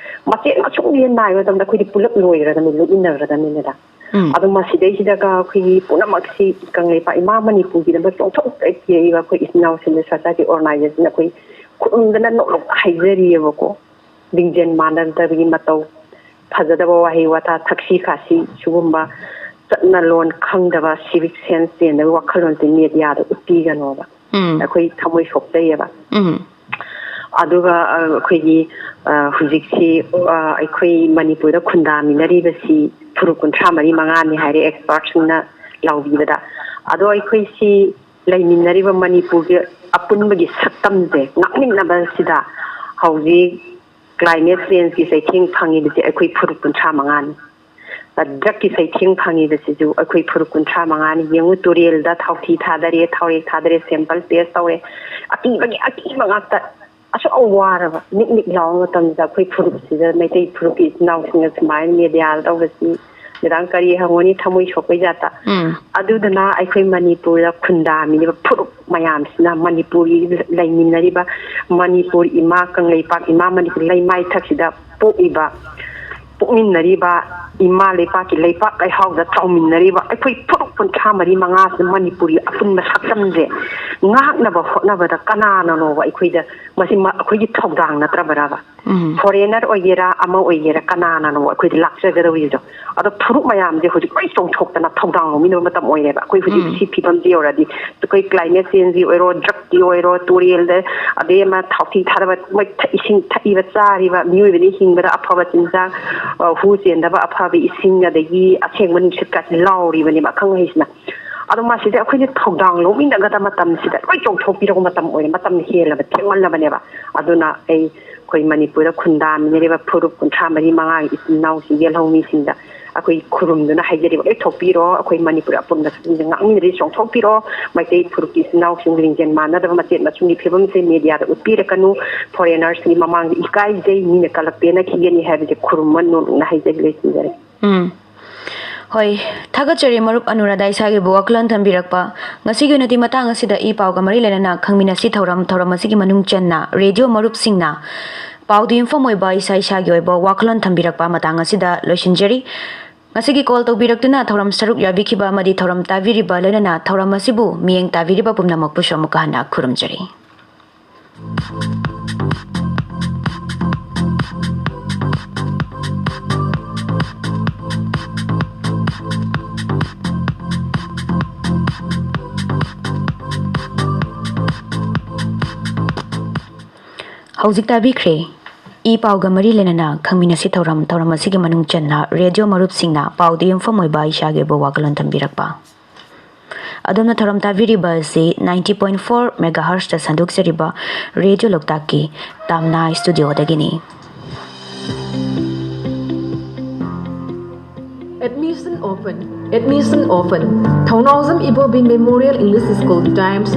ꯃꯆꯦꯠ ꯃꯁꯨꯡꯁꯦ ꯅꯥꯏꯕ ꯃꯇꯝꯗ ꯑꯩꯈꯣꯏꯗꯤ ꯄꯨꯂꯞ ꯂꯣꯏꯈ꯭ꯔꯗꯕꯅꯤ, ꯂꯣꯏ ꯏꯟꯅꯈ꯭ꯔꯗꯕꯅꯤꯗ꯫ ꯎꯝ꯫ ꯑꯗꯣ ꯃꯁꯤꯗꯩꯁꯤꯗꯒ ꯑꯩꯈꯣꯏꯒꯤ ꯄꯨꯝꯅꯃꯛꯁꯤ ꯀꯪꯂꯩꯄꯥꯛ ꯏꯃꯥ ꯃꯅꯤꯄꯨꯔꯒꯤꯗꯃꯛ ꯆꯣꯡꯊꯣꯛꯆꯔꯛꯄꯤꯔꯛꯏꯕ ꯑꯩꯈꯣꯏ ꯏꯆꯤꯟ ꯏꯅꯥꯎ ꯁꯤꯚꯤꯜ ꯁꯣꯁꯥꯏꯇꯤ ꯑꯣꯔꯒꯅꯥꯏꯖꯦꯁꯟ ꯑꯩꯈꯣꯏ ꯈꯨꯔꯨꯝꯗꯅ ꯅꯣꯛꯅꯣꯛ ꯍꯥꯏꯖꯔꯤꯑꯕꯀꯣ꯫ ꯂꯤꯡꯖꯦꯜ ꯃꯥꯟꯅꯗꯕꯒꯤ ꯃꯇꯧ, ꯐꯖꯗꯕ ꯋꯥꯍꯩ ꯋꯥꯇꯥ, ꯊꯛꯁꯤ ꯈꯥꯁꯤ, ꯁꯤꯒꯨꯝꯕ ꯆꯠꯅ ꯂꯣꯟ ꯈꯪꯗꯕ, ꯁꯤꯚꯤꯛ ꯁꯦꯟꯁ ꯆꯦꯟꯗꯕ ꯋꯥꯈꯜꯂꯣꯟꯁꯦ ꯃꯦꯗꯤꯌꯥꯗ ꯎꯠꯄꯤꯒꯅꯣꯕ꯫ ꯎꯝ꯫ ꯑꯩꯈꯣꯏ ꯊꯃꯣꯏ ꯁꯣꯛꯆꯩꯌꯦꯕ꯫ ꯎꯝ꯫ ꯑꯗꯨꯒ, ꯑ, ꯑꯩꯈꯣꯏꯒꯤ, ꯑ, ꯍꯧꯖꯤꯛꯁꯤ, ꯑ, ꯑꯩꯈꯣꯏ ꯃꯅꯤꯄꯨꯔꯗ ꯈꯨꯟꯗꯥꯃꯤꯟꯅꯔꯤꯕꯁꯤ ꯐꯨꯔꯨꯞ ꯀꯨꯟꯊ꯭ꯔꯥ ꯃꯔꯤ ꯃꯉꯥꯅꯤ ꯍꯥꯏꯔꯦ ꯑꯦꯛꯁꯄꯥꯔꯠꯁꯤꯡꯅ ꯂꯥꯎꯕꯤꯕꯗ꯫ ꯑꯗꯣ ꯑꯩꯈꯣꯏꯁꯤ ꯂꯩꯃꯤꯟꯅꯔꯤꯕ ꯃꯅꯤꯄꯨꯔꯒꯤ ꯑꯄꯨꯟꯕꯒꯤ ꯁꯛꯇꯝꯁꯦ ꯉꯥꯛꯃꯤꯟꯅꯕꯁꯤꯗ ꯍꯧꯖꯤꯛ ꯀ꯭ꯂꯥꯏꯃꯦꯠ ꯆꯦꯟꯖꯀꯤ ꯆꯩꯊꯦꯡ ꯐꯪꯉꯤꯕꯁꯦ ꯑꯩꯈꯣꯏ ꯐꯨꯔꯨꯞ ꯀꯨꯟꯊ꯭ꯔꯥ ꯃꯉꯥꯅꯤ꯫ ꯗ꯭ꯔꯛꯀꯤ ꯆꯩꯊꯦꯡ ꯐꯪꯉꯤꯕꯁꯤꯁꯨ ꯑꯩꯈꯣꯏ ꯐꯨꯔꯨꯞ ꯀꯨꯟꯊ꯭ꯔꯥ ꯃꯉꯥꯅꯤ꯫ ꯌꯦꯡꯉꯨ, ꯇꯨꯔꯦꯜꯗ ꯊꯥꯎꯊꯤ ꯊꯥꯗꯔꯦ, ꯊꯥꯎꯔꯦꯛ ꯊꯥꯗꯔꯦ, ꯁꯦꯝꯄꯜ ꯇꯦꯁ ꯇꯧꯔꯦ, ꯑꯀꯤꯕꯒꯤ ꯑꯀꯤꯕ ꯉꯥꯛꯇ꯫ ꯑꯁꯨꯛ ꯋꯥꯔꯕ, ꯅꯤꯛ ꯅꯤꯛ ꯂꯥꯎꯕ ꯃꯇꯝꯗ ꯑꯩꯈꯣꯏ ꯐꯨꯔꯨꯞꯁꯤꯗ, ꯃꯩꯇꯩ ꯐꯨꯔꯨꯞꯀꯤ ꯏꯆꯤꯟ ꯏꯅꯥꯎꯁꯤꯡꯅ ꯁꯨꯃꯥꯏꯅ ꯃꯦꯗꯤꯌꯥꯗ ꯇꯧꯕꯁꯤ, ꯃꯦꯗꯥꯝ, ꯀꯔꯤ ꯍꯪꯉꯨꯅꯤ, ꯊꯃꯣꯏ ꯁꯣꯛꯄꯩ ꯖꯥꯠꯇ꯫ ꯎꯝ꯫ ꯑꯗꯨꯗꯨꯅ ꯑꯩꯈꯣꯏ ꯃꯅꯤꯄꯨꯔꯗ ꯈꯨꯟꯗꯥꯃꯤꯟꯅꯔꯤꯕ ꯐꯨꯔꯨꯞ ꯃꯌꯥꯝꯁꯤꯅ, ꯃꯅꯤꯄꯨꯔꯒꯤ ꯂꯩꯃꯤꯟꯅꯔꯤꯕ, ꯃꯅꯤꯄꯨꯔ ꯏꯃꯥ, ꯀꯪꯂꯩꯄꯥꯛ ꯏꯃꯥ ꯃꯅꯤꯄꯨꯔ ꯂꯩꯃꯥꯏ ꯊꯛꯁꯤꯗ ꯄꯣꯛꯏꯕ, ꯄꯣꯛꯃꯤꯟꯅꯔꯤꯕ, ꯏꯃꯥ ꯂꯩꯄꯥꯛꯀꯤ ꯂꯩꯄꯥꯛ ꯂꯩꯍꯥꯎꯗ ꯆꯥꯎꯃꯤꯟꯅꯔꯤꯕ ꯑꯩꯈꯣꯏ ꯐꯨꯔꯨꯞ ꯀꯨꯟꯊ꯭ꯔꯥ ꯃꯔꯤ ꯃꯉꯥꯁꯤꯅ ꯃꯅꯤꯄꯨꯔꯤ ꯑꯄꯨꯟꯕ ꯁꯛꯇꯝꯁꯦ ꯉꯥꯛꯅꯕ ꯍꯣꯠꯅꯕꯗ ꯀꯅꯥꯅꯅꯣꯕ ꯑꯩꯈꯣꯏꯗ ꯃꯁꯤ ꯃ-, ꯑꯩꯈꯣꯏꯒꯤ ꯊꯧꯗꯥꯡ ꯅꯠꯇ꯭ꯔꯕ꯭ꯔꯕ? ꯎꯝ꯫ Foreigner ꯑꯣꯏꯒꯦꯔꯥ ꯑꯃ ꯑꯣꯏꯒꯦꯔꯥ ꯀꯅꯥꯅꯅꯣ ꯑꯩꯈꯣꯏꯗ ꯂꯥꯛꯆꯒꯗꯧꯔꯤꯗꯣ? ꯑꯗꯣ ꯐꯨꯔꯨꯞ ꯃꯌꯥꯝꯁꯦ ꯍꯧꯖꯤꯛ ꯂꯣꯏ ꯆꯣꯡꯊꯣꯛꯇꯅ ꯊꯧꯗꯥꯡ ꯂꯧꯃꯤꯟꯅꯕ ꯃꯇꯝ ꯑꯣꯏꯔꯦꯕ꯫ ꯑꯩꯈꯣꯏ ꯍꯧꯖꯤꯛ ꯎꯝ꯫ ꯁꯤ ꯐꯤꯕꯝꯁꯤ ꯌꯧꯔꯗꯤ ꯑꯩꯈꯣꯏ climate changeꯀꯤ ꯑꯣꯏꯔꯣ, drugꯀꯤ ꯑꯣꯏꯔꯣ, ꯇꯨꯔꯦꯜꯗ ꯑꯗꯩ ꯑꯃ ꯊꯥꯎꯊꯤ ꯊꯥꯗꯕ, ꯃꯣꯏ ꯊꯛ-, ꯏꯁꯤꯡ ꯊꯛꯏꯕ, ꯆꯥꯔꯤꯕ, ꯃꯤꯑꯣꯏꯕꯅ ꯍꯤꯡꯕꯗ ꯑꯐꯕ ꯆꯤꯟꯖꯥꯛ, ꯑ, ꯍꯨ ꯆꯦꯟꯗꯕ ꯑꯐꯕ ꯏꯁꯤꯡ, ꯑꯗꯒꯤ ꯑꯁꯦꯡꯕ ꯅꯨꯡꯁꯤꯠꯀꯥꯁꯦ ꯂꯥꯎꯔꯤꯕꯅꯦꯕ ꯑꯈꯪ ꯑꯍꯩꯁꯤꯅ꯫ ꯑꯗꯣ ꯃꯁꯤꯗ ꯑꯩꯈꯣꯏꯅ ꯊꯧꯗꯥꯡ ꯂꯧꯃꯤꯟꯅꯒꯗꯕ ꯃꯇꯝꯁꯤꯗ ꯂꯣꯏ ꯆꯣꯡꯊꯣꯛꯄꯤꯔꯛꯄ ꯃꯇꯝ ꯑꯣꯏꯔꯦ, ꯃꯇꯝ ꯍꯦꯜꯂꯕ, ꯊꯦꯡꯃꯜꯂꯕꯅꯦꯕ꯫ ꯑꯗꯨꯅ ꯑꯩ, ꯑꯩꯈꯣꯏ ꯃꯅꯤꯄꯨꯔꯗ ꯈꯨꯟꯗꯥꯃꯤꯟꯅꯔꯤꯕ ꯐꯨꯔꯨꯞ ꯀꯨꯟꯊ꯭ꯔꯥ ꯃꯔꯤ ꯃꯉꯥꯒꯤ ꯏꯆꯤꯟ ꯏꯅꯥꯎꯁꯤꯡ, ꯌꯦꯜꯍꯧꯃꯤꯁꯤꯡꯗ ꯑꯩꯈꯣꯏ ꯈꯨꯔꯨꯝꯗꯨꯅ ꯍꯥꯏꯖꯔꯤꯕ, ꯂꯣꯏ ꯊꯣꯛꯄꯤꯔꯣ, ꯑꯩꯈꯣꯏ ꯃꯅꯤꯄꯨꯔ ꯑꯄꯨꯟꯕ ꯁꯛꯇꯝꯁꯦ ꯉꯥꯛꯃꯤꯟꯅꯔꯤ, ꯆꯣꯡꯊꯣꯛꯄꯤꯔꯣ꯫ ꯃꯩꯇꯩ ꯐꯨꯔꯨꯞꯀꯤ ꯏꯆꯤꯟ ꯏꯅꯥꯎꯁꯤꯡ ꯂꯤꯡꯖꯦꯜ ꯃꯥꯟꯅꯗꯕ ꯃꯆꯦꯠ ꯃꯆꯨꯝꯒꯤ ꯐꯤꯕꯝꯁꯦ mediaꯗ ꯎꯠꯄꯤꯔꯛꯀꯅꯨ꯫ Foreigners ꯀꯤ ꯃꯃꯥꯡꯗ ꯏꯀꯥꯏꯖꯩ, ꯃꯤꯅ ꯀꯂꯛꯄꯦꯅ ꯈꯤꯒꯅꯤ ꯍꯥꯏꯕꯁꯦ ꯈꯨꯔꯨꯝꯃ ꯅꯣꯂꯨꯛꯅ ꯍꯥꯏꯖꯔꯤ, ꯂꯣꯏꯁꯤꯟꯖꯔꯦ꯫ ꯎꯝ꯫ ꯍꯣꯏ, ꯊꯥꯒꯠꯆꯔꯤ ꯃꯔꯨꯞ ꯑꯅꯨꯔꯥꯙꯥ ꯏꯁꯥꯒꯤꯕꯨ ꯋꯥꯈꯜꯂꯣꯟ ꯊꯝꯕꯤꯔꯛꯄ꯫ ꯉꯁꯤꯒꯤ ꯑꯣꯏꯅꯗꯤ ꯃꯇꯥꯡ ꯑꯁꯤꯗ ꯏ ꯄꯥꯎꯒ ꯃꯔꯤ ꯂꯩꯅꯅ ꯈꯪꯃꯤꯟꯅꯁꯤ ꯊꯧꯔꯝ, ꯊꯧꯔꯝ ꯑꯁꯤꯒꯤ ꯃꯅꯨꯡ ꯆꯟꯅ ꯔꯦꯗꯤꯑꯣ ꯃꯔꯨꯞꯁꯤꯡꯅ ꯄꯥꯎꯗ ꯌꯨꯝꯐꯝ ꯑꯣꯏꯕ ꯏꯁꯥ ꯏꯁꯥꯒꯤ ꯑꯣꯏꯕ ꯋꯥꯈꯜꯂꯣꯟ ꯊꯝꯕꯤꯔꯛꯄ ꯃꯇꯥꯡ ꯑꯁꯤꯗ ꯂꯣꯏꯁꯤꯟꯖꯔꯤ꯫ ꯉꯁꯤꯒꯤ call ꯇꯧꯕꯤꯔꯛꯇꯨꯅ ꯊꯧꯔꯝ ꯁꯔꯨꯛ ꯌꯥꯕꯤꯈꯤꯕ ꯑꯃꯗꯤ ꯊꯧꯔꯝ ꯇꯥꯕꯤꯔꯤꯕ ꯂꯣꯏꯅꯅ ꯊꯧꯔꯝ ꯑꯁꯤꯕꯨ ꯃꯤꯠꯌꯦꯡ ꯇꯥꯕꯤꯔꯤꯕ ꯄꯨꯝꯅꯃꯛꯄꯨꯁꯨ ꯑꯃꯨꯛꯀ ꯍꯟꯅ ꯈꯨꯔꯨꯝꯖꯔꯤ꯫ ꯍꯧꯖꯤꯛ ꯇꯥꯕꯤꯈ꯭ꯔꯦ ꯏ ꯄꯥꯎꯒ ꯃꯔꯤ ꯂꯩꯅꯅ ꯈꯪꯃꯤꯟꯅꯁꯤ ꯊꯧꯔꯝ, ꯊꯧꯔꯝ ꯑꯁꯤꯒꯤ ꯃꯅꯨꯡ ꯆꯟꯅ ꯔꯦꯗꯤꯑꯣ ꯃꯔꯨꯞꯁꯤꯡꯅ ꯄꯥꯎꯗ ꯌꯨꯝꯐꯝ ꯑꯣꯏꯕ ꯏꯁꯥꯒꯤ ꯑꯣꯏꯕ ꯋꯥꯈꯜꯂꯣꯟ ꯊꯝꯕꯤꯔꯛꯄ꯫ ꯑꯗꯣꯝꯅ ꯊꯧꯔꯝ ꯇꯥꯕꯤꯔꯤꯕ ꯑꯁꯤ ninety point four megahertzꯇ ꯁꯟꯗꯣꯛꯆꯔꯤꯕ ꯔꯦꯗꯤꯑꯣ ꯂꯣꯛꯇꯥꯛꯀꯤ Tamna ꯁ꯭ꯇꯨꯗꯤꯑꯣꯗꯒꯤꯅꯤ꯫ Admission open. Admission open. ꯊꯧꯅꯥꯎꯖꯝ ꯏꯕꯣꯕꯤ Memorial English School Times